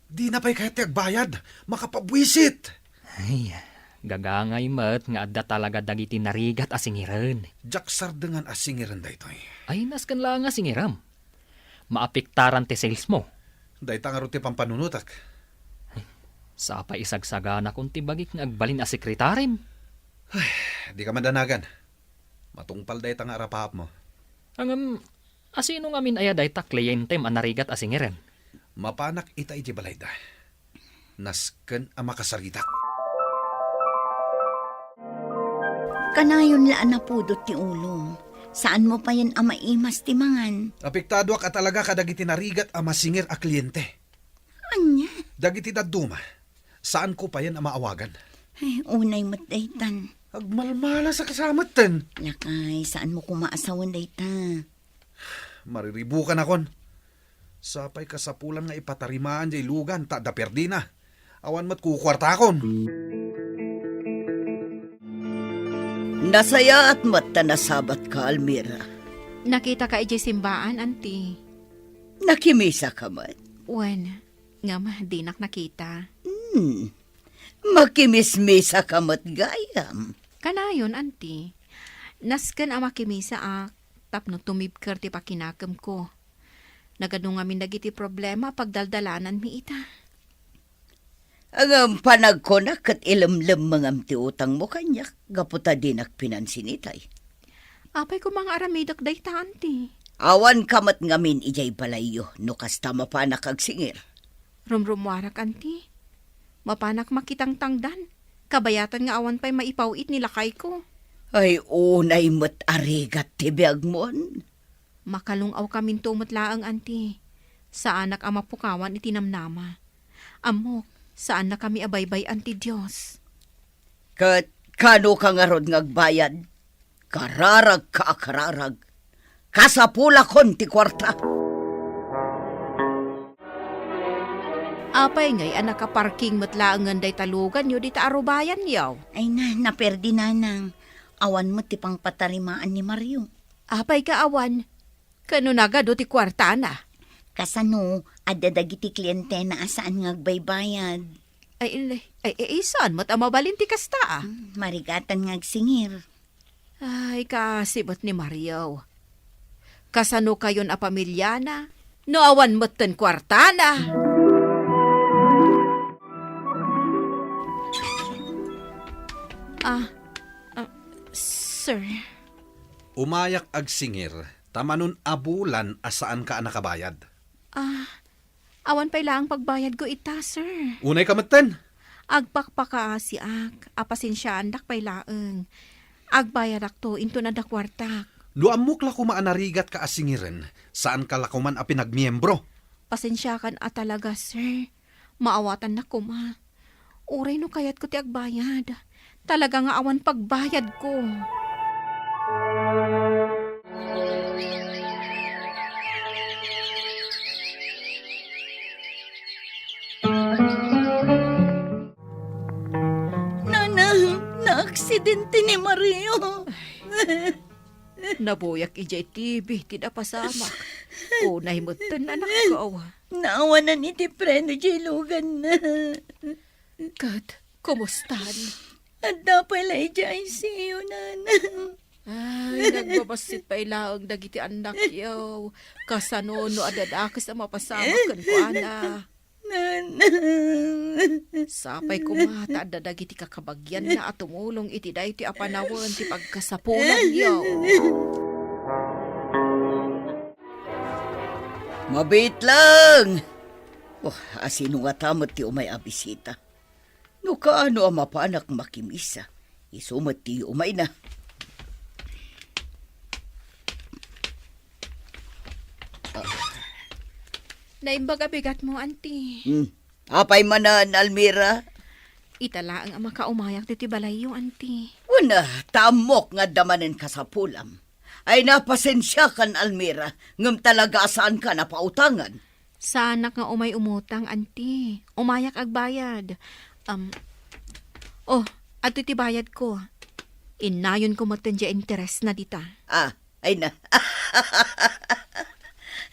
Dina pay kayat ti agbayad. Makapabuisit. Ay, gagangay met nga adda talaga dagiti narigat a singiren. Diak sardengan a singiren daytoy. Ay, nasken la nga singirem. Maapektaran ti salesmo. Dayta ngarud ti pampanunotak. Sapay isagsaganakon ti bagik nga agbalin a sekretarem. Ay, dika madanagan. Matungpal dayta nga arapaapmo. Ngem, asino ngamin aya dayta klientem a narigat a singiren? Mapanak ita iti balayda. Nasken a makasaritak. Kanayon la a napudot ti ulom. Saanmo payen a maimas ti mangan. Apektadoak a talaga kadagiti narigat a masingir a kliente. Ania? Dagiti dadduma, saanko payen a maawagan. Ay, unay met daytan. Agmalmalas a kasametten. Lakay, saanmo koma a sawen dayta. Mariribukanakon. Sapay kasapulan nga ipatarimaan jay lugan ta adda perdina. Awan met kukuartakon. Nasayaat met ta nasabatka, Almira. Nakitaka idiay simbaan, Auntie. Nakimisaka met? Wen, ngem dinak nakita. Hmm. Makimismisaka met gayam. Kanayon, Auntie. Nasken a makimisaak tapno tumibker ti pakinakemko. Nagadu ngamin dagiti problema a pagdaldalananmi ita. Ngem panagkunak ket ilemlemmengam ti utangmo kaniak gapu ta dinak pinansin itay. Apay koma nga aramidek dayta, anti? Awanka met ngamin idiay balayyo no kasta mapanak agsingir. Rumrummuarak, anti. Mapanak makitangtangdan. Kabayatan nga awan pay maipaw-it ni lakayko. Ay, unay met a rigat ti biagmon. Makalung-awkaminto met laeng, anti. Saanak a mapukawan iti namnama. Ammok, saannakami a baybay-an ti Dios. Ket kano ka ngarud nga agbayad? Kararag ka a kararag. Kasapulakon ti kuarta. Apay ngay a nakaparking met laengen dayta luganyo dita arubayanyo? Ay na, naperdi, nanang. Awan met ti pangpatarimaan ni Mario. Apay nga awan? Kano nagadu ti kuartana? Kasano, adda dagiti klientena a saan nga agbaybayad. Ay, ay, ay, ay, saan met a mabalin ti kasta, a? Hmm, marigatan nga agsingir. Ay, kaasi met ni Mario. Kasano kayon a pamiliana? No awan metten kuartana? Ah, ah, sir. Umayak agsingir, ta manon a bulan a saanka a nakabayad. Ah, awan pay laeng pagbayadko ita, sir. Unay ka metten? Agpakpakaasiak, a pasensiaandak pay laeng. Agbayadakto inton adda kuartak. No ammok la koma a narigatka a singiren, saanka la koman a pinagmiembro. Pasensiakan a talaga, sir. Maawatannak koma. Uray no kayatko ti agbayad, talaga nga awan pagbayadko. Nanang, naaksidente ni Mario. Nabuyak idiay T V ti napasamak. Unay metten, anakko. Naawanan iti preno diay luganna. Ket, kumustan? Adda pay la idiay I C U, nanang. Ay, nagbabassit pay laeng dagiti annakyo. Kasano no adda dakes a mapasamak kenkuana? Nanang. Sapay koma ta adda dagiti kakabagianna a tumulong iti daytoy a panawen ti pagkasapulanyo. Mabiit lang! Oh, asino ngata met ti umay a bisita? No kaano a mapanak makimisa, isu met ti umayna. Naimbag a bigatmo, anti. Hmm. Apay manen, Almira? Ita laeng a makaumayak ditoy balayyo, anti. Wen, ta ammok nga adda manen kasapulam. Ay, napasensiakan, Almira, ngem talaga a saanka a pautangan. Saanak nga umay umutang, anti. Umayak agbayad. Um, oh, adtoy ti bayadko. Innayonko metten diay interesna dita. Ah, ay na.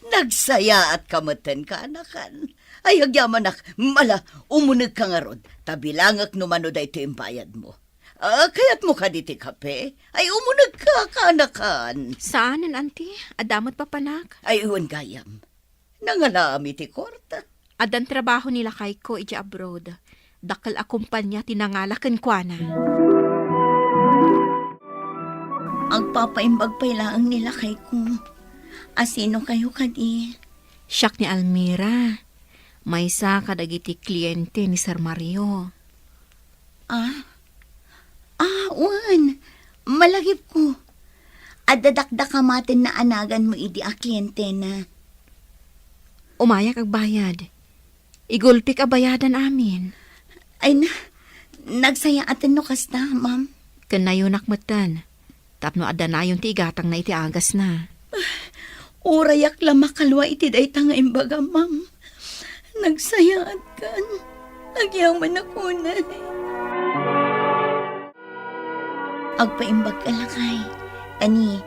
Nagsayaatka metten, kaanakan. Ay, agyamanak, ala, umunegka ngarud, ta bilangek no mano daytoy imbayadmo. Ah, kayatmo kadi ti kape? Ay, umunegka, kaanakan. Saanen, anti. Adda met papanak. Ay, wen gayam. Nangalaam iti kuarta. Addan trabaho ni lakayko idiay abroad. Dakkel a kompania ti nangala kenkuana. Agpapaimbag pay laeng ni lakayko. Asino kayo kadi? Siak ni Almira. Maysa kadagiti kliente ni Sir Mario. Ah? Ah, wen. Malagipko. Adda dakdakamaten naanaganmo idi a klientena. Umayak agbayad. Igulpik a bayadan amin. Ay na, nagsayaaten no kasta, ma'am. Ken nayonak metten. Tapno adda nayon ti igatangna iti agasna. Urayak la makalua iti dayta nga imbagam, ma'am. Nagsayaatka. Agyamanak unay. Agpaimbagka, lakay. Kani,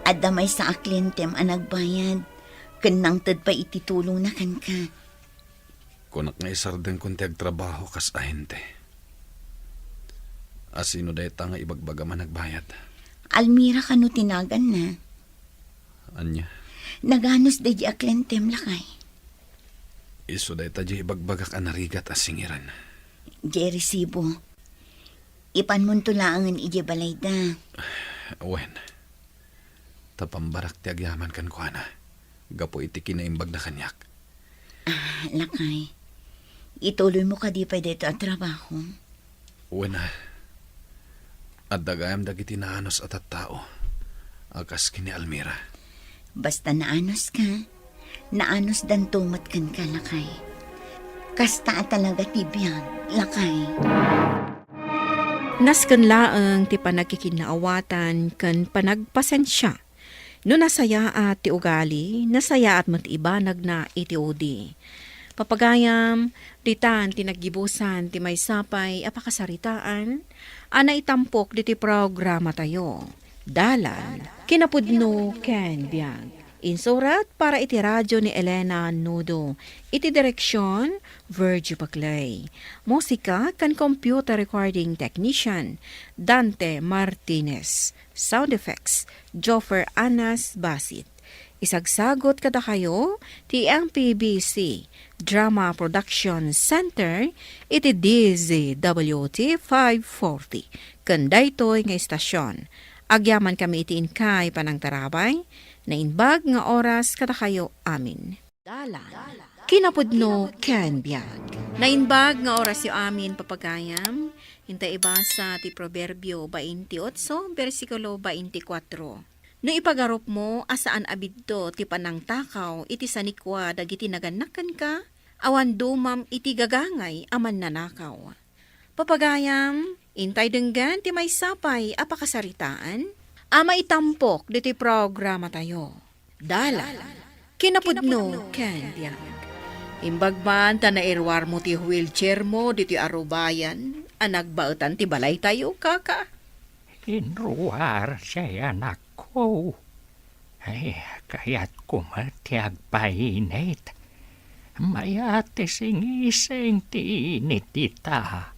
adda maysa a klientem a nagbayad, ken nangted pay iti tulongna kenka. Kunak nga isardengkon ti agtrabaho kas ahente. Asino dayta nga ibagbagam a nagbayad? Almira kano ti naganna? Ania? Naganus daydi a klientem, lakay. Isu dayta di ibagbagak a narigat a singiran. Diay resibo. Ipanmonto laengen idiay balayda. Wen, ta pambarak ti agyaman kenkuana gapu iti kinaimbagna kaniak. Ah, lakay, ituloymo kadi pay daytoy a trabaho? Wen, ah, adda gayam dagiti naanus a tattao a kas ken ni Almira. Basta naanuska, naanusdanto met kenka, lakay. Kasta a talaga ti biag, lakay. Nasken laeng ti panagkikinnaawatan ken panagpasensia. No nasayaat ti ugali, nasayaat met ibanagna iti udi. Papagayam, ditan ti naggibusan ti maysa pay a pakasaritaan a naitampok ditoy programatayo. Dalan, kinapudno ken biag. Insurat para iti radyo ni Elena Nudo. Iti direksyon, Virgie Paclay. Musika ken computer recording technician, Dante Martinez. Sound effects, Joffer Anas Basit. Isagsagot kadakayo ti M P B C Drama Production Center iti D Z W T five forty. Ken daytoy nga istasyon, agyamankami iti inkay panangtarabay, naimbag nga oras kadakayo amin. Dalan, kinapudno ken biag. Naimbag nga orasyo amin, papagayam, inta ibasa ti Proverbio twenty-eight, bersikulo twenty-four. No ipagarupmo a saan a bidto ti panangtakaw iti sanikua dagiti nagannak kenka, awan dumam iti gagangay a mannanakaw. Papagayam, intay denggen ti maysa pay a pakasaritaan a maitampok ditoy programatayo. Dalan, kinapudno ken biag. Imbag man ta nairuarmo ti wheelchairmo ditoy arubayan a nagbaetan ti balaytayo, kaka. Inruar, say anakko. Ay, kayatko met ti agpainit. Mayat ti singising ti init ita.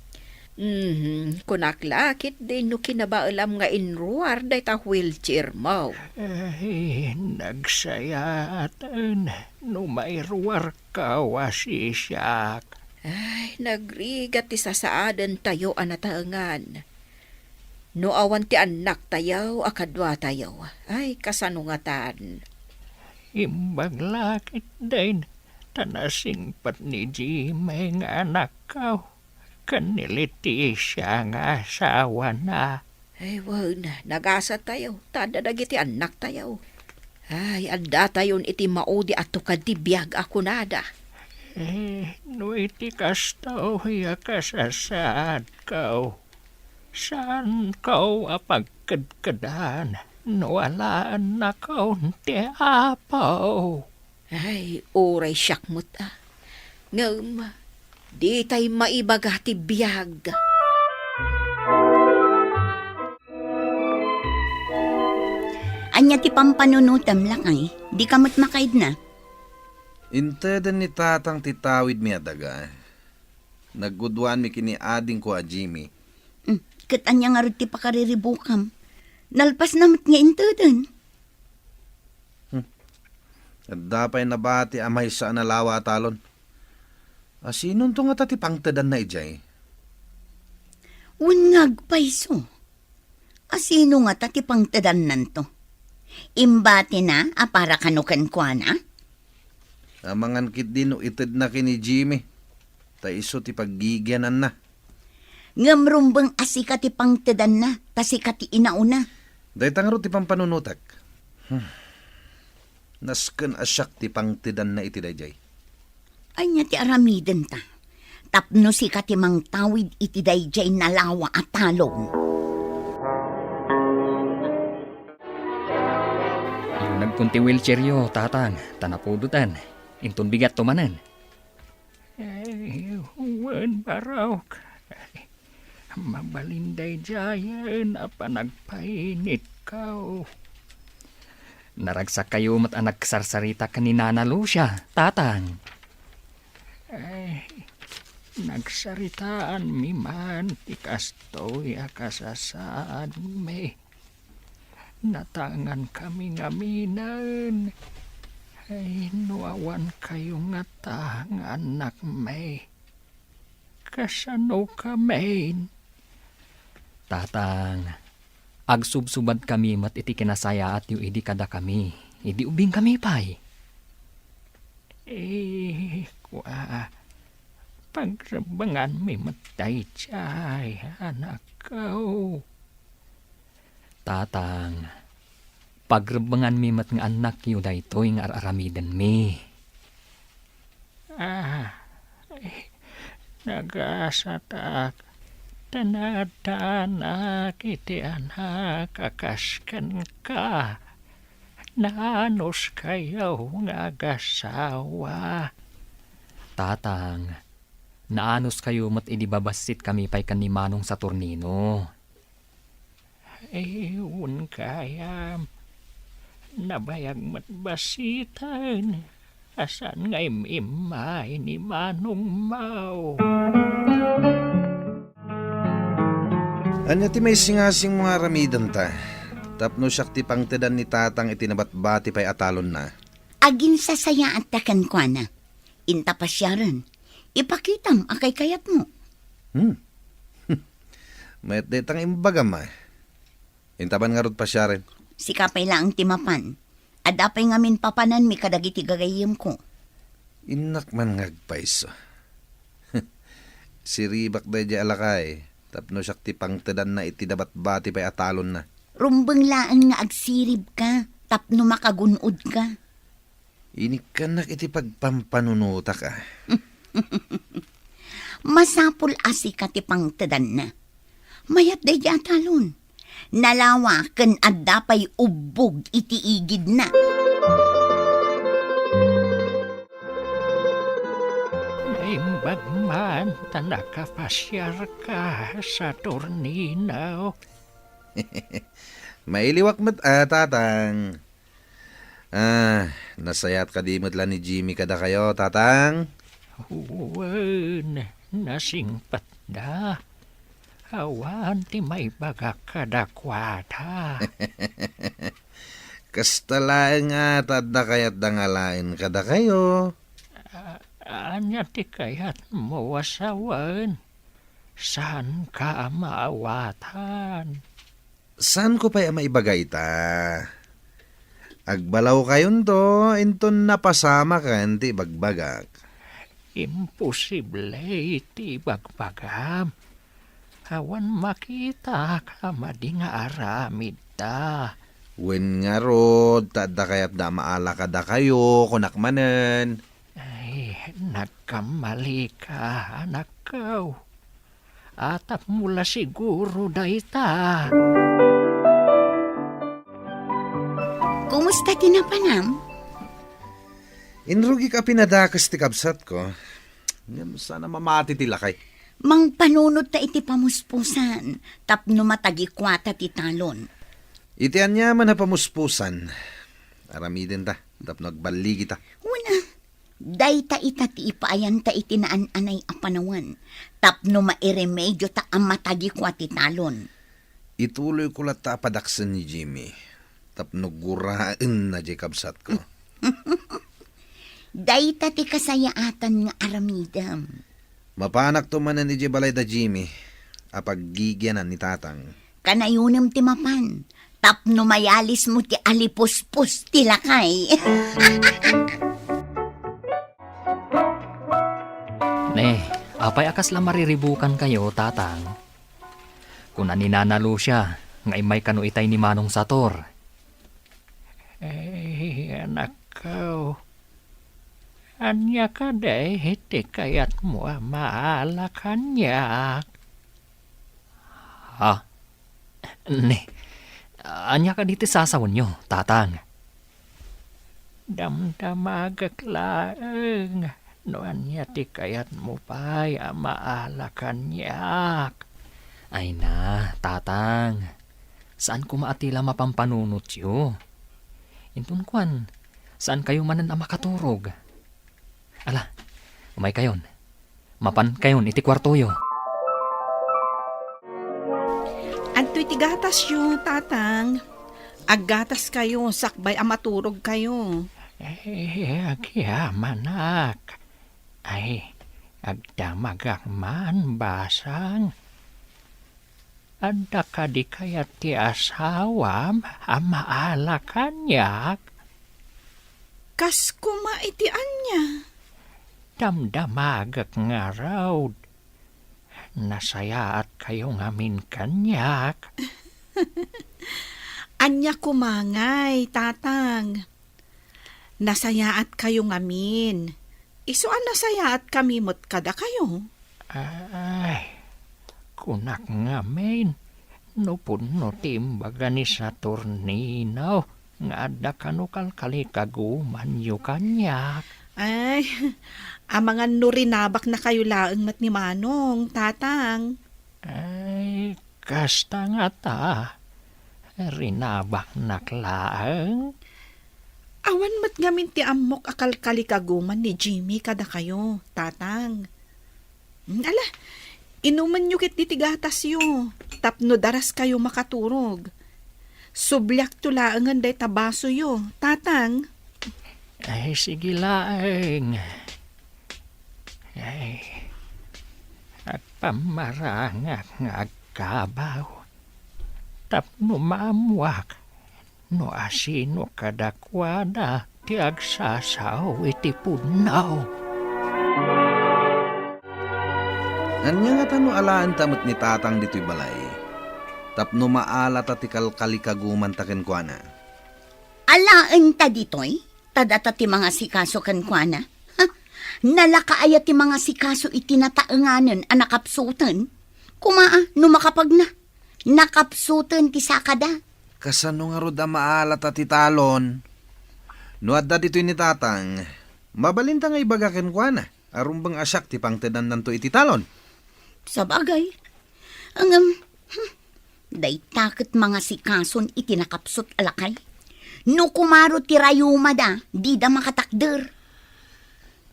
Mhm, kunak la ketdi no kinabaelam nga inruar dayta wheelchairmo. Ay, nagsayaaten no mairuarkaw a sisiak. Ay, nagrigat ti sasaadentayo a nataengan. No awan ti annaktayo a kaduatayo, ay, kasano ngatan? Imbag la ketdin ta nasingpet ni Jimmy nga anakko ken ni Leticia nga asawana. Ay, wen, nagasatayo, ta adda dagiti annaktayo. Ay, addatayon iti maudi a tukad ti biag a kunada. Eh, no iti kastoy a kasasaadko, saanko a pagkedkedan no alaennakon ti Apo? Ay, uray siak met, a. Ngem, ditay maibaga ti biag. Ania ti pampanunotem, lakay? Dika met makaidna? Inteden ni tatang ti tawidmi a daga. Nagguduanmi ken ni adingko a Jimmy. Mm, ket ania ngarud ti pakariribukam? Nalpasna met nga inteden. Hmm. Adda pay nabati a maysa a nalawa a talon. A, sinonto ngata ti pangtedanna idiay? Wen nga agpayso. A, sino ngata ti pangtedannanto? Imbatina a para kano kenkuana? Amangan ketdi no itedna ken ni Jimmy, ta isu ti paggigiananna. Ngem rumbeng a sika ti pangtedanna, ta sika ti inauna. Dayta ngarud ti pampanunotek. Hmm. Nasken a siak ti pangtedanna iti daydiay. Ania ti aramidenta tapno sika ti mangtawid iti daydiay nalawa a talon? Iunegkon ti wheelchairyo, Tatang, ta napudoten. Inton bigatto manen. Eh, wen, Barok. Mabalin daydiayen a panagpainitko. Naragsakkayo met a nagsarsarita ken ni Nana Lucia, Tatang. Ay, nagsaritaanmi man ti kastoy a kasasaadmi. Nataengankami ngaminen. Ay, no awankayo ngata nga annakmi. Kasano kamin? Tatang, agsubsubadkami met iti kinasayaatyo idi kadakami, idi ubingkami pay. Eh, kua, pagrebbenganmi met daydiay, anakko. Tatang, pagrebbenganmi met nga annakyo daytoy nga ar-aramidenmi. Ah, nagasatak, ta naaddanak iti anak a kas kenka. Naanuskayo nga agasawa. Tatang, naanuskayo met idi babassit kami pay ken ni Manong Saturnino. Ay, wen gayam. Nabayag met bassiten a saan nga im-immay ni Manong Mao. Ania ti maisingasingmo nga aramidenta? Tapno siak ti pangtedan ni Tatang iti nabatbati pay a talonna. Aginsasayaatta kenkuana. Inta pasiaren, ipakitam a kaykayatmo. Hmm. Mayat dayta nga imbagam, a. Inta man ngarud pasiaren. Sika pay laeng ti mapan. Adda pay ngamin papananmi kadagiti gagayyemko. Innak man nga agpayso. Siribak daydiay a lakay, tapno siak ti pangtedanna iti nabatbati pay a talonna. Rumbeng laeng nga agsiribka, tapno makagun-odka. Inikkannak iti pagpampanunotak, a. Masapul a sika ti pangtedanna. Mayat daydiay a talon. Nalawa ken adda pay ubbog iti igidna. Naimbag man ta nakapasiarka, Saturnino. Mailiwak met, a, Tatang. Ah, nasayaat kadi met la ni Jimmy kadakayo, Tatang? Wen, nasingpetda. Awan ti maibagak kadakuada. Kasta laeng a ta adda kayatda nga alaen kadakayo. A-, ania ti kayatmo a sawen? Saanka a maawatan? Saanko pay a maibaga ita? Agbalawkayonto, inton napasamaken ti ibagbagak. Imposible ti ibagbagam. Awan makitak a madi nga aramidda. Wen ngarud, ta adda kayatda a maala kadakayo, kunak manen. Ay, nagkammalika, anakko. Atapmo la siguro dayta. Kumusta ti napanam? Inrugik a pinadakes ti kabsatko. Ngem saan a mamati ti lakay. Mangpanunot ta iti pamuspusan, tapno matagikuata ti talon. Iti aniaman a pamuspusan, aramidenta, tapno agballigita. Wen a, dayta ita ti ipaayanta iti naan-anay a panawen, tapno mairemedio ta a matagikua ti talon. Ituloyko latta a padaksen ni Jimmy, tapno guraenna diay kabsatko. Dayta ti kasayaatan nga aramidem. Mapanakto manen idiay balay da Jimmy a paggigianan ni Tatang. Kanayonem ti mapan, tapno mayalismo ti alipuspos ti lakay. Ne, apay a kasla mariribukankayo, Tatang? Kuna ni Nana Lucia nga immay kano itay ni Manong Sator. Eh, anakko, ania kadi ti kayatmo a maala kaniak? Ha? Ne, ania kadi ti sasawenyo, Tatang? Damdamagek laeng no ania ti kayatmo pay a maala kaniak. Ay na, Tatang. Saan koma a ti la mapampanunotyo. Inton kuan, saankayo manen a makaturog. Ala, umaykayon. Mapankayon iti kuartoyo. Adtoy ti gatasyo, Tatang. Aggataskayo sakbay a maturogkayo. Eh, agyamanak. Ay, Agdamagak man, basang. Adda kadi kayat ti asawam a maala kaniak? Kas koma iti ania? Damdamagek ngarud. Nasayaatkayo ngamin kaniak. Ania koma ngay, Tatang? Nasayaatkayo ngamin. Isu a nasayaatkami met kadakayo. Ay, kunak ngamin, no pudno ti imbaga ni Saturnino nga adda kano kalkalikagumanyo kaniak. Ay, amangan no rinabaknakayo laeng met ni Manong, Tatang. Ay, kasta ngata, rinabaknak laeng. Awan met ngamin ti ammok a kalkalikaguman ni Jimmy kadakayo, Tatang. Ala, inumenyo ketdi ti gatasyo, tapno daraskayo makaturog. Subliakto laengen dayta basoyo, Tatang. Ay, sige laeng. Ay, agpammarangak nga agkabaw. Tapno maammuak no asino kadakuada ti agsasao iti pudno. Ania ngata no alaenta met ni Tatang ditoy balay tapno maalata ti kalkalikagumanta kenkuana? Alaenta ditoy? Ta data ti mangasikaso kenkuana? Ha? Nalaka aya ti mangasikaso iti nataenganen a nakapsuten? Koma a, no makapagna, nakapsuten ti sakada. Kasano ngarud a maalata ti talon? No adda ditoy ni Tatang, mabalinta nga ibaga kenkuana a rumbeng a siak ti pangtedannanto iti talon. Sabagay. Ngem, hmm, dayta ket mangasikason iti nakapsut a lakay. No kumaro ti rayumada, dida makatakder.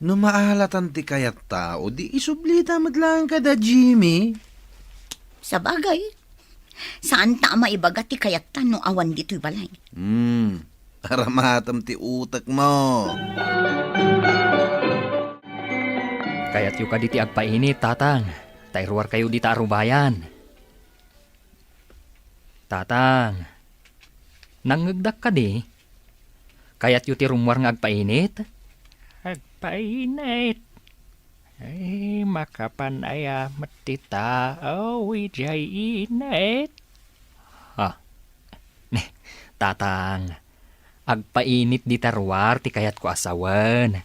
No maalatan ti kayatta, o di isublita met laeng kada Jimmy. Sabagay, saanta a maibaga ti kayatta no awan ditoy balay. Hmm, aramatem ti utekmo. Kayatyo kadi ti agpainit, Tatang, ta iruarkayo dita a rubayan. Tatang, nangngegdak kadi? Kayatyo ti rummuar nga agpainit? Agpainit? Ay, makapan aya met ti tao idiay init? Ha? Ne, Tatang, agpainit dita ruar ti kayatko a sawen.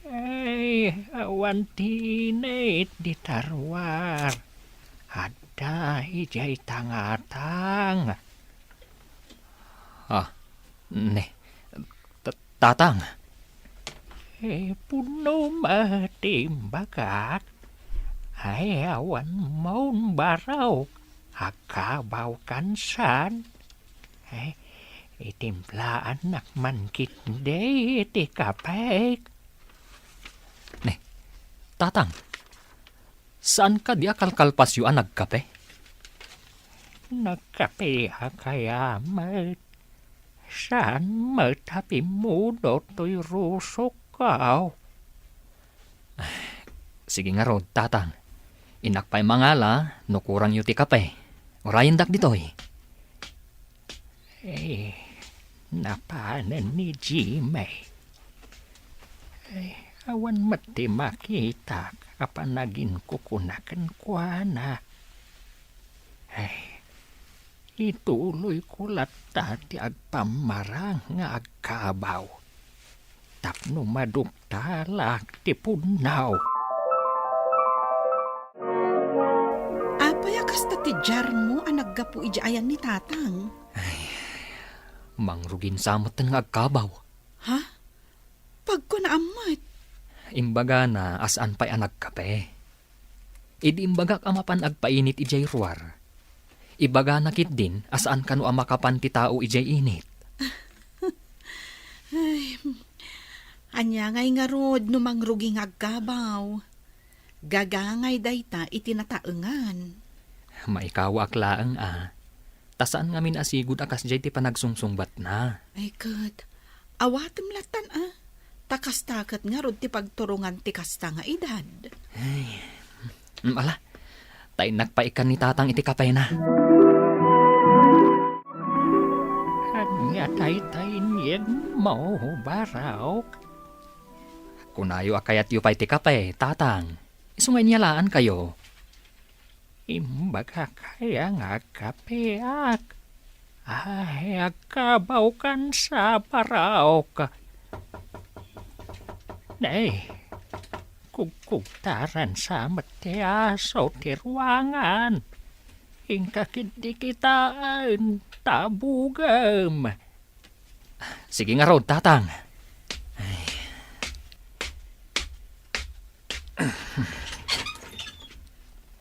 Ay, awan ti init dita ruar. Adda idiay tangatang. Ah, ne, ta-, Tatang. Eh, pudno met ti imbagak. Ay, awan maun barok. Agkabaw kansan. Eh, itimplaannak man ketdi ti kapek. Ne, Tatang, saan kadi a kalkalpasyo a nagkape? Nagkapeak aya met. Saan met a pimmudot toy rusokko. Sige ngarud, Tatang. Innak pay mangala no kurangyo ti kape. Urayendak ditoy. Eh, napanen ni Jimmy. Eh, awan met ti makitak a panaginkukuna kenkuana. Eh, ituloyko latta ti agpammarang nga agkabaw tapno maduktalak ti pudno. Apay a kasta ti diarmo a naggapu idiay ayan ni Tatang? Ay, mangrugin sa metten nga agkabaw. Ha? Pagkunaam met? Imbagana a saan pay a nagkape. Idi imbagak a mapan agpainit idiay ruar, ibagana ketdin a saan kano a makapan ti tao idiay init. Ay, ania ngay ngarud no mangrugi nga agkabaw? Gagangay dayta iti nataengan. Maikawaak laeng a, ta saan ngamin a sigud a kasdiay ti panagsungsungbatna. Ay ket, awatem lattan a. Ta kasta ket ngarud ti pagturongan ti kasta nga edad. Ay, mm, ala, ta innak pay ikkan ni Tatang iti kapena. Ania dayta inyegmo, Barok? Kunayo a kayatyo pay ti kape, Tatang. Isu nga inyalaankayo. Imbagak aya nga agkapeak? Ay, agkabawkan sa, Barok. Nay, kugkugtaran sa met ti aso ti ruangan. Inka ketdi kitaen ta bugem. Sige ngarud, Tatang. Ay.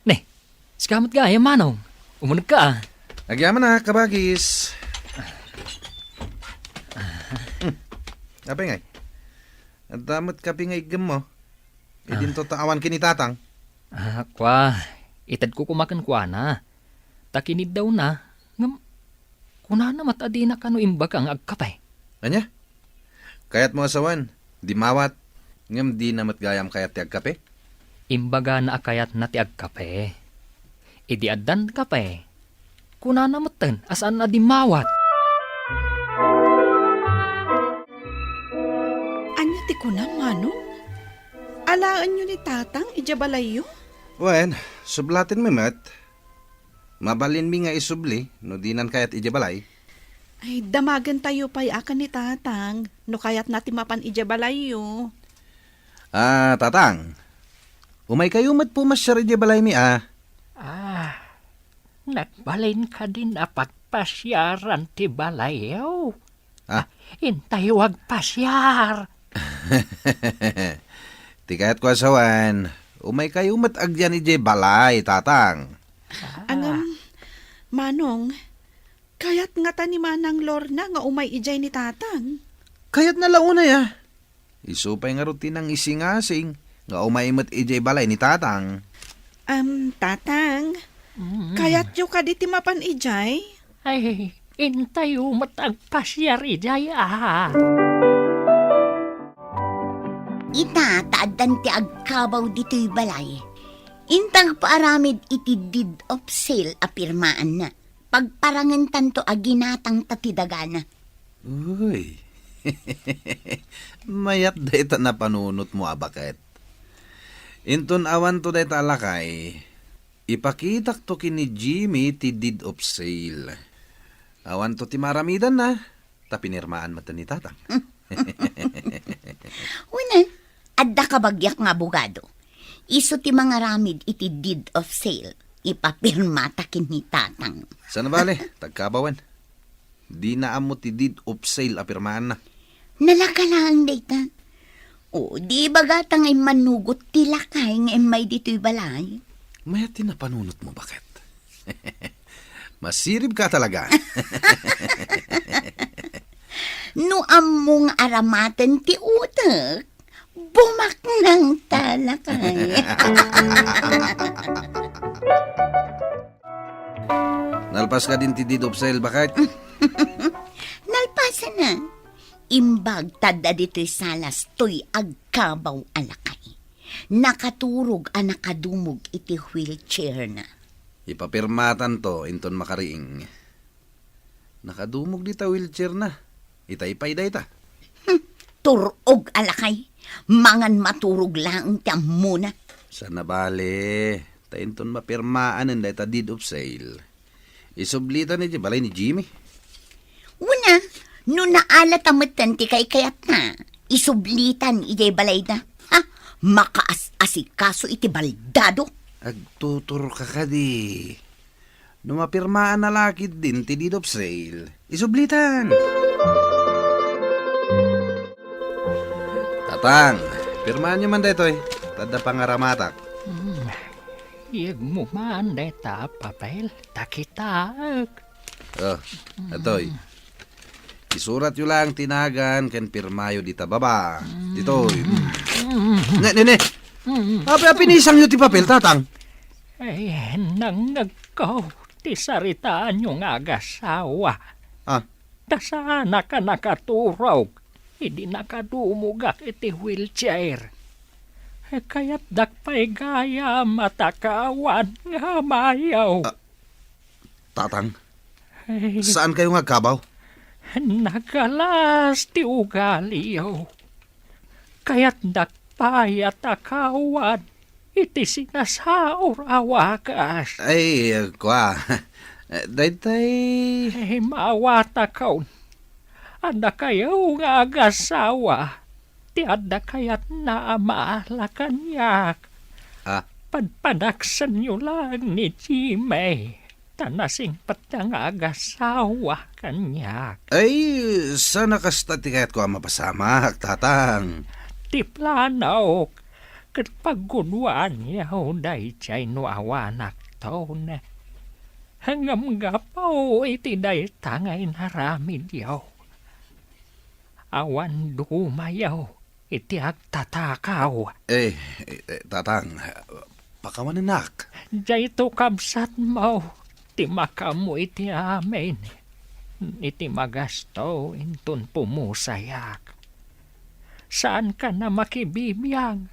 Ne, sika met gayam, Manong. Umunegka, a. Agyamanak, kabagis. Hmm. Apay ngay? Adda met kape nga iggemmo? Ah. Idinto ta awan ken ni Tatang. Ah, kua, itedko koma kenkuana. Ta kiniddawna, ngem kunana met a dina kano imbaga nga agkape. Ania? Kayatmo a sawen, dimmawat, ngem dina met gayam kayat ti agkape? Imbagana a kayatna ti agkape. Idi addan kape, kunana metten a saan a dimmawat. Ania ti kunam, Manong? Alaenyo ni Tatang idiay balayyo? Wen, sublatenmi met. Mabalinmi nga isubli no dinan kayat idiay balay. Ay, damagentayo pay a ken ni Tatang no kayatna ti mapan idiay balayyo. Ah, Tatang, umaykayo met pumasiar idiay balaymi, a. Ah, nagbalin kadin a pagpasiaran ti balayyo? Ah. Intayo agpasiar. Ti kayatko a sawen, umaykayo met agyan idiay balay, Tatang. Ah. Ngem, Manong, kayat ngata ni Manang Lorna nga umay idiay ni Tatang? Kayatna la unay, a. Isu pay ngarud ti nangisingasing nga umay met idiay balay ni Tatang. Am, Tatang, Mm. kayatyo kadi ti mapan idiay? Ay, intayo met agpasiar idiay, a. Ita, ta addan ti agkabaw ditoy balay. Inta agpaaramid iti deed of sale a pirmaanna. Pagparangentanto a ginatangta ti dagana. Uy. Mayat dayta napanunotmo a baket. Inton awanto dayta a lakay, ipakitakto ken ni Jimmy ti deed of sale. Awanto ti maaramidanna, ta pinirmaan met ni Tatang. Wen, adda kabagiak nga abogado. Isu ti mangaramid iti deed of sale. Ipapirmata ken ni Tatang. Saan a bale, ta agkabawen. Dina ammo ti deed of sale a pirmaanna. Nalaka laeng dayta. O, di ibagata nga immanugot ti lakay nga immay ditoy balay. Mayat ti napanunotmo, baket. Masiribka talaga. No ammo nga aramaten ti utek, bumaknang ta lakay. Nalpas kadin ti deed of sale, baket? Nalpasen na. Imbag ta adda ditoy salas toy agkabaw a lakay. Nakaturog a nakadumog iti wheelchair na. Ipapirmatanto inton makariing. Nakadumog dita wheelchair na. Itay pay dayta. Hmm, tur-og a lakay. Mangan maturog laeng ti ammona. Saan a bale, ta inton mapirmaanen dayta deed of sale, isublitan idiay balay ni Jimmy. Wen, no naalata metten ti kaykayatna, isublitan idiay balayda. Ha? Makaas-asikaso iti baldado. Agtuturka kadi. No mapirmaanna la ketdin ti deed of sale, isublitan. Tatang, pirmaanyo man daytoy, ta adda pangaramatak. Hmm. Iyegmo man dayta a papel, ta kitaek. Oh, atoy. Isuratyo lang ti nagan ken pirmayo dita baba. Ditoy. Mm. Ne, ne, ne. Mm. Api, api, nisangyo ti papel, Tatang. Ay, nangngegko ti saritaanyo nga agasawa. Ah. Ta saanak a nakaturog. idi nakadumogak iti wheelchair. Kayatdak pay gayam a takawan nga amayo. Ah, Tatang, Ay, saan kayo nga agkabaw? Nagalas ti ugaliyo. Kayatdak pay a takawan iti sinasaur a wagas. Ay, kua. Daytay. Ay, maawatakon. Adda kayo nga agasawa. Ti adda kayatna a maala kaniak. Ah. Padpadaksenyo lang ni Jimmy, ta nasingpetna nga agasawa kaniak. Ay, sana kasta ti kayatko a mapasamak, Tatang. Ti planok, ket paggunwaanyo daydiay no awanakton. Ngem gapu iti dayta nga inaramidyo, awan dumayo iti agtatakaw. Eh, eh, eh, Tatang, pakawanennak. Dayto kabsatmo ti makaammo iti amin, iti magasto inton pumusayak. Saankan a makibibiang,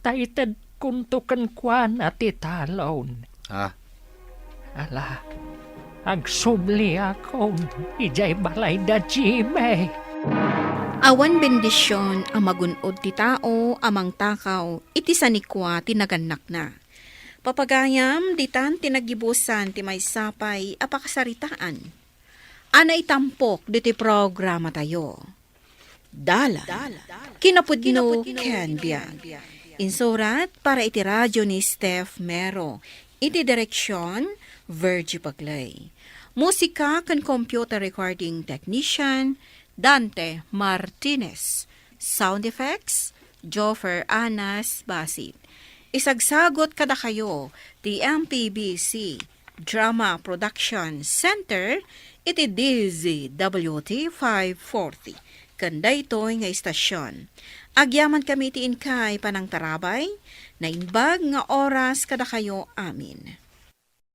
ta itedkonto kenkuana ti talon. Ah. Ala, agsubliakon idiay balay da Jimmy. Awan bendision a magun-od ti tao a mangtakaw iti sanikua ti nagannakna. Papagayam, ditan ti naggibusan ti maysa pay a pakasaritaan a naitampok ditoy programatayo. Dalan, kinapudno ken biag. Insurat para iti radyo ni Steph Mero. Iti direksyon, Virgie Pagley. Musika ken computer recording technician, Dante Martinez. Sound effects, Joffer Anas Basit. Isagsagot kadakayo ti M P B C Drama Production Center iti D Z W T five forty ken daytoy nga istasyon. Agyamankami iti inkay panangtarabay, naimbag nga oras kadakayo amin.